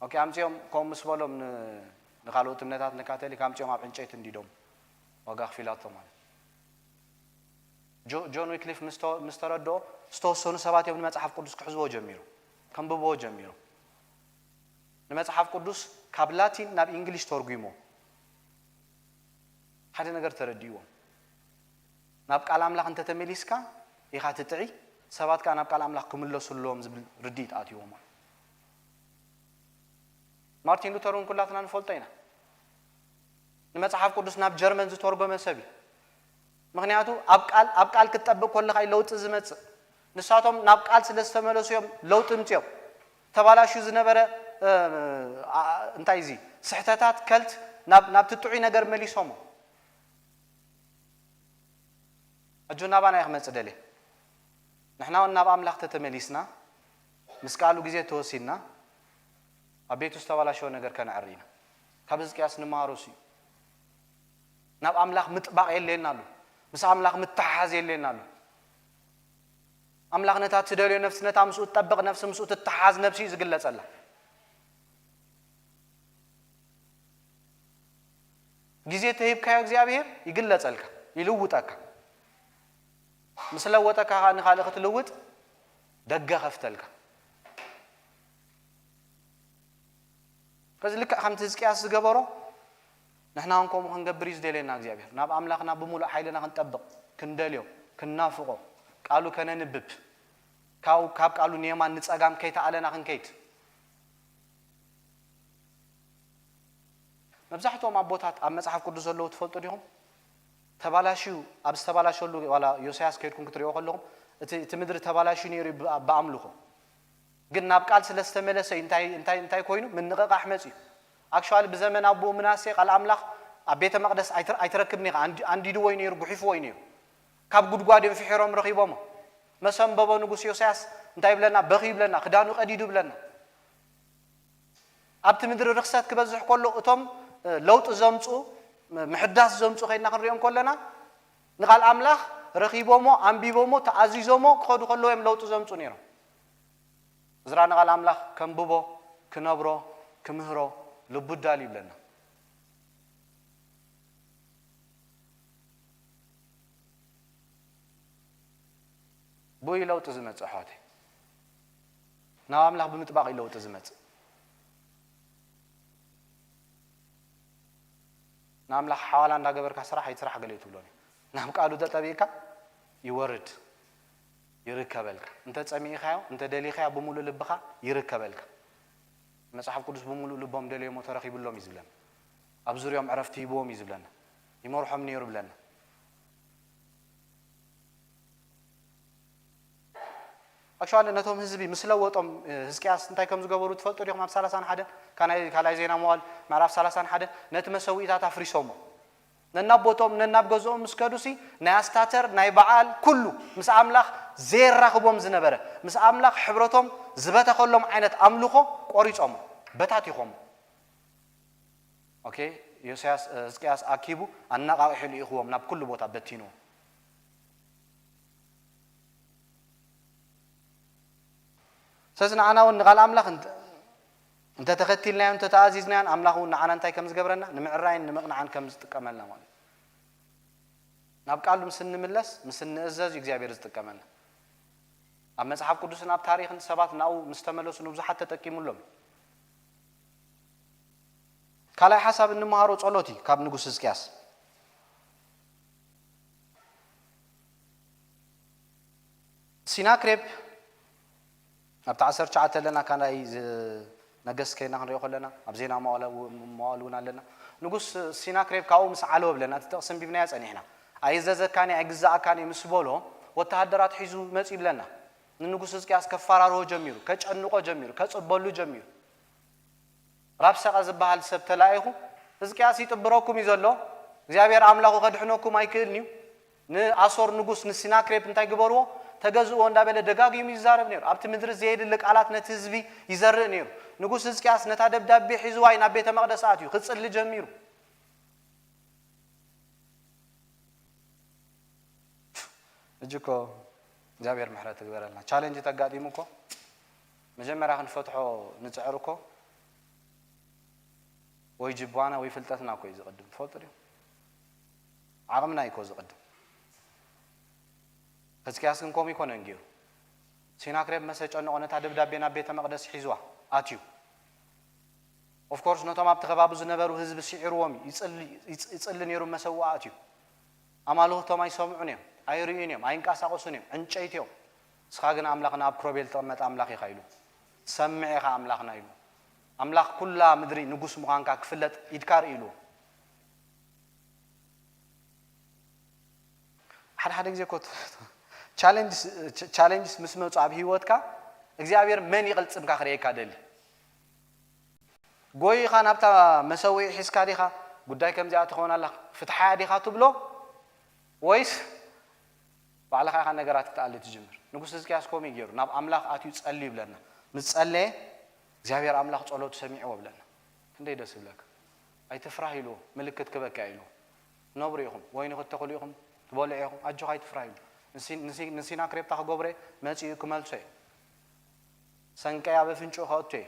ኦኬ፣ ኣምጺኦም ከምኡ ምስ በሎም ን-፣ ንኻልኦት እምነታት ንካቶሊክ ኣምጺኦም ኣብ ዕንጨይቲ እንዲዶም ዋጋ ኣኽፊላቶ ማለት እዩ። ጆ-፣ ጆን ዊክሊፍ ምስ ተ-፣ ምስ ተረድኦ ዝተወሰኑ ሰባት እዮም ንመጽሓፍ ቅዱስ ክሕዝዎ ጀሚሩ፣ ከንብብዎ ጀሚሩ። ንመጽሓፍ ቅዱስ ካብ ላቲን ናብ ኢንግሊሽ ተርጒሞ ሓደ ነገር ተረዲእዎም። ናብ ቃል ኣምላኽ እንተተመሊስካ ኢኻ ትጥዒ፣ ሰባት ከኣ ናብ ቃል ኣምላኽ ክምለሱ ኣለዎም ዝብል ርድኢት ኣትይዎም። ማርቲን ሉተር እውን ኩላትና ንፈልጦ ኢና። ንመጽሓፍ ቅዱስ ናብ ጀርመን ዝተርጎመ ሰብ እዩ። ምኽንያቱ ኣብ ቃል፣ ኣብ ቃል ክትጠብቅ ከለኻ እዩ ለውጢ ዝመጽእ። ንሳቶም ናብ ቃል ስለ ዝተመለሱ እዮም ለውጢ ምጽኦም። ተባላሽዩ ዝነበረ፣ እ፣ ኣ-፣ እንታይ እዚ ስሕተታት ከልት ናብ፣ ናብቲ ጥዑይ ነገር መሊሶሞ። ሕጂ ናባና እዩ ክመጽእ ደልየ። ንሕና እውን ናብ ኣምላኽ ተተመሊስና፣ ምስ ቃሉ ግዜ ተወሲድና፣ ኣብ ቤቱ ዝተባላሸወ ነገር ከነዕሪ ኢና። ካብ ህዝቅያስ ንመሃሮ እሱ እዩ። ናብ ኣምላኽ ምጥባቕ የድልየና ኣሎ። ምስ ኣምላኽ ምትሓሓዝ የድልየና ኣሎ። ኣምላኽ ነታ ትደልዮ ነፍሲ፣ ነታ ምስኡ ትጠብቕ ነፍሲ፣ ምስኡ ትተሓሓዝ ነፍሲ እዩ ዝግለጸላ። ግዜ ተሂብካዮ እግዚኣብሔር ይግለጸልካ፣ ይልውጠካ። ምስ ለወጠካ ኸኣ ንኻልእ ክትልውጥ ደገ ከፍተልካ። ከዚ ልክዕ ከምቲ ህዝቅያስ ዝገበሮ ንሕና እውን ከምኡ ክንገብር እዩ ዝደልየና እግዚኣብሔር። ናብ ኣምላኽና ብምሉእ ሓይልና ክንጠብቕ፣ ክንደልዮ፣ ክንናፍቖ፣ ቃሉ ከነንብብ፣ ካብ፣ ካብ ቃሉ ንየማን ንጸጋም ከይተኣለና ክንከይድ። መብዛሕትኦም ኣቦታት ኣብ መጽሓፍ ቅዱስ ዘለዉ ትፈልጡ ዲኹም? ተባላሽዩ፣ ኣብ ዝተባላሸሉ፣ ዋላ ዮስያስ ከይድኩም ክትሪኦ ከለኹም፣ እቲ፣ እቲ ምድሪ ተባላሽዩ ነይሩ እዩ ብ-፣ ብኣምልኾ። ግን ናብ ቃል ስለ ዝተመለሰ እዩ እንታይ፣ እንታይ፣ እንታይ ኮይኑ? ምንቕቓሕ መጺኡ። ኣክሽዋሊ ብዘመን ኣቦኡ ምናሴ ቃል ኣምላኽ ኣብ ቤተ መቕደስ ኣይትረ-፣ ኣይትረክብን ኢኻ። ኣንዲ-፣ ኣንዲድዎ እዩ ነይሩ፣ ጉሒፍዎ እዩ ነይሩ። ካብ ጉድጓድ እዮም ፍሒሮም ረኺቦሞ። መሰንበቦ ንጉስ ዮስያስ እንታይ ይብለና? በኺ ይብለና፣ ክዳኑ ቀዲዱ ይብለና። ኣብቲ ምድሪ ርኽሰት ክበዝሕ ከሎ እቶም፣ እ፣ ለውጢ ዘምጽኡ፣ ም-፣ ምሕዳስ ዘምጽኡ ከይድና ክንሪኦም ከለና ንቓል ኣምላኽ ረኺቦሞ፣ ኣንቢቦሞ፣ ተኣዚዞሞ ክኸዱ ከለዉ እዮም ለውጢ ዘምጽኡ ነይሮም። እዝራ ንቓል ኣምላኽ ከንብቦ፣ ክነብሮ፣ ክምህሮ ልቡ ዳል ይብለና። ብኡ እዩ ለውጢ ዝመጽእ ኣሕዋተይ። ናብ ኣምላኽ ብምጥባቕ እዩ ለውጢ ዝመጽእ። ንኣምላኽ ሓዋላ እንዳገበርካ ስራሕ ኣይትስራሕ ገለ እዩ ትብሎን እዩ። ናብ ቃሉ ተጠቢቕካ ይወርድ፣ ይርከበልካ። እንተ ጸሚእኻዮ፣ እንተ ደሊኻዮ ብምሉእ ልብኻ ይርከበልካ። መጽሓፍ ቅዱስ ብምሉእ ልቦም ደልዮሞ ተረኺብሎም እዩ ዝብለና። ኣብ ዙርዮም ዕረፍቲ ሂብዎም እዩ ዝብለና። ይመርሖም ነይሩ ብለና። ኣክሽዋሊ ነቶም ህዝቢ ምስ ለወጦም፣ እ፣ ህዝቅያስ እንታይ ከም ዝገበሩ ትፈልጡ ዲኹም? ኣብ ሰላሳን ሓደን ካናይ-፣ ካልኣይ ዜና መዋዕል ምዕራፍ ሰላሳን ሓደን ነቲ መሰውኢታት ኣፍሪሶሞ። ነናብ ቦትኦም፣ ነናብ ገዝኦም ምስ ከዱሲ ናይ ኣስታተር፣ ናይ በዓል፣ ኩሉ ምስ ኣምላኽ ዘየራኽቦም ዝነበረ፣ ምስ ኣምላኽ ሕብረቶም ዝበተኸሎም ዓይነት ኣምልኾ ቆሪጾሞ፣ በታቲኾሞ። ኦኬ፣ ዮስያስ፣ እ፣ ህዝቅያስ ኣኪቡ ኣነቓቒሑ ልኢኽዎም፣ ናብ ኩሉ ቦታ በቲንዎም። ስለዚ ንዓና እውን ንቓል ኣምላኽ እንተ-፣ እንተተኸቲልናዮ፣ እንተተኣዚዝናዮን፣ ኣምላኽ እውን ንዓና እንታይ ከም ዝገብረና፣ ንምዕራይን ንምቕናዕን ከም ዝጥቀመልና ማለት እዩ። ናብ ቃሉ ምስ እንምለስ፣ ምስ እንእዘዝ እዩ እግዚኣብሔር ዝጥቀመልና። ኣብ መጽሓፍ ቅዱስን ኣብ ታሪኽን ሰባት ናብኡ ምስ ተመለሱ ንብዙሓት ተጠቂሙሎም እዩ። ካልኣይ ሓሳብ እንመሃሮ ጸሎት እዩ ካብ ንጉስ ህዝቅያስ። ሲናክሬብ ኣብቲ ዓሰርተ ትሽዓተ ኣለና፣ ካልኣይ ዝ-፣ ነገስት ከይና ክንሪኦ ከለና፣ ኣብ ዜና መዋዕል እው-፣ መዋዕል እውን ኣለና። ንጉስ ሲናክሬብ ካብኡ ምስ ዓለወ ብለና፣ እቲ ጥቕሲ ኣንቢብናዮ ጸኒሕና። ኣይእዘዘካን እየ፣ ኣይግዛኣካን እየ ምስ በሎ፣ ወተሃደራት ሒዙ መጺኡ ብለና። ንንጉስ ህዝቅያስ ከፈራርሆ ጀሚሩ፣ ከጨንቆ ጀሚሩ፣ ከጽበሉ ጀሚሩ። ራብሰቀ ዝበሃል ሰብ ተላኢኹ፣ ህዝቅያስ ይጥብረኩም እዩ ዘሎ፣ እግዚኣብሔር ኣምላኹ ከድሕነኩም ኣይክእልን እዩ። ንኣሶር ንጉስ ንሲናክሬብ እንታይ ግበርዎ? ተገዝእዎ እንዳበለ ደጋጊሙ ይዛረብ ነይሩ። ኣብቲ ምድሪ ዘየድሊ ቃላት ነቲ ህዝቢ ይዘርእ ነይሩ። ንጉስ ህዝቅያስ ነታ ደብዳቤ ሒዝዋ እዩ ናብ ቤተ መቕደስ ኣትዩ፣ ክጽሊ ጀሚሩ። ሕጂ እኮ እግዚኣብሔር ምሕረት ትግበረልና። ቻሌንጅ ተጋጢሙ እኮ መጀመርያ ክንፈትሖ ንጽዕር እኮ ወይ ጅባና ወይ ፍልጠትና እኮ እዩ ዝቕድም። ትፈልጡ ድዩ? ዓቕምና እዩ እኮ ዝቕድም። ህዝቅያስ ግን ከምኡ ኣይኮነን ገይሩ። ሲናክሬብ መሰ ጨንቆ ነታ ደብዳቤ ናብ ቤተ መቕደስ ሒዝዋ ኣትዩ። ኦፍኮርስ ነቶም ኣብቲ ከባቢ ዝነበሩ ህዝቢ ስዒርዎም እዩ። ይጽሊ፣ ይጽ-፣ ይጽሊ ነይሩ መሰዋእቲ እዩ። ኣማልኽቶም ኣይሰምዑን እዮም፣ ኣይርእዩን እዮም፣ ኣይንቀሳቐሱን እዮም፣ ዕንጨይቲ እዮም። ንስኻ ግን ኣምላኽና ኣብ ክሮቤል ትቕመጥ ኣምላኽ ኢኻ ኢሉ። ትሰምዕ ኢኻ ኣምላኽና ኢሉ። ኣምላኽ ኩላ ምድሪ ንጉስ ምዃንካ ክፍለጥ ኢድካ ርኢ ኢልዎ። ሓደ ሓደ ግዜ እኮ ቻሌንጅስ፣ ቻሌንጅስ ምስ መፁ ኣብ ህይወትካ እግዚኣብሔር መን ይቕልፅምካ ክርእየካ ደሊ። ጎይኻ ናብታ መሰውኢ ሒዝካ ዲኻ? ጉዳይ ከምዚኣ ትኸውን ኣላ፣ ፍትሓያ ዲኻ ትብሎ? ወይስ ባዕልኻ ኢኻ ነገራት ክትኣሊ ትጅምር? ንጉስ ህዝቅያስ ከምኡ እዩ ገይሩ። ናብ ኣምላኽ ኣትዩ ጸልዩ ይብለና። ምስ ጸለየ እግዚኣብሔር ኣምላኽ ጸሎቱ ሰሚዕዎ ይብለና። ክንደይ ደስ ይብለካ። ኣይትፍራህ ኢልዎ፣ ምልክት ክበካ ኢልዎ። ትነብሩ ኢኹም፣ ወይኒ ክትተኽሉ ኢኹም፣ ትበልዑ ኢኹም፣ ኣጆኻ ኣይትፍራህ ኢሉ። ንሲ-፣ ንሲ-፣ ንሲናክሬብታ ክገብረ መጺኡ ክመልሶ እዩ። ሰንቀይ ኣብ ኣፍንጭኡ ከእቱ እየ፣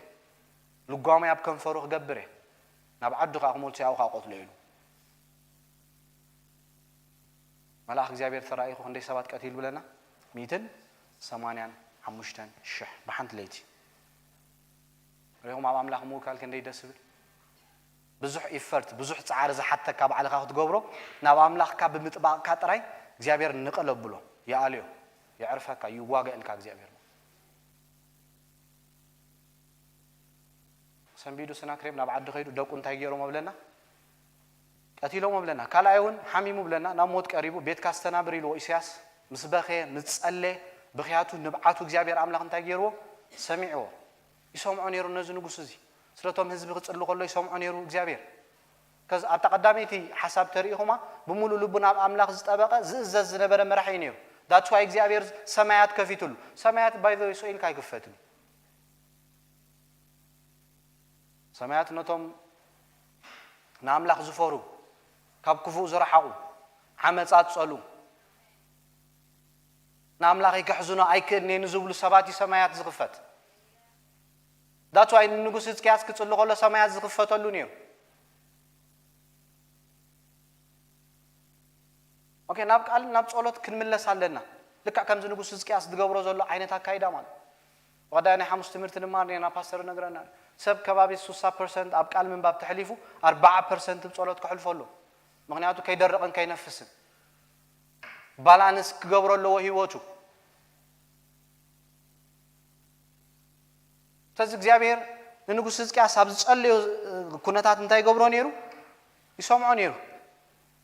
ልጓመይ ኣብ ከንፈሩ ክገብር እየ፣ ናብ ዓዱ ከኣ ክመልሶ እየ፣ ኣብኡ ከኣ ክቐትሎ ኢሉ። መልኣኽ እግዚኣብሔር ተራኢኹ ክንደይ ሰባት ቀቲሉ ብለና? ሚእትን ሰማንያን ሓሙሽተን ሽሕ ብሓንቲ ለይቲ። ርኢኹም ኣብ ኣምላኽ ምውካል ክንደይ ደስ ዝብል። ብዙሕ ኢፈርት፣ ብዙሕ ጻዕሪ ዝሓተካ ባዕልኻ ክትገብሮ፣ ናብ ኣምላኽካ ብምጥባቕካ ጥራይ እግዚኣብሔር ንቕል ኣብሎ፣ ይኣልዮ፣ የዕርፈካ፣ ይዋገእልካ እግዚኣብሔር። ሰንቢዱ ስናክሬም ናብ ዓዲ ከይዱ ደቁ እንታይ ገይሮም ብለና? ቀቲሎም ብለና። ካልኣይ እውን ሓሚሙ ብለና፣ ናብ ሞት ቀሪቡ፣ ቤትካ ኣስተናብር ኢልዎ ኢሳያስ። ምስ በኸየ፣ ምስ ጸለየ፣ ብኽያቱ፣ ንብዓቱ እግዚኣብሔር ኣምላኽ እንታይ ገይርዎ? ሰሚዕዎ። ይሰምዖ ነይሩ ነዚ ንጉስ እዚ። ስለቶም ህዝቢ ክጽሊ ከሎ ይሰምዖ ነይሩ እግዚኣብሔር። ከዚ ኣብታ ቀዳመይቲ ሓሳብ ተሪኢኹማ፣ ብምሉእ ልቡ ናብ ኣምላኽ ዝጠበቐ፣ ዝእዘዝ ዝነበረ መራሒ እዩ ነይሩ። That's why እግዚኣብሔር ሰማያት ከፊትሉ። ሰማያት by the way ስቕ ኢልካ ኣይክፈትን። ሰማያት ነቶም ንኣምላኽ ዝፈሩ፣ ካብ ክፉእ ዝረሓቑ፣ ዓመጻ ዝጸሉ፣ ንኣምላኸይ ከሕዝኖ ኣይክእልን እየ ንዝብሉ ሰባት እዩ ሰማያት ዝኽፈት። That's why ንንጉስ ህዝቅያስ ክጽሊ ከሎ ሰማያት ዝኽፈተሉ ነይሩ። ኦኬ፣ ናብ ቃል ናብ ጸሎት ክንምለስ ኣለና። ልክዕ ከምዚ ንጉስ ህዝቅያስ ዝገብሮ ዘሎ ዓይነት ኣካይዳ ማለት። ብቐዳይ ናይ ሓሙስ ትምህርቲ ንማር ነና ፓስተር ነግረና። ሰብ ከባቢ ስሳ ፐርሰንት ኣብ ቃል ምንባብ ተሕሊፉ ኣርባዓ ፐርሰንት ብጸሎት ከሕልፎ ኣሎ። ምኽንያቱ ከይደርቕን ከይነፍስን። ባላንስ ክገብሮ ኣለዎ ህይወቱ። ስለዚ እግዚኣብሔር ንንጉስ ህዝቅያስ ኣብ ዝጸለዮ ኩነታት እንታይ ይገብሮ ነይሩ? ይሰምዖ ነይሩ።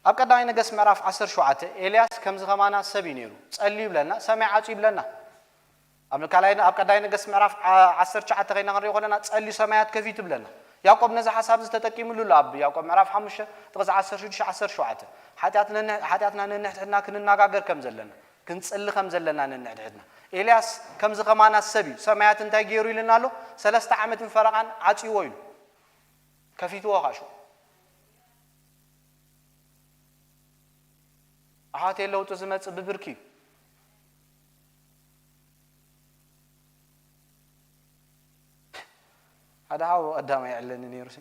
ኣብ ቀዳማይ ነገስት ምዕራፍ ዓሰርተ ሸውዓተ ኤልያስ ከምዚ ከማና ሰብ እዩ ነይሩ። ጸልዩ ይብለና፣ ሰማይ ዓጽዩ ይብለና። ኣብ ካልኣይ ኣብ ቀዳማይ ነገስት ምዕራፍ ዓ-፣ ዓሰርተ ትሽዓተ ከይና ክንሪኦ ከለና ጸልዩ ሰማያት ከፊቱ ይብለና። ያዕቆብ ነዚ ሓሳብ እዚ ተጠቂምሉ ኣሎ። ኣብ ያዕቆብ ምዕራፍ ሓሙሽተ ጥቕሲ ዓሰርተ ሽዱሽተ ዓሰርተ ሸውዓተ ሓጢኣትና ነን-፣ ሓጢኣትና ነንሕድሕድና ክንነጋገር ከም ዘለና፣ ክንጽሊ ከም ዘለና ነንሕድሕድና። ኤልያስ ከምዚ ከማና ሰብ እዩ። ሰማያት እንታይ ገይሩ ኢልና ኣሎ? ሰለስተ ዓመትን ፈረቓን ዓጽይዎ ኢሉ። ከፊትዎ ካሹ። ኣሕዋተይ ለውጢ ዝመጽእ ብብርኪ እዩ። ሓደ ሓው ቀዳማይ ይዕለኒ ነይሩ ሲ።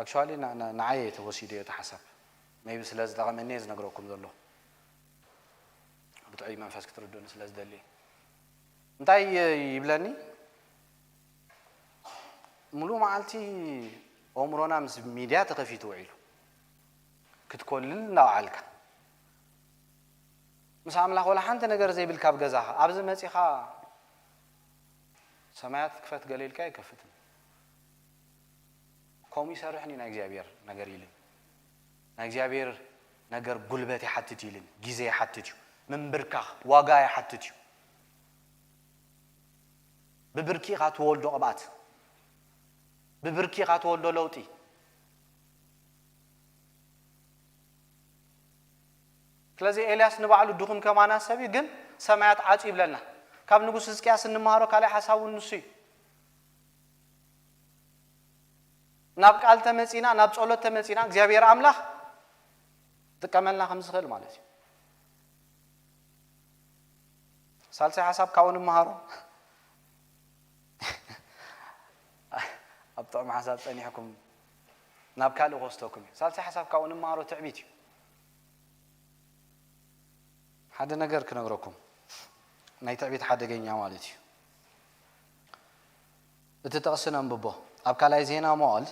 ኣክቹዋሊ ንዓየ ተወሲዱ እዩ እቲ ሓሳብ። ሜይቢ ስለ ዝጠቐመኒ እየ ዝነግረኩም ዘሎ። ብጥዑይ መንፈስ ክትርድኡኒ ስለ ዝደሊ። እንታይ ይብለኒ? ሙሉእ መዓልቲ ኣእምሮና ምስ ሚድያ ተኸፊቱ ውዒሉ። ክትኮልል እናወዓልካ። ምስ ኣምላኽ ወላ ሓንቲ ነገር ዘይብልካ ኣብ ገዛኻ። ኣብዚ መጺኻ ሰማያት ክፈት ገለ ኢልካ ኣይከፍትን። ከምኡ ይሰርሕን እዩ ናይ እግዚኣብሔር ነገር ኢልን። ናይ እግዚኣብሔር ነገር ጉልበት ይሓትት እዩ ኢልን፣ ግዜ ይሓትት እዩ። ምንብርካኽ ዋጋ ይሓትት እዩ። ብብርኪ ኢኻ ትወልዶ ቅብኣት። ብብርኪ ኢኻ ትወልዶ ለውጢ። ስለዚ ኤልያስ ንባዕሉ ድኹም ከማና ሰብ እዩ፣ ግን ሰማያት ዓጽዩ ይብለና። ካብ ንጉስ ህዝቅያስ እንመሃሮ ካልእ ሓሳብ እውን ንሱ እዩ። ናብ ቃል ተመጺና፣ ናብ ጸሎት ተመጺና፣ እግዚኣብሔር ኣምላኽ ጥቀመልና ከም ዝኽእል ማለት እዩ። ሳልሳይ ሓሳብ ካብኡ ንምሃሮ። ኣብ ጥዑም ሓሳብ ጸኒሕኩም ናብ ካልእ ክወስደኩም እዩ። ሳልሳይ ሓሳብ ካብኡ ንምሃሮ ትዕቢት እዩ። ሓደ ነገር ክነግረኩም፣ ናይ ትዕቢት ሓደገኛ ማለት እዩ። እቲ ጥቕሲ ነንብቦ። ኣብ ካልኣይ ዜና መዋዕል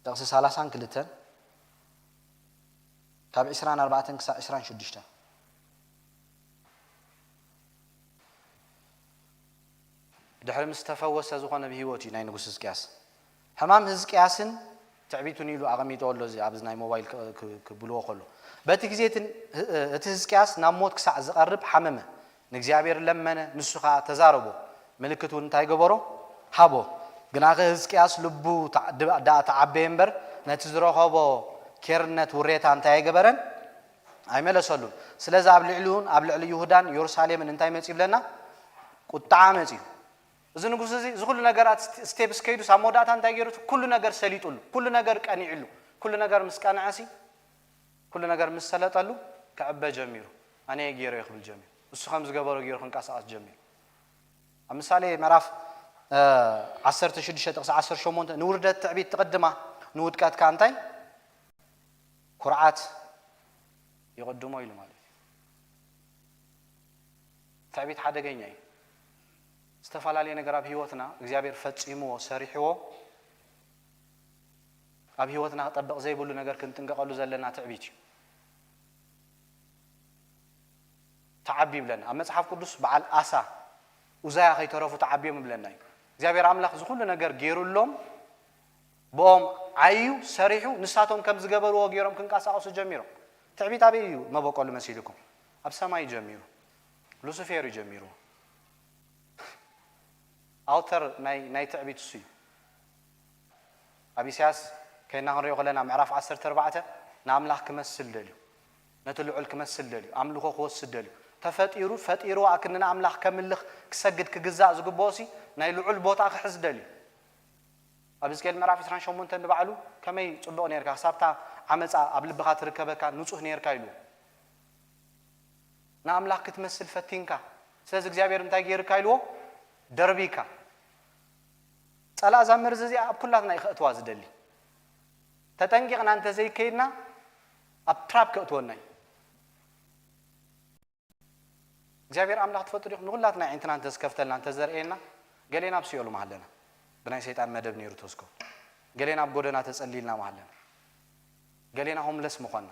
ጥቕሲ ሰላሳን ክልተን ካብ ዕስራን ኣርባዕተን ክሳብ ዕስራን ሽዱሽተን። ድሕሪ ምስ ተፈወሰ ዝኾነ ብህይወት እዩ ናይ ንጉስ ህዝቅያስ። ሕማም ህዝቅያስን ትዕቢቱን ኢሉ ኣቐሚጦ ኣሎ፣ እዚ ኣብዚ ናይ ሞባይል ክ-፣ ክ-፣ ክብልዎ ከሎ። በቲ ግዜ እቲ፣ እቲ ህዝቅያስ ናብ ሞት ክሳዕ ዝቐርብ ሓመመ። ንእግዚኣብሔር ለመነ፣ ንሱ ኸኣ ተዛረቦ። ምልክት እውን እንታይ ገበሮ? ሃቦ። ግናኸ ህዝቅያስ ልቡ ተዓ-፣ ድ-፣ ደኣ ተዓበየ እምበር፣ ነቲ ዝረኸቦ ኬርነት ውሬታ እንታይ ኣይገበረን? ኣይመለሰሉን። ስለዚ ኣብ ልዕሊኡን ኣብ ልዕሊ ይሁዳን የሩሳሌምን እንታይ መጺኡ ይብለና? ቁጥዓ መጺኡ። እዚ ንጉስ እዚ፣ እዚ ኩሉ ነገራት ስቴ-፣ ስቴፕስ ከይዱስ ኣብ መወዳእታ እንታይ ገይሩ? ኩሉ ነገር ሰሊጡሉ፣ ኩሉ ነገር ቀኒዕሉ። ኩሉ ነገር ምስ ቀንዐሲ፣ ኩሉ ነገር ምስ ሰለጠሉ ክዕበ ጀሚሩ። ኣነ እየ ገይረዮ ክብል ጀሚሩ። እሱ ከም ዝገበሮ ገይሩ ክንቀሳቐስ ጀሚሩ። ኣብ ምሳሌ ምዕራፍ፣ እ፣ ዓሰርተ ሽዱሽተ ጥቕሲ ዓሰርተ ሸሞንተ ንውርደት ትዕቢት ትቕድማ፣ ንውድቀት ከኣ እንታይ? ኩርዓት ይቕድሞ ኢሉ ማለት እዩ። ትዕቢት ሓደገኛ እዩ። ዝተፈላለየ ነገር ኣብ ህይወትና እግዚኣብሔር ፈጺምዎ፣ ሰሪሕዎ፣ ኣብ ህይወትና ክጠብቕ ዘይብሉ ነገር ክንጥንቀቐሉ ዘለና ትዕቢት እዩ። ተዓቢ ይብለና። ኣብ መጽሓፍ ቅዱስ በዓል ኣሳ፣ ኡዛያ ከይተረፉ ተዓቢዮም ይብለና እዩ። እግዚኣብሔር ኣምላኽ እዚ ኩሉ ነገር ገይሩሎም፣ ብኦም ዓይዩ፣ ሰሪሑ፣ ንሳቶም ከም ዝገበርዎ ገይሮም ክንቀሳቐሱ ጀሚሮም። ትዕቢት ኣበይ እዩ መበቆሉ መሲልኩም? ኣብ ሰማይ እዩ ጀሚሩ። ሉሲፌር እዩ ጀሚርዎ። ኣውተር ናይ፣ ናይ ትዕቢት እሱ እዩ። ኣብ ኢሳያስ ከይና ክንሪኦ ከለና ምዕራፍ ዓሰርተ ኣርባዕተ ንኣምላኽ ክመስል ደልዩ፣ ነቲ ልዑል ክመስል ደልዩ፣ ኣምልኾ ክወስድ ደልዩ። ተፈጢሩ፣ ፈጢሩ ኣክንዲ ንኣምላኽ ከምልኽ፣ ክሰግድ፣ ክግዛእ ዝግብኦ ሲ ናይ ልዑል ቦታ ክሕዝ ደልዩ። ኣብ ሕዝቅኤል ምዕራፍ ዕስራን ሸሞንተን ንባዕሉ ከመይ ጽቡቕ ኔርካ፣ ክሳብታ ዓመጻ ኣብ ልብኻ ትርከበካ ንጹህ ኔርካ ኢሉ። ንኣምላኽ ክትመስል ፈቲንካ። ስለዚ እግዚኣብሔር እንታይ ገይርካ ኢልዎ? ደርቢካ። ጸላእ እዛ መርዚ እዚኣ ኣብ ኩላትና እዩ ከእትዋ ዝደሊ። ተጠንቂቕና እንተዘይከይድና ኣብ ትራፕ ከእትወና እዩ። እግዚኣብሔር ኣምላኽ ትፈልጡ ዲኹም? ንኹላትና ኣዒንትና እንተዝከፍተልና፣ እንተዘርእየና፣ ገሌና ኣብ ሲኦል ምሃለና። ብናይ ሰይጣን መደብ ነይሩ ተዝከው። ገሌና ኣብ ጎደና ተጸሊልና ምሃለና። ገሌና ሆምለስ ምኾንና።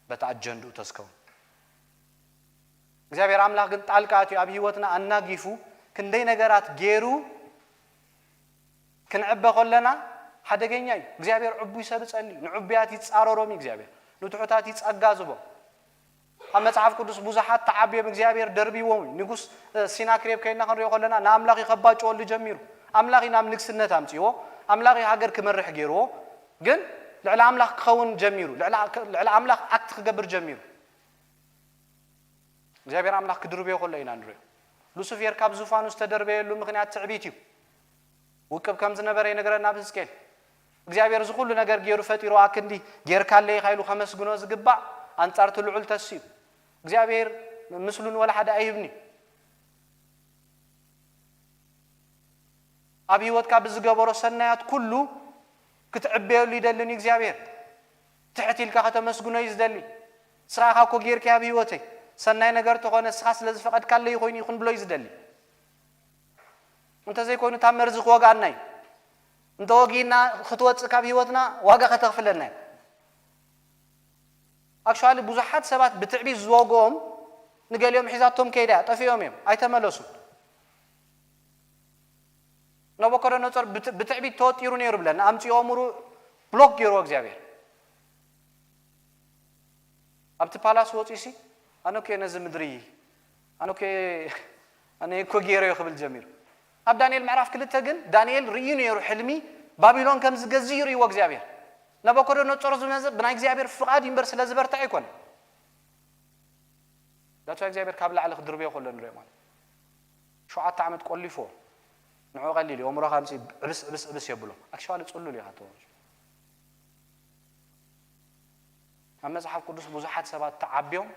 በቲ ኣጀንድኡ ተዝከውን። እግዚኣብሔር ኣምላኽ ግን ጣልቃ ኣትዩ ኣብ ህይወትና ኣናጊፉ ክንደይ ነገራት ገይሩ ክንዕበ ከለና ሓደገኛ እዩ። እግዚኣብሔር ዕቡይ ሰብ ይጸሊ እዩ። ንዕቡያት ይጻረሮም እዩ እግዚኣብሔር። ንትሑታት እዩ ጸጋ ዝቦም። ኣብ መጽሓፍ ቅዱስ ብዙሓት ተዓብዮም እግዚኣብሔር ደርቢዎም እዩ። ንጉስ፣ እ፣ ሲናክሬብ ከይና ክንሪኦ ከለና ንኣምላኽ እዩ ከባጭወሉ ጀሚሩ። ኣምላኽ እዩ ናብ ንግስነት ኣምጽዎ። ኣምላኽ እዩ ሃገር ክመርሕ ገይርዎ። ግን ልዕሊ ኣምላኽ ክኸውን ጀሚሩ። ልዕሊ፣ ልዕሊ ኣምላኽ ኣክት ክገብር ጀሚሩ። እግዚኣብሔር ኣምላኽ ክድርብዮ ከሎ ኢና ንሪኦ። ሉሲፌር ካብ ዙፋኑ ዝተደርበየሉ ምኽንያት ትዕቢት እዩ። ውቅብ ከም ዝነበረ ይነግረና ኣብ ሕዝቅኤል። እግዚኣብሔር እዚ ኩሉ ነገር ገይሩ ፈጢሩ ኣክንዲ ጌርካለይ ኢኻ ኢሉ ከመስግኖ ዝግባእ ኣንጻር እቲ ልዑል ተስኡ። እግዚኣብሔር ምስሉን ወላ ሓደ ኣይህብኒ። ኣብ ህይወትካ ብዝገበሮ ሰናያት ኩሉ ክትዕበየሉ ይደልን እዩ እግዚኣብሔር። ትሕት ኢልካ ከተመስግኖ እዩ ዝደሊ። ንስኻ ኢኻ እኮ ጌርካዮ ኣብ ህይወተይ። ሰናይ ነገር ተኾነ ንስኻ ስለ ዝፈቐድካለይ ኮይኑ ይኹን ብሎ እዩ ዝደሊ። እንተዘይኮይኑ እታ መርዚ ክወግኣና እዩ። እንተወጊእና ክትወጽእ ካብ ህይወትና ዋጋ ከተኽፍለና እዩ። ኣክቹዋሊ ብዙሓት ሰባት ብትዕቢት ዝወግኦም ንገሊኦም ሒዛቶም ከይዳ እያ፣ ጠፊኦም እዮም፣ ኣይተመለሱን። ናቡከደነጾር ብት-፣ ብትዕቢት ተወጢሩ ነይሩ ብለና፣ ኣምጺኦ እምሩ ብሎክ ገይርዎ እግዚኣብሔር። ኣብቲ ፓላስ ወጺኡሲ፣ ኣነ እኮ ነዚ ምድሪ፣ ኣነ እኮ፣ ኣነ እኮ ገይረዮ ክብል ጀሚሩ። ኣብ ዳንኤል ምዕራፍ ክልተ ግን፣ ዳንኤል ርእዩ ነይሩ ሕልሚ፣ ባቢሎን ከም ዝገዝእ ርእይዎ እግዚኣብሔር። ናቡከደነጾር ዝመዘ-፣ ብናይ እግዚኣብሔር ፍቓድ እዩ እምበር ስለ ዝበርትዕ ኣይኮነን። ዳትዋ እግዚኣብሔር ካብ ላዕሊ ክድርብዮ ከሎ ንሪኦ ማለት። ሸውዓተ ዓመት ቆሊፎ፣ ንዑ ቀሊል እዩ፣ ኣእምሮኻ ኣምጺ ዕብስ፣ ዕብስ፣ ዕብስ የብሎ። ኣክቹዋሊ ጽሉል እዩ ካቶ። ኣብ መጽሓፍ ቅዱስ ብዙሓት ሰባት ተዓብዮም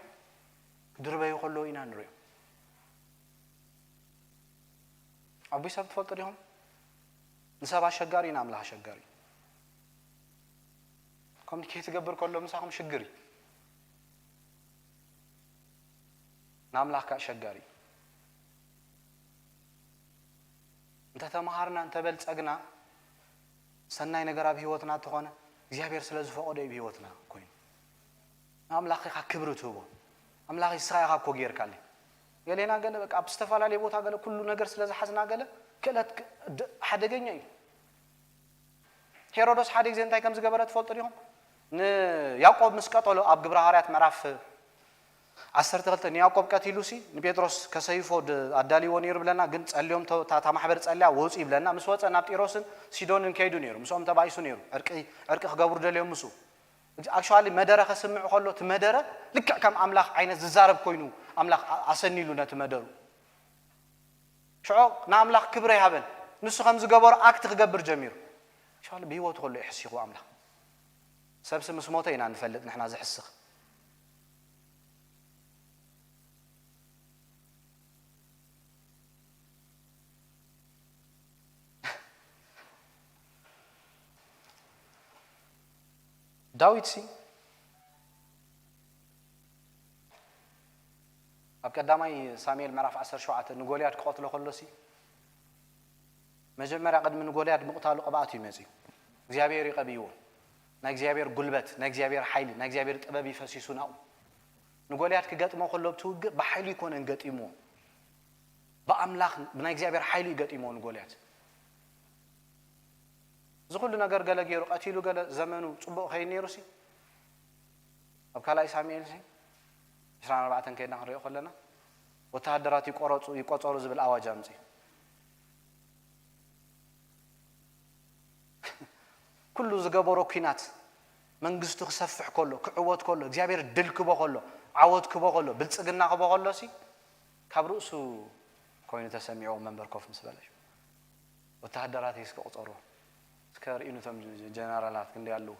ክድርበዩ ከለዉ ኢና ንሪኦ። ዓቡይ ሰብ ትፈልጡ ዲኹም? ንሰብ ኣሸጋሪ እዩ፣ ንኣምላኽ ኣሸጋሪ እዩ። ኮሚኒኬት ክገብር ከሎ ምሳኹም ሽግር እዩ። ንኣምላኽ ከኣ ኣሸጋሪ እዩ። እንተተምሃርና፣ እንተበልጸግና፣ ሰናይ ነገር ኣብ ህይወትና እንተኾነ፣ እግዚኣብሔር ስለ ዝፈቐዶ እዩ ኣብ ህይወትና ኮይኑ። ንኣምላኽ ኢኻ ክብሪ ትህቦ። ኣምላኽ ንስኻ ኢኻ እኮ ጌርካለይ። ገሌና ገለ በቃ ኣብ ዝተፈላለየ ቦታ ገለ ኩሉ ነገር ስለ ዝሓዝና ገለ ክእለት ክ-፣ ድ-፣ ሓደገኛ እዩ። ሄሮዶስ ሓደ ግዜ እንታይ ከም ዝገበረ ትፈልጡ ዲኹም? ንያዕቆብ ምስ ቀጠሎ ኣብ ግብረ ሃዋርያት ምዕራፍ ዓሰርተ ክልተ ንያዕቆብ ቀቲሉሲ ንጴጥሮስ ከሰይፎ ድ-፣ ኣዳልይዎ ነይሩ ብለና፣ ግን ጸልዮም ተ-፣ እታ፣ እታ ማሕበር ጸልያ ወጹ ይብለና። ምስ ወጸ ናብ ጢሮስን ሲዶንን ከይዱ ነይሩ። ምስኦም ተባኢሱ ነይሩ። ዕርቂ፣ ዕርቂ ክገብሩ ደልዮም ምስኡ። ኣክቹዋሊ መደረ ከስምዕ ከሎ እቲ መደረ ልክዕ ከም ኣምላኽ ዓይነት ዝዛረብ ኮይኑ ኣምላኽ ኣ-፣ ኣሰኒሉ ነቲ መደሩ። ሽዑ ንኣምላኽ ክብሪ ይሃበን። ንሱ ከም ዝገበሮ ኣክት ክገብር ጀሚሩ። ኣክቹዋሊ ብህይወቱ ከሎ እዩ ሕሲኹ ኣምላኽ። ሰብሲ ምስ ሞተ ኢና ንፈልጥ ንሕና ዝሕስኽ። ዳዊትሲ ኣብ ቀዳማይ ሳሙኤል ምዕራፍ ዓሰርተ ሸውዓተ ንጎልያድ ክቐትሎ ከሎሲ፣ መጀመርያ ቅድሚ ንጎልያድ ምቕታሉ ቅብኣት እዩ መጺኡ። እግዚኣብሔር እዩ ቀቢዎ። ናይ እግዚኣብሔር ጉልበት፣ ናይ እግዚኣብሔር ሓይሊ፣ ናይ እግዚኣብሔር ጥበብ እዩ ፈሲሱ ናብኡ። ንጎልያድ ክገጥሞ ከሎ ኣብቲ ውግእ ብሓይሉ ኣይኮነን ገጢምዎ። ብኣምላኽ፣ ብናይ እግዚኣብሔር ሓይሊ እዩ ገጢምዎ ንጎልያድ። እዚ ኩሉ ነገር ገለ ገይሩ፣ ቀቲሉ፣ ገለ ዘመኑ ጽቡቕ ከይድ ነይሩሲ፣ ኣብ ካልኣይ ሳሙኤል ሲ ዕስራን ኣርባዕተን ከይድና ክንሪኦ ከለና፣ ወተሃደራት ይቆረጹ፣ ይቆጸሩ ዝብል ኣዋጅ ኣምጺኡ። ኩሉ ዝገበሮ ኲናት፣ መንግስቱ ክሰፍሕ ከሎ፣ ክዕወት ከሎ፣ እግዚኣብሔር ድል ክቦ ከሎ፣ ዓወት ክቦ ከሎ፣ ብልጽግና ክቦ ከሎሲ፣ ካብ ርእሱ ኮይኑ ተሰሚዕዎ መንበር ኮፍ ምስ በለ። ወተሃደራተይ እስከ ቁጸርዎ። እስከ ርእዩ ነቶም ጀነራላት ክንደይ ኣለዉ።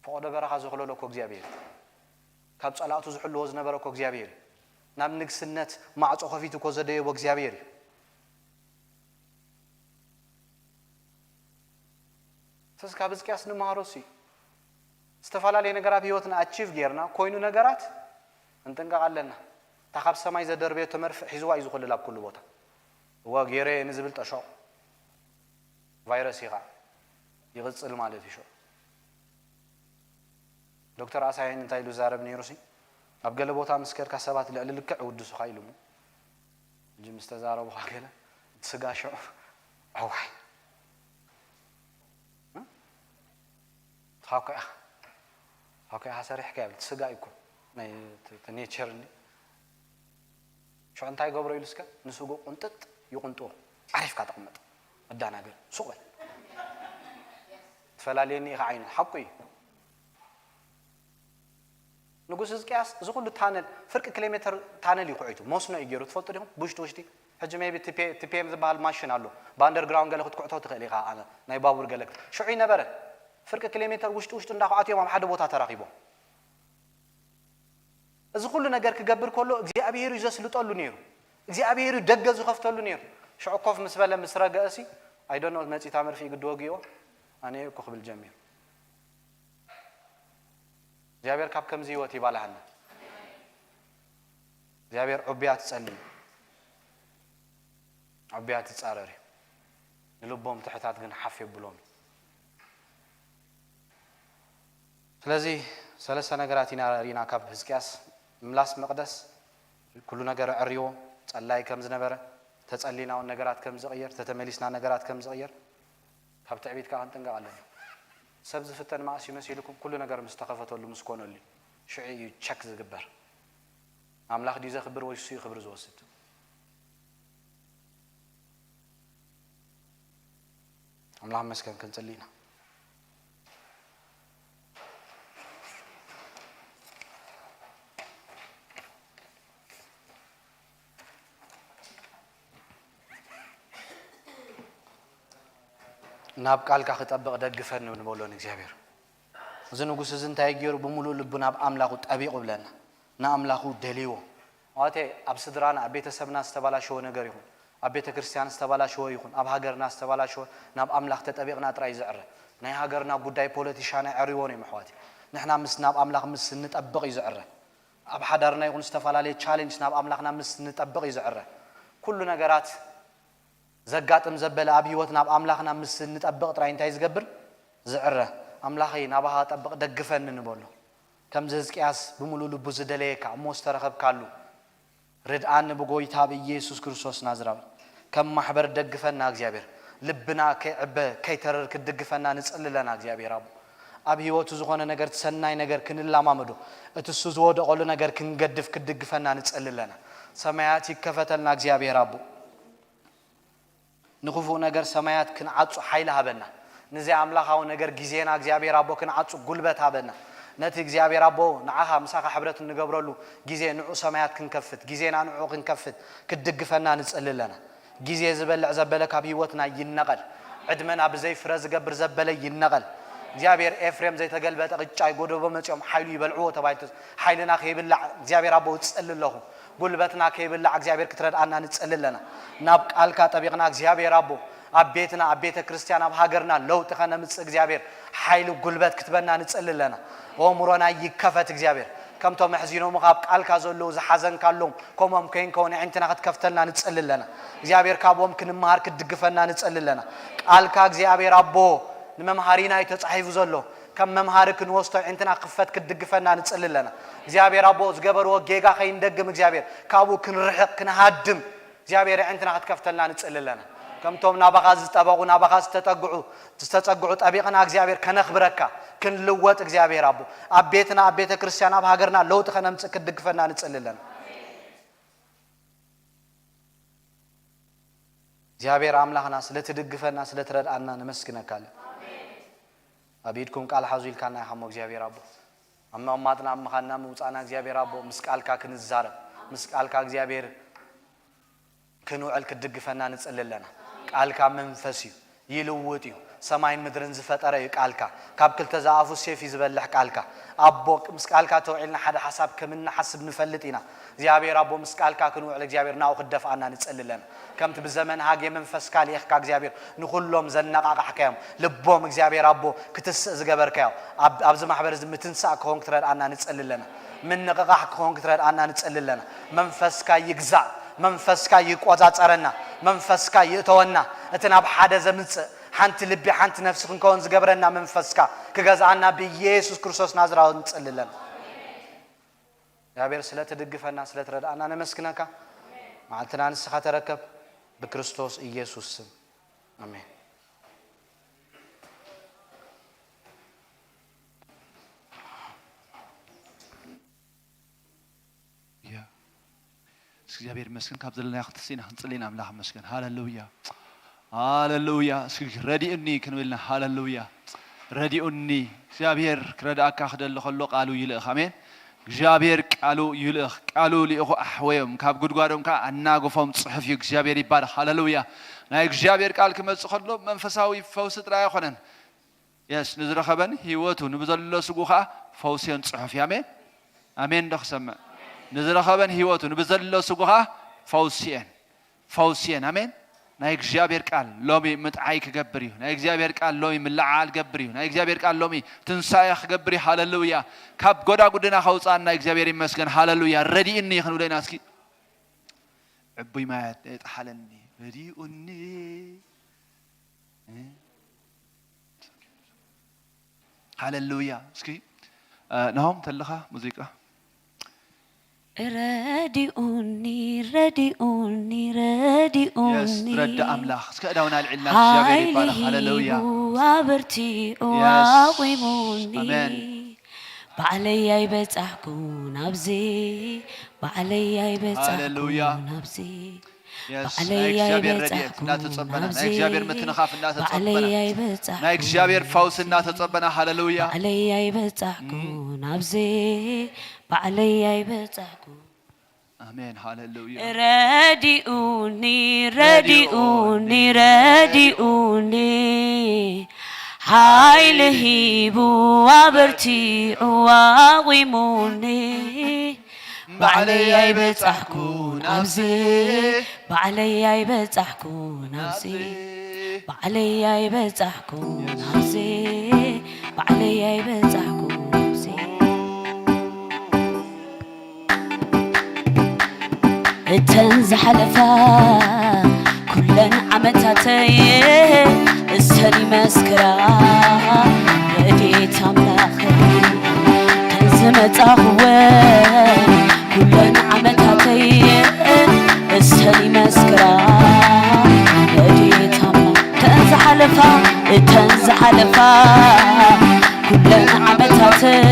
ፈቐዶ በረኻ ዘኽለሎ እኮ እግዚኣብሔር እዩ። ካብ ጸላእቱ ዝሕልዎ ዝነበረ እኮ እግዚኣብሔር እዩ። ናብ ንግስነት ማዕጾ ከፊቱ እኮ ዘደየቦ እግዚኣብሔር እዩ። ስለዚ ካብ ህዝቅያስ ንመሃሮ ሲ ዝተፈላለዩ ነገር ኣብ ህይወትና ኣቺቭ ጌርና ኮይኑ ነገራት እንጥንቀቕ ኣለና። እታ ካብ ሰማይ ዘደርበየቶ መርፍእ ሒዝዋ እዩ ዝኹልል ኣብ ኩሉ ቦታ። እወ ገይረ እየ ንዝብል ጠሾቕ ቫይረስ እዩ ኸዓ ይቕጽል ማለት እዩ። ሾቕ ዶክተር ኣሳይን እንታይ ኢሉ ዛረብ ነይሩ ሲ ኣብ ገለ ቦታ ምስ ከድካ ሰባት ልዕሊ ልክዕ ይውድሱኻ ኢሉ እሞ ሕጂ ምስ ተዛረቡኻ ገለ እቲ ስጋ ሽዑ ኣዋይ ትኻኮ ኢኻ ትኻኮ ኢኻ ሰሪሕካ ይብል እቲ ስጋ እዩ እኮ ናይ እቲ ኔቸር እንዲ ሽዑ እንታይ ገብሮ ኢሉ እስከ ንስጉ ቁንጥጥ ይቁንጥዎ ዓሪፍካ ተቕመጥ መዳናገር ሱቕ በል ትፈላልየኒ ኢኻ ዓይነት ሓቁ እዩ ንጉስ ህዝቅያስ እዚ ኩሉ ታነል ፍርቂ ኪሎ ሜትር ታነል እዩ ኩዒቱ መስኖ እዩ ገይሩ ትፈልጡ ዲኹም ብውሽጢ ውሽጢ ሕጂ ሜቢ ቲፒኤም ዝበሃል ማሽን ኣሎ ብኣንደርግራውንድ ገለ ክትኩዕቶ ትኽእል ኢኻ ናይ ባቡር ገለ ሽዑ ይነበረ ፍርቂ ኪሎ ሜትር ውሽጢ ውሽጢ እንዳኹዓቱ እዮም ኣብ ሓደ ቦታ ተራኺቦም እዚ ኩሉ ነገር ክገብር ከሎ እግዚኣብሔር እዩ ዘስልጠሉ ነይሩ እግዚኣብሔር እዩ ደገ ዝኸፍተሉ ነይሩ ሽዑ ኮፍ ምስ በለ ምስ ረገእሲ ኣይደኖ መፂታ መርፊ ግዲ ወግዎ ኣነ እኮ ክብል ጀሚሩ እግዚኣብሔር ካብ ከምዚ ህይወት ይባልሃና እግዚኣብሔር ዕቡያት ጸልዩ ዕቡያት ይጻረር እዩ ንልቦም ትሕታት ግን ሓፍ የብሎም ስለዚ ሰለስተ ነገራት ኢና ርኢና ካብ ህዝቅያስ ምምላስ መቕደስ ኩሉ ነገር ኣዕርይዎ ጸላይ ከም ዝነበረ ተጸሊና እውን ነገራት ከም ዝቕየር ተተመሊስና ነገራት ከም ዝቕየር ካብ ትዕቢት ከዓ ክንጥንቀቕ ኣለና ሰብ ዝፍተን መኣስ እዩ መሲልኩም ኩሉ ነገር ምስ ተኸፈተሉ ምስ ኮነሉ ሽዑ እዩ ቸክ ዝግበር ኣምላኽ ድዩ ዘኽብር ወይ እሱ እዩ ክብሪ ዝወስድ ኣምላኽ መስገን ክንጽሊ ኢና ናብ ቃልካ ክጠብቕ ደግፈኒ ንበሎ ንእግዚኣብሔር እዚ ንጉስ እዚ እንታይ ገይሩ ብምሉእ ልቡ ናብ ኣምላኹ ጠቢቑ ብለና ንኣምላኹ ደልይዎ ኣቴ ኣብ ስድራና ኣብ ቤተሰብና ዝተባላሸወ ነገር ይኹን ኣብ ቤተ ክርስቲያን ዝተባላሸወ ይኹን ኣብ ሃገርና ዝተባላሸወ ናብ ኣምላኽ ተጠቢቕና ጥራይ ዝዕረ ናይ ሃገርና ጉዳይ ፖለቲሻን ኣይዕርይዎን እዮም ኣሕዋት ንሕና ምስ ናብ ኣምላኽ ምስ ንጠብቕ እዩ ዝዕረ ኣብ ሓዳርና ይኹን ዝተፈላለየ ቻሌንጅ ናብ ኣምላኽና ምስ ንጠብቕ እዩ ዝዕረ ኩሉ ነገራት ዘጋጥም ዘበለ ኣብ ህይወትና ኣብ ኣምላኽና ምስ ንጠብቕ ጥራይ እንታይ ዝገብር ዝዕረ ኣምላኸይ ናባኻ ጠብቕ ደግፈኒ ንበሎ ከምዚ ህዝቅያስ ብምሉእ ልቡ ዝደለየካ እሞ ዝተረኸብካሉ ርድኣኒ ብጎይታ ብኢየሱስ ክርስቶስ ናዝራዊ ከም ማሕበር ደግፈና እግዚኣብሔር ልብና ከይዕበ ከይተርር ክትድግፈና ንጽሊ ኣለና እግዚኣብሔር ኣቦ ኣብ ህይወቱ ዝኾነ ነገር ሰናይ ነገር ክንላማመዶ እቲ እሱ ዝወደቐሉ ነገር ክንገድፍ ክትድግፈና ንጽሊ ኣለና ሰማያት ይከፈተልና እግዚኣብሔር ኣቦ ንኽፉእ ነገር ሰማያት ክንዓጹ ሓይሊ ሃበና። ንዘይ ኣምላኻዊ ነገር ግዜና እግዚኣብሔር ኣቦ ክንዓጹ ጉልበት ሃበና። ነቲ እግዚኣብሔር ኣቦ ንዓኻ ምሳኻ ሕብረት እንገብረሉ ግዜ ንዑ ሰማያት ክንከፍት፣ ግዜና ንዑ ክንከፍት ክትድግፈና ንጽሊ ኣለና። ግዜ ዝበልዕ ዘበለ ካብ ህይወትና ይነቐል። ዕድመና ብዘይ ፍረ ዝገብር ዘበለ ይነቐል። እግዚኣብሔር ኤፍሬም ዘይተገልበጠ ቅጫ ይጎደቦ መጺኦም ሓይሉ ይበልዕዎ ተባሂሉ ሓይልና ከይብላዕ እግዚኣብሔር ኣቦ እጽሊ ኣለኹ። ጉልበትና ከይብላዕ እግዚኣብሔር ክትረድኣና ንጽሊ ኣለና። ናብ ቃልካ ጠቢቕና እግዚኣብሔር ኣቦ ኣብ ቤትና ኣብ ቤተ ክርስቲያን ኣብ ሃገርና ለውጢ ከነምጽእ እግዚኣብሔር ሓይሊ ጉልበት ክትበና ንጽሊ ኣለና። ኣእምሮና ይከፈት እግዚኣብሔር ከምቶም ኣሕዚኖምኻ ኣብ ቃልካ ዘለዉ ዝሓዘንካሎም፣ ከምኦም ከይንከውን ኣዒንትና ክትከፍተልና ንጽሊ ኣለና። እግዚኣብሔር፣ ካብኦም ክንመሃር ክትድግፈና ንጽሊ ኣለና። ቃልካ እግዚኣብሔር ኣቦ ንመምሃሪና እዩ ተጻሒፉ ዘሎ። ከም መምሃሪ ክንወስዶ ኣዒንትና ክፈት ክትድግፈና ንጽሊ ኣለና። እግዚኣብሔር ኣቦ ዝገበርዎ ጌጋ ከይንደግም እግዚኣብሔር ካብኡ ክንርሕቕ ክንሃድም እግዚኣብሔር ኣዒንትና ክትከፍተልና ንጽሊ ኣለና። ከምቶም ናባኻ ዝጠበቑ ናባኻ ዝተጠግዑ ዝተጸግዑ ጠቢቕና እግዚኣብሔር ከነኽብረካ ክንልወጥ እግዚኣብሔር ኣቦ ኣብ ቤትና ኣብ ቤተ ክርስቲያን ኣብ ሃገርና ለውጢ ከነምጽእ ክትድግፈና ንጽሊ ኣለና። እግዚኣብሔር ኣምላኽና ስለ ትድግፈና ስለ ትረድኣና ነመስግነካ ኣለና። ኣብ ኢድኩም ቃል ሓዙ ኢልካና ኢኻ እሞ እግዚኣብሔር ኣቦ ኣብ ምቕማጥና ኣብ ምኻንና ምውፃእና እግዚኣብሔር ኣቦ ምስ ቃልካ ክንዛረብ ምስ ቃልካ እግዚኣብሔር ክንውዕል ክትድግፈና ንጽሊ ኣለና። ቃልካ መንፈስ እዩ፣ ይልውጥ እዩ። ሰማይን ምድርን ዝፈጠረ እዩ ቃልካ። ካብ ክልተ ዝኣፉ ሴፍ እዩ ዝበልሕ ቃልካ። ኣቦ ምስ ቃልካ ተውዒልና ሓደ ሓሳብ ከም እንሓስብ ንፈልጥ ኢና። እግዚኣብሔር ኣቦ ምስ ቃልካ ክንውዕል እግዚኣብሔር ናብኡ ክደፍኣና ንጽሊ ኣለና። ከምቲ ብዘመን ሃጌ መንፈስካ ልኢኽካ እግዚኣብሔር ንኹሎም ዘነቓቓሕካዮም ልቦም እግዚኣብሔር ኣቦ ክትስእ ዝገበርካዮ ኣብ- ኣብዚ ማሕበር እዚ ምትንሳእ ክኸውን ክትረድኣና ንጽሊ ኣለና። ምንቕቓሕ ክኾን ክትረድኣና ንጽሊ ኣለና። መንፈስካ ይግዛእ፣ መንፈስካ ይቆጻጸረና፣ መንፈስካ ይእተወና። እቲ ናብ ሓደ ዘምጽእ ሓንቲ ልቢ ሓንቲ ነፍሲ ክንከውን ዝገብረና መንፈስካ ክገዝኣና ብኢየሱስ ክርስቶስ ናዝራዊ ንጽሊ ኣለና። እግዚኣብሔር ስለ ትድግፈና ስለ ትረድኣና ነመስግነካ። መዓልትና ንስኻ ተረከብ ብክርስቶስ ኢየሱስ ስም ኣሜን። ያ እስኪ እግዚኣብሔር ይመስገን ካብ ዘለናዮ ክትስኢና ክንፅሊ ኢና ኣምላኽ ይመስገን ሃለሉያ ሃለሉያ እስኪ ረዲኡኒ ክንብልና ሃለሉያ ረዲኡኒ እግዚኣብሔር ክረድኣካ ክደሊ ከሎ ቃሉ ይልእኽ ኣሜን እግዚኣብሔር ቃሉ ይልእኽ ቃሉ ልኢኹ ኣሕወዮም ካብ ጉድጓዶም ከዓ ኣናግፎም ፅሑፍ እዩ እግዚኣብሔር ይባረኽ ሃለሉያ ናይ እግዚኣብሔር ቃል ክመፅእ ከሎ መንፈሳዊ ፈውሲ ጥራይ ኣይኮነን የስ ንዝረኸበን ህይወቱ ንብዘሎ ስጉ ከዓ ፈውስዮን ፅሑፍ እዩ ኣሜን ኣሜን ዶ ክሰምዕ ንዝረኸበን ህይወቱ ንብዘሎ ስጉ ከዓ ፈውስየን ፈውስየን ኣሜን ናይ እግዚኣብሔር ቃል ሎሚ ምጥዓይ ክገብር እዩ ናይ እግዚኣብሔር ቃል ሎሚ ምልዓል ገብር እዩ ናይ እግዚኣብሔር ቃል ሎሚ ትንሳኤ ክገብር እዩ ሃለሉያ ካብ ጎዳጉድና ከውፃና እግዚኣብሔር ይመስገን ሃለሉያ ረዲእኒ ክንብሎ ኢና እስኪ ዕቡይ ማያት የጥሓለኒ ረዲኡኒ ሃለሉያ እስኪ ናሆም ተለኻ ሙዚቃ ረዲኡኒ ረዲኡኒ ረዲኡኒ ረዳ ኣምላኽ እስከ እዳውና ልዕልና እግዚኣብሔር ይባረኽ ሃለሉያ ኣበርቲዑ ኣቑሙኒ ባዕለይ ኣይበጻሕኩን ኣብዚ ባዕለይ ኣይበጻሕኩን ኣብዚ ናይ እግዚኣብሔር ረድኤት እናተጸበና ናይ እግዚኣብሔር ምትንኻፍ እናተጸበና ናይ እግዚኣብሔር ፈውስ እናተጸበና ሃለሉያ ባዕለይ ኣይበጻሕኩን ኣብዚ ባዕለይ ኣይበጻሕኩን ኣሜን ሃለሉያ ረዲኡኒ ረዲኡኒ ረዲኡኒ ሓይሊ ሂቡ ኣበርቲዑ ኣቑሙኒ ባዕለይ ኣይበጻሕኩን ኣብዚ ባዕለይ ኣይበጻሕኩን ኣብዚ ባዕለይ ኣይበጻሕኩን ኣብዚ ባዕለይ ኣይበጻሕኩን ኣብዚ እተን ዝሓለፋ ኩለን ዓመታተይ እሰን ይመስክራ ረድኤት ኣምላኽ እተን ዝመጻኽወ ኩለን ዓመታተይ እሰን ይመስክራ ረድኤት ኣምላኽ እተን ዝሓለፋ እተን ዝሓለፋ ኩለን ዓመታተይ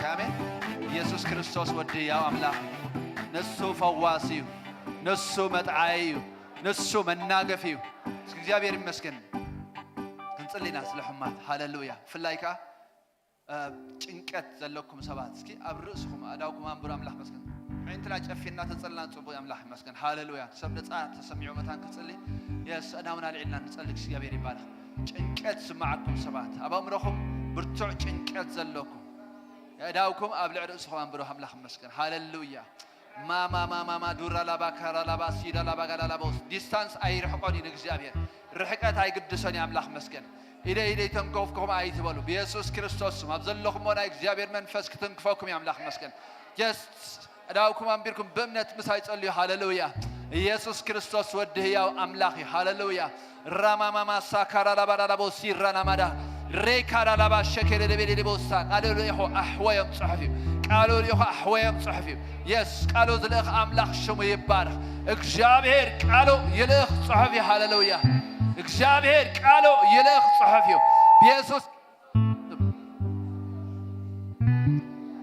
ኣሜን። ኢየሱስ ክርስቶስ ወዲ ሕያው ኣምላኽ እዩ። ንሱ ፈዋሲ እዩ። ንሱ መጥዓይ እዩ። ንሱ መናገፊ እዩ። እስኪ እግዚኣብሔር ይመስገን። ክንጽሊ ኢና ስለ ሕማት። ሃሌሉያ። ብፍላይ ከኣ፣ እ፣ ጭንቀት ዘለኩም ሰባት፣ እስኪ ኣብ ርእስኹም ኣእዳውኩም ኣንብሩ። ኣምላኽ መስገን። ኣዒንትና ጨፊና ተጸልና ጽቡቕ፣ ኣምላኽ ይመስገን። ሃሌሉያ። ሰብ ነጻ ተሰሚዑ መታን ክጽሊ፣ የስ፣ ኣእዳውና ኣልዒልና ንጸሊ። እግዚኣብሔር ይባረኽ። ጭንቀት ዝስምዓኩም ሰባት፣ ኣብ ኣእምሮኹም ብርቱዕ ጭንቀት ዘለኩም፣ ኣእዳውኩም ኣብ ልዕሊ ርእስኹም ኣንብሩ። ኣምላኽ ይመስገን። ሃሌሉያ። ማማ ማማ ማዱራ ላባ ካራ ላባ ሲዳ ላባ ጋዳ ላባ ውስ ዲስታንስ ኣይርሕቆን እዩ ንእግዚኣብሔር። ርሕቀት ኣይግድሶን እዩ። ኣምላኽ መስገን። ኢደ ኢደ ይተንከፍኩም ኣይትበሉ። ብየሱስ ክርስቶስ ስም ኣብ ዘለኹምዎ ናይ እግዚኣብሔር መንፈስ ክትንክፈኩም እዩ። ኣምላኽ መስገን። ጀስት ኣእዳውኩም ኣንቢርኩም ብእምነት ምሳይ ጸልዩ። ሃሌሉያ። ኢየሱስ ክርስቶስ ወዲ ህያው ኣምላኽ እዩ። ሃሌሉያ። ራማማማ ሳካራ ላባ ላላ ቦሲ ራናማዳ ሬካራ ላባ ሸኬደ ደቤ ደቦሳ ቃሉ ልኢኹ ኣሕወዮም ጽሑፍ እዩ። ቃሉ ልኢኹ ኣሕወዮም ጽሑፍ እዩ። የስ ቃሉ ዝልእኽ ኣምላኽ ሽሙ ይባረኽ። እግዚኣብሔር ቃሉ ይልእኽ ጽሑፍ እዩ። ሃሌሉያ። እግዚኣብሔር ቃሉ ይልእኽ ጽሑፍ እዩ። ብየሱስ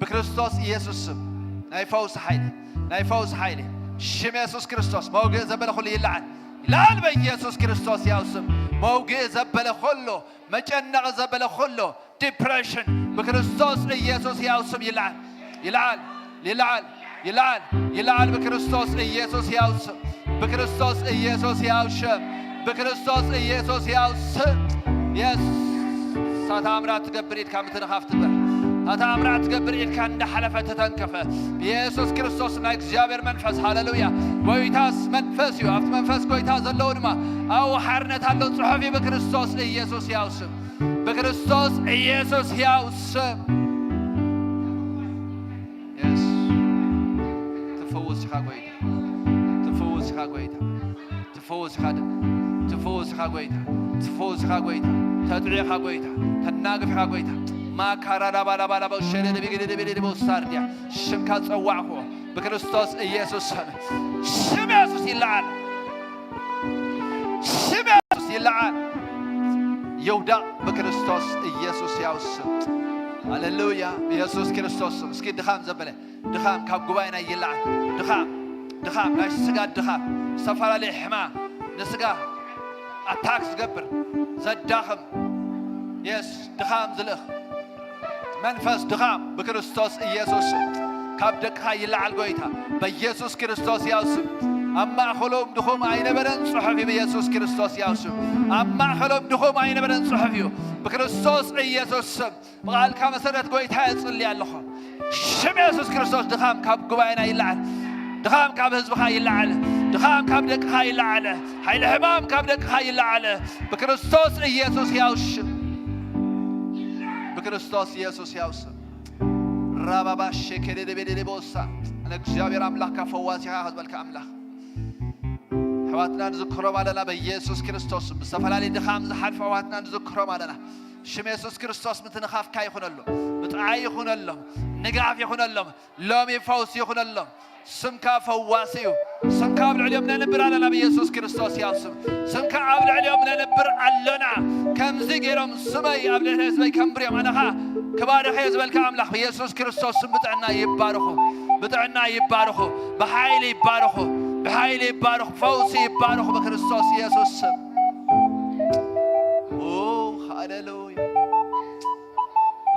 ብክርስቶስ ኢየሱስ ስም ናይ ፈውሲ ሓይሊ ናይ ፈውሲ ሓይሊ ሽም የሱስ ክርስቶስ መውግእ ዘበለ ኩሉ ይለዓል ይለዓል በኢየሱስ ክርስቶስ ያው ስም መውግእ ዘበለ ኩሉ መጨነቕ ዘበለ ኩሉ ዲፕሬሽን ብክርስቶስ ኢየሱስ ያው ስም ይለዓል ይለዓል ይለዓል ይለዓል ይለዓል ብክርስቶስ ኢየሱስ ያው ስም ብክርስቶስ ኢየሱስ ያው ሽም ብክርስቶስ ኢየሱስ ያው ስም የስ ሳታ ኣምራት ትገብር ኢድካ ምትንኻፍ ትብር ሳታ ኣምራት ትገብር ኢድካ እንዳሓለፈ ተተንከፈ ብኢየሱስ ክርስቶስ ናይ እግዚኣብሔር መንፈስ ሃሌሉያ ጎይታስ መንፈስ እዩ ኣብቲ መንፈስ ጎይታ ዘለዉ ድማ ኣብኡ ሓርነት ኣሎ ጽሑፍ እዩ ብክርስቶስ ኢየሱስ ያው ስም ብክርስቶስ ኢየሱስ ሕያው ስም የስ ትፈውስ ኢኻ ጎይታ ትፈውስ ኢኻ ጎይታ ትፈውስ ኢኻ ድ- ትፈውስ ኢኻ ጎይታ ትፈውስ ኢኻ ጎይታ ተጥዒ ኢኻ ጎይታ ተናግፍ ኢኻ ጎይታ ማካራዳባላባላባ ሸደደቢግደደቤደደቦ ሳርድያ ሽምካ ጸዋዕኩዎ ብክርስቶስ ኢየሱስ ስም ስም የሱስ ይለዓል ስም የሱስ ይለዓል ይውዳቕ ብክርስቶስ ኢየሱስ ያው ስም ሃሌሉያ ኢየሱስ ክርስቶስ ስም እስኪ ድኻም ዘበለ ድኻም ካብ ጉባኤና ይለዓል ድኻም ድኻም ናይ ስጋ ድኻም ዝተፈላለየ ሕማ ንስጋ ኣታክ ዝገብር ዘዳኽም የስ ድኻም ዝልእኽ መንፈስ ድኻም ብክርስቶስ ኢየሱስ ካብ ደቅኻ ይለዓል ጎይታ በኢየሱስ ክርስቶስ ያው ስም ኣብ ማእኸሎም ድኹም ኣይነበረን ጽሑፍ እዩ ብኢየሱስ ክርስቶስ ያው ስም ኣብ ማእኸሎም ድኹም ኣይነበረን ጽሑፍ እዩ ብክርስቶስ ኢየሱስ ስም ብቓልካ መሰረት ጎይታ የጽሊ ኣለኹ ሽም የሱስ ክርስቶስ ድኻም ካብ ጉባኤና ይለዓል ድኻም ካብ ህዝብኻ ይለዓል ድኻም ካብ ደቅኻ ይለዓል ሓይሊ ሕማም ካብ ደቅኻ ይለዓል ብክርስቶስ ኢየሱስ ያው ሽም ብክርስቶስ ኢየሱስ ያው ስም ራባባ ሸከደደቤደደቦሳ ንእግዚኣብሔር ኣምላኽካ ፈዋሲኻ ዝበልካ ኣምላኽ ኣሕዋትና ንዝክሮም ኣለና በኢየሱስ ክርስቶስ ብዝተፈላለየ ድኻም ዝሓልፉ ኣሕዋትና ንዝክሮም ኣለና ሽም የሱስ ክርስቶስ ምትንኻፍካ ይኹነሉ ምጥዓይ ይኹነሎም ንጋፍ ይኹነሎም ሎሚ ፈውሲ ይኹነሎም ስምካ ፈዋሲ እዩ ስምካ ኣብ ልዕሊኦም ነንብር ኣለና ብኢየሱስ ክርስቶስ ያው ስም ስምካ ኣብ ልዕሊኦም ነንብር ኣሎና ከምዚ ገይሮም ስመይ ኣብ ልዕሊ ህዝበይ ከንብር እዮም ኣነኻ ክባርኸ ዝበልካ ኣምላኽ ብኢየሱስ ክርስቶስ ስም ብጥዕና ይባርኹ ብጥዕና ይባርኹ ብሓይሊ ይባርኹ ብሓይሊ ይባርኹ ፈውሲ ይባርኹ ብክርስቶስ ኢየሱስ ስም ሃሌሉያ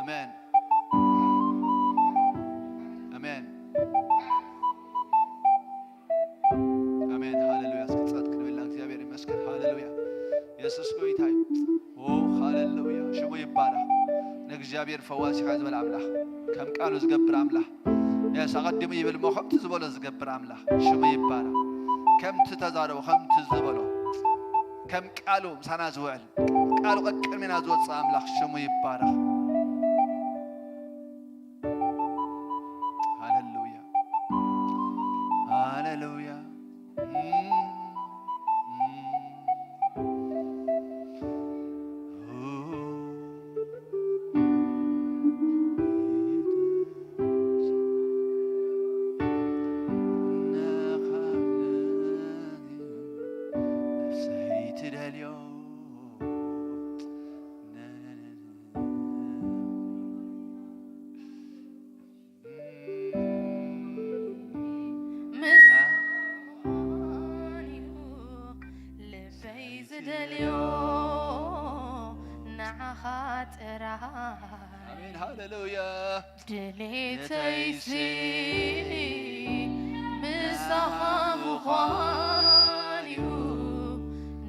ኣሜን ኣሜን ኣሜን ሃሌሉያ እስኪ ጸጥ ክንብልና እግዚኣብሔር ይመስገን ሃሌሉያ የሱስ ጎይታ እዩ ሃሌሉያ ሽሙ ይባረኽ ንእግዚኣብሔር ፈዋሲኻ ዝበለ ኣምላኽ ከም ቃሉ ዝገብር ኣምላኽ የስ ኣቐዲሙ ይብል እሞ ከምቲ ዝበሎ ዝገብር ኣምላኽ ሽሙ ይባረኽ ከምቲ ተዛረቦ ከምቲ ዝበሎ ከም ቃሉ ምሳና ዝውዕል ቃሉ ቀቅድሜና ዝወፅእ ኣምላኽ ሽሙ ይባረኽ ሃሌሉያ ሃሌሉያ ምስጋና እዩ ልበይ ዝደልዮ ንዓኻ ጥራይ። ኣሜን፣ ሃሌሉያ። ድሌተይሲ ምሳኻ ምዃን እዩ፣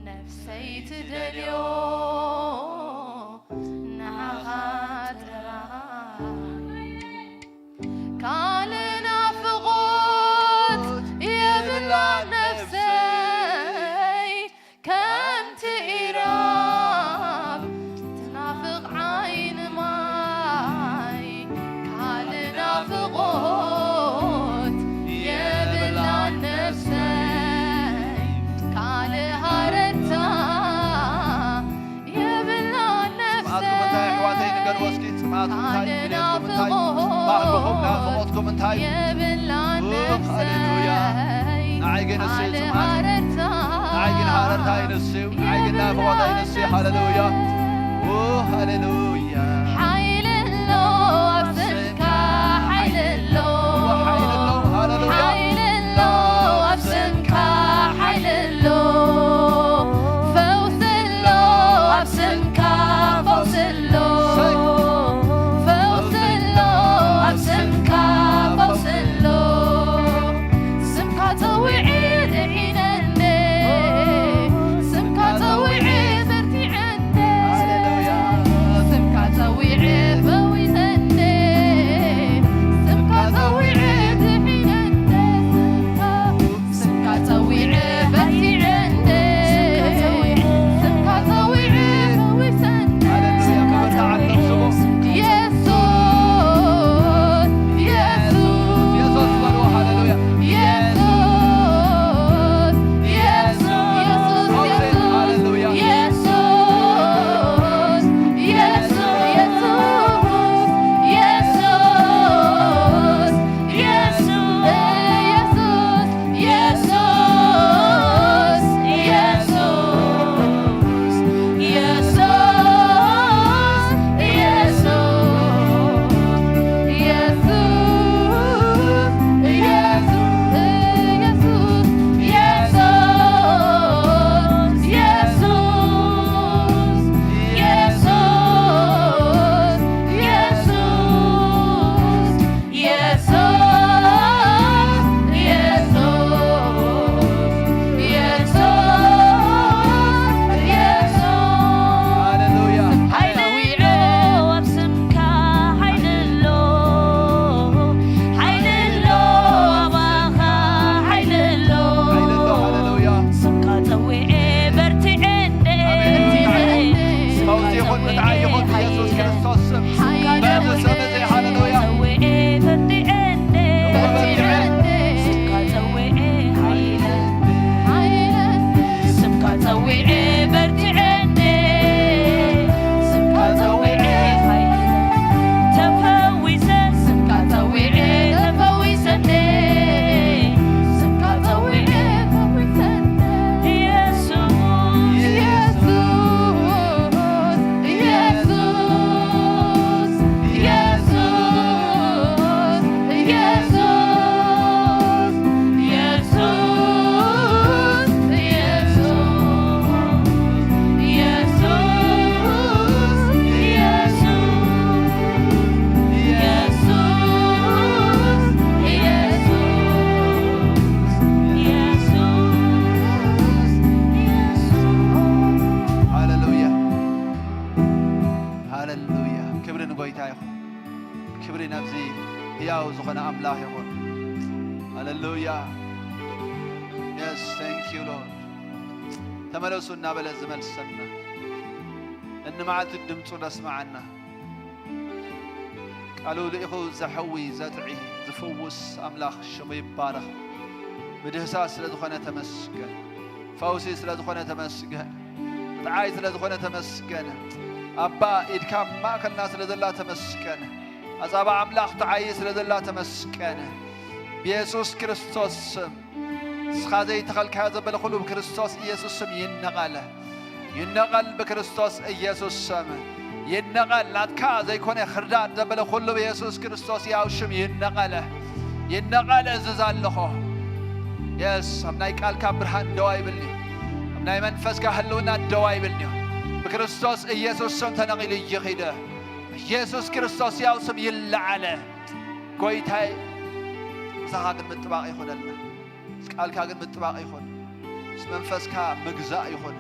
ነፍሰይ ትደልዮ ንዓኻ ጥራይ። ካልእ ናፍቖት የብላን ነፍሰይ፣ ከምቲ ኢራብ ትናፍቕ ዓይኒ ማይ። ካልእ ናፍቖት የብላን ነፍሰይ፣ ካልእ ሃረርታ የብላን ጽምኣትኩም እንታይ ነፍሰይ። ኣሕዋተይ ንገርዎ እስኪ፣ ጽምኣትኩም እንታይ፣ ካልእ ድሌትኩም እንታይ፣ ናፍቖት ባህግኹም ናፍቖትኩም እንታይ? የብላን ኡፍ፣ ሃሌሉያ። ነፍሰይ፣ ንዓይ ግን እሱ እዩ ካልእ ጽምኣት። ሃረርታ ንዓይ ግን ሃረርታ ኣይነስዩ፣ ንዓይ ግን ናፍቖት ኣይነስዩ። የብላን ሃሌሉያ። ነፍሰይ። ኡ፣ ሃሌሉያ። ሓይሊ ኣሎ ኣብ ስምካ፣ ሓይሊ ኣሎ። እወ፣ ሓይሊ ኣሎ። ሃሌሉያ። ሓይሊ ኣሎ ኣብ ስምካ፣ ሓይሊ ኣሎ። ፈውሲ ኣሎ ኣብ ስምካ፣ ፈውሲ ኣሎ። ሰይ። ፈውሲ ኣሎ ኣብ ስምካ፣ ፈውሲ ኣሎ። ስምካ ጸዊዐ ድሒነ እንደ፣ ስምካ ጸዊዐ በርቲዐ እንደ፣ ሃሌሉያ። ስምካ ጸዊዐ ፈዊሰ እንደ፣ ስምካ ጸዊዐ ድሒነ እንደ፣ ስምካ፣ ስምካ ጸዊዐ በርቲዐ እንደ፣ ስምካ ጸዊዐ ፈዊሰ እንደ። ሃሌሉያ። ክብር ንዓኻ ስሙ። የሱስ፣ የሱስ፣ የሱስ በሉ። ሃሌሉያ። የሱስ፣ የሱስ፣ የሱስ፣ ሃሌሉያ። የሱስ፣ የሱስ፣ የሱስ፣ የሱስ፣ የሱስ፣ የሱስ፣ የሱስ፣ የሱስ፣ የሱስ፣ ኢየሱስ፣ ኢየሱስ፣ ኢየሱስ፣ ኢየሱስ፣ ኢየሱስ። ሃሌሉያ። ሓይሊ ኣሎ ኣብ ስምካ፣ ሓይሊ ኣሎ፣ ሓይሊ ኣሎ ኣባኻ፣ ሓይሊ ኣሎ። ሓይሊ ኣሎ፣ ሃሌሉያ። ስምካ ጸዊዐ በርቲዐ እንደ፣ ኣሜን። ስምካ ፈውሲ ይኹን፣ ጸዊዐ ብድዓይ ይኹን፣ ሓይሊ ኢየሱስ ክርስቶስ ስም። ስምካ በዚ ጸዊዐ፣ ስም እዚ፣ ሃሌሉያ። ጸዊዐ በርቲዐ እንደ፣ በርቲዐ። ስምካ ጸዊዐ ሓይለ፣ ሓይለ። ስምካ ጸዊዐ በርቲዐ እንደ፣ ስምካ ጸዊዐ ሓይለ። ተፈዊሰ፣ ስምካ ጸዊዐ ተፈዊሰ እንደ፣ ስምካ ጸዊዐ ፈዊሰ እንደ። ኢየሱስ፣ ኢየሱስ። ኢየሱስ፣ ኢየሱስ፣ ኢየሱስ፣ ኢየሱስ፣ ኢየሱስ፣ ኢየሱስ፣ ኢየሱስ፣ ኢየሱስ፣ ኢየሱስ። ሃሌሉያ። ሃሌሉያ። ክብሪ ንጎይታ ይኹን። ክብሪ ነዚ ህያው ዝኾነ ኣምላኽ ይኹን። ሃሌሉያ። Yes, thank you, Lord. ተመለሱ እናበለ ዝመልሰና፣ እኒ መዓልቲ ድምፁ ዘስምዓና፣ ቃሉ ልኢኹ ዘሕዊ ዘጥዒ ዝፍውስ ኣምላኽ ሽሙ ይባረኽ። ብድህሳስ ስለ ዝኾነ ተመስገን። ፈውሲ ስለ ዝኾነ ተመስገን። ምጥዓይ ስለ ዝኾነ ተመስገን። ኣባ፣ ኢድካ ኣብ ማእከልና ስለ ዘላ ተመስገን። ኣጻባ ኣምላኽ ትዓዪ ስለ ዘላ ተመስገን። ብየሱስ ክርስቶስ ስም፣ ንስኻ ዘይተኸልካዮ ዘበለ ኩሉ ብክርስቶስ ኢየሱስ ስም ይነቐል። ይነቐል ብክርስቶስ ኢየሱስ ስም። ይነቐል። ናትካ ዘይኮነ ክርዳድ ዘበለ ኩሉ ብየሱስ ክርስቶስ ያው ሽም ይነቐለ። ይነቐለ እዝዝ ኣለኹ። የስ፣ ኣብ ናይ ቃልካ ብርሃን ደዋ ይብልኒ። ኣብ ናይ መንፈስካ ህልውና ደዋ ይብልኒ። ብክርስቶስ ኢየሱስ ስም ተነቒሉ ይኺደ። ኢየሱስ ክርስቶስ ያው ስም ይለዓለ። ጎይታይ፣ ምሳኻ ግን ምጥባቕ ይኹነልና። ምስ ቃልካ ግን ምጥባቕ ይኹን። ምስ መንፈስካ ምግዛእ ይኹን።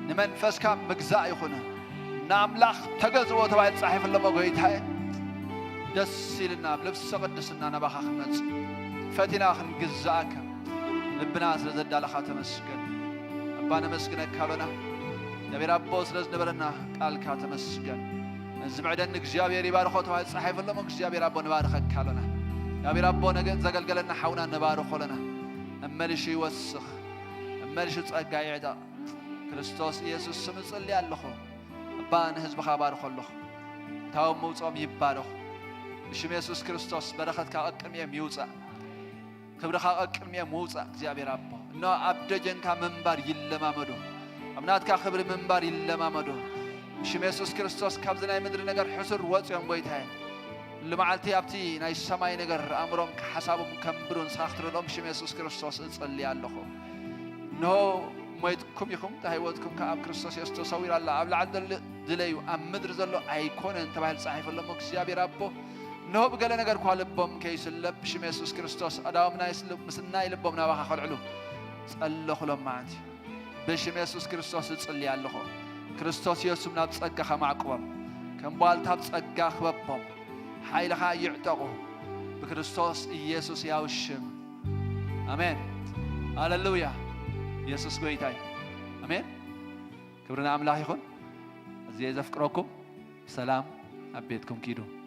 ንመንፈስካ ምግዛእ ይኹን። ንኣምላኽ ተገዝኦ ተባሂሉ ጻሒፉ ኣለሞ ጎይታየ። ደስ ኢልና ኣብ ልብሰ ቅድስና ናባኻ ክንመጽእ ፈቲና ክንግዛእካ ልብና ስለ ዘዳለኻ ተመስገን። ኣባ ነመስግነካ ኣሎና። እግዚኣብሔር ኣቦ ስለ ዝነበረና ቃልካ ተመስገን። እዚ ምዕደኒ እግዚኣብሔር ይባርኾ ተባሂሉ ጻሒፉ ኣለሞ እግዚኣብሔር ኣቦ ንባርኸካ ኣሎና። እግዚኣብሔር ኣቦ ነገ ዘገልገለና ሓውና ንባርኾ ኣሎና። እመልሹ ይወስኽ፣ እመልሹ ጸጋ ይዕጠቕ። ክርስቶስ ኢየሱስ ስም እጽሊ ኣለኹ። ኣባ ንህዝብኻ ባርኾ ኣለኹ። እታዎም መውፅኦም ይባረኹ። ብሽም የሱስ ክርስቶስ በረኸትካ ቀቅድሚኦም ይውፃእ። ክብርኻ ቀቅድሚኦም ውፃእ እግዚኣብሔር ኣቦ። እነሆ ኣብ ደጀንካ ምንባር ይለማመዱ። ኣብ ናትካ ክብሪ ምንባር ይለማመዱ። ብሽም የሱስ ክርስቶስ ካብዚ ናይ ምድሪ ነገር ሕሱር ወፅኦም ጎይታየ። ኩሉ መዓልቲ ኣብቲ ናይ ሰማይ ነገር ኣእምሮም ሓሳቦም ከንብሩ ንስኻ ክትረድኦም ብሽም የሱስ ክርስቶስ እጸሊ ኣለኹ። እንሆ ሞይትኩም ኢኹም፣ እታ ህይወትኩም ከኣ ኣብ ክርስቶስ የሱስ ተሰዊራ ኣላ። ኣብ ላዕሊ ዘሎ ድለዩ፣ ኣብ ምድሪ ዘሎ ኣይኮነን ተባሂሉ ጻሒፉ ኣሎ እሞ እግዚኣብሔር ኣቦ፣ እንሆ ብገለ ነገር እኳ ልቦም ከይስለብ ብሽም የሱስ ክርስቶስ ኣእዳዎም ናይ ስል-፣ ምስ ናይ ልቦም ናባኻ ከልዕሉ ጸለኹ ሎማዓንቲ። ብሽም የሱስ ክርስቶስ እጽሊ ኣለኹ። ክርስቶስ የሱስ ናብ ጸጋኻ ማዕቅቦም። ከም ቧልታ ኣብ ጸጋ ክበቦም። ሓይልኻ ይዕጠቑ። ብክርስቶስ ኢየሱስ ያው ሽም። ኣሜን። ሃሌሉያ። የሱስ ጎይታይ። ኣሜን። ክብሪ ንኣምላኽ ይኹን። ኣዝየ ዘፍቅረኩም። ሰላም ኣብ ቤትኩም ኪዱ።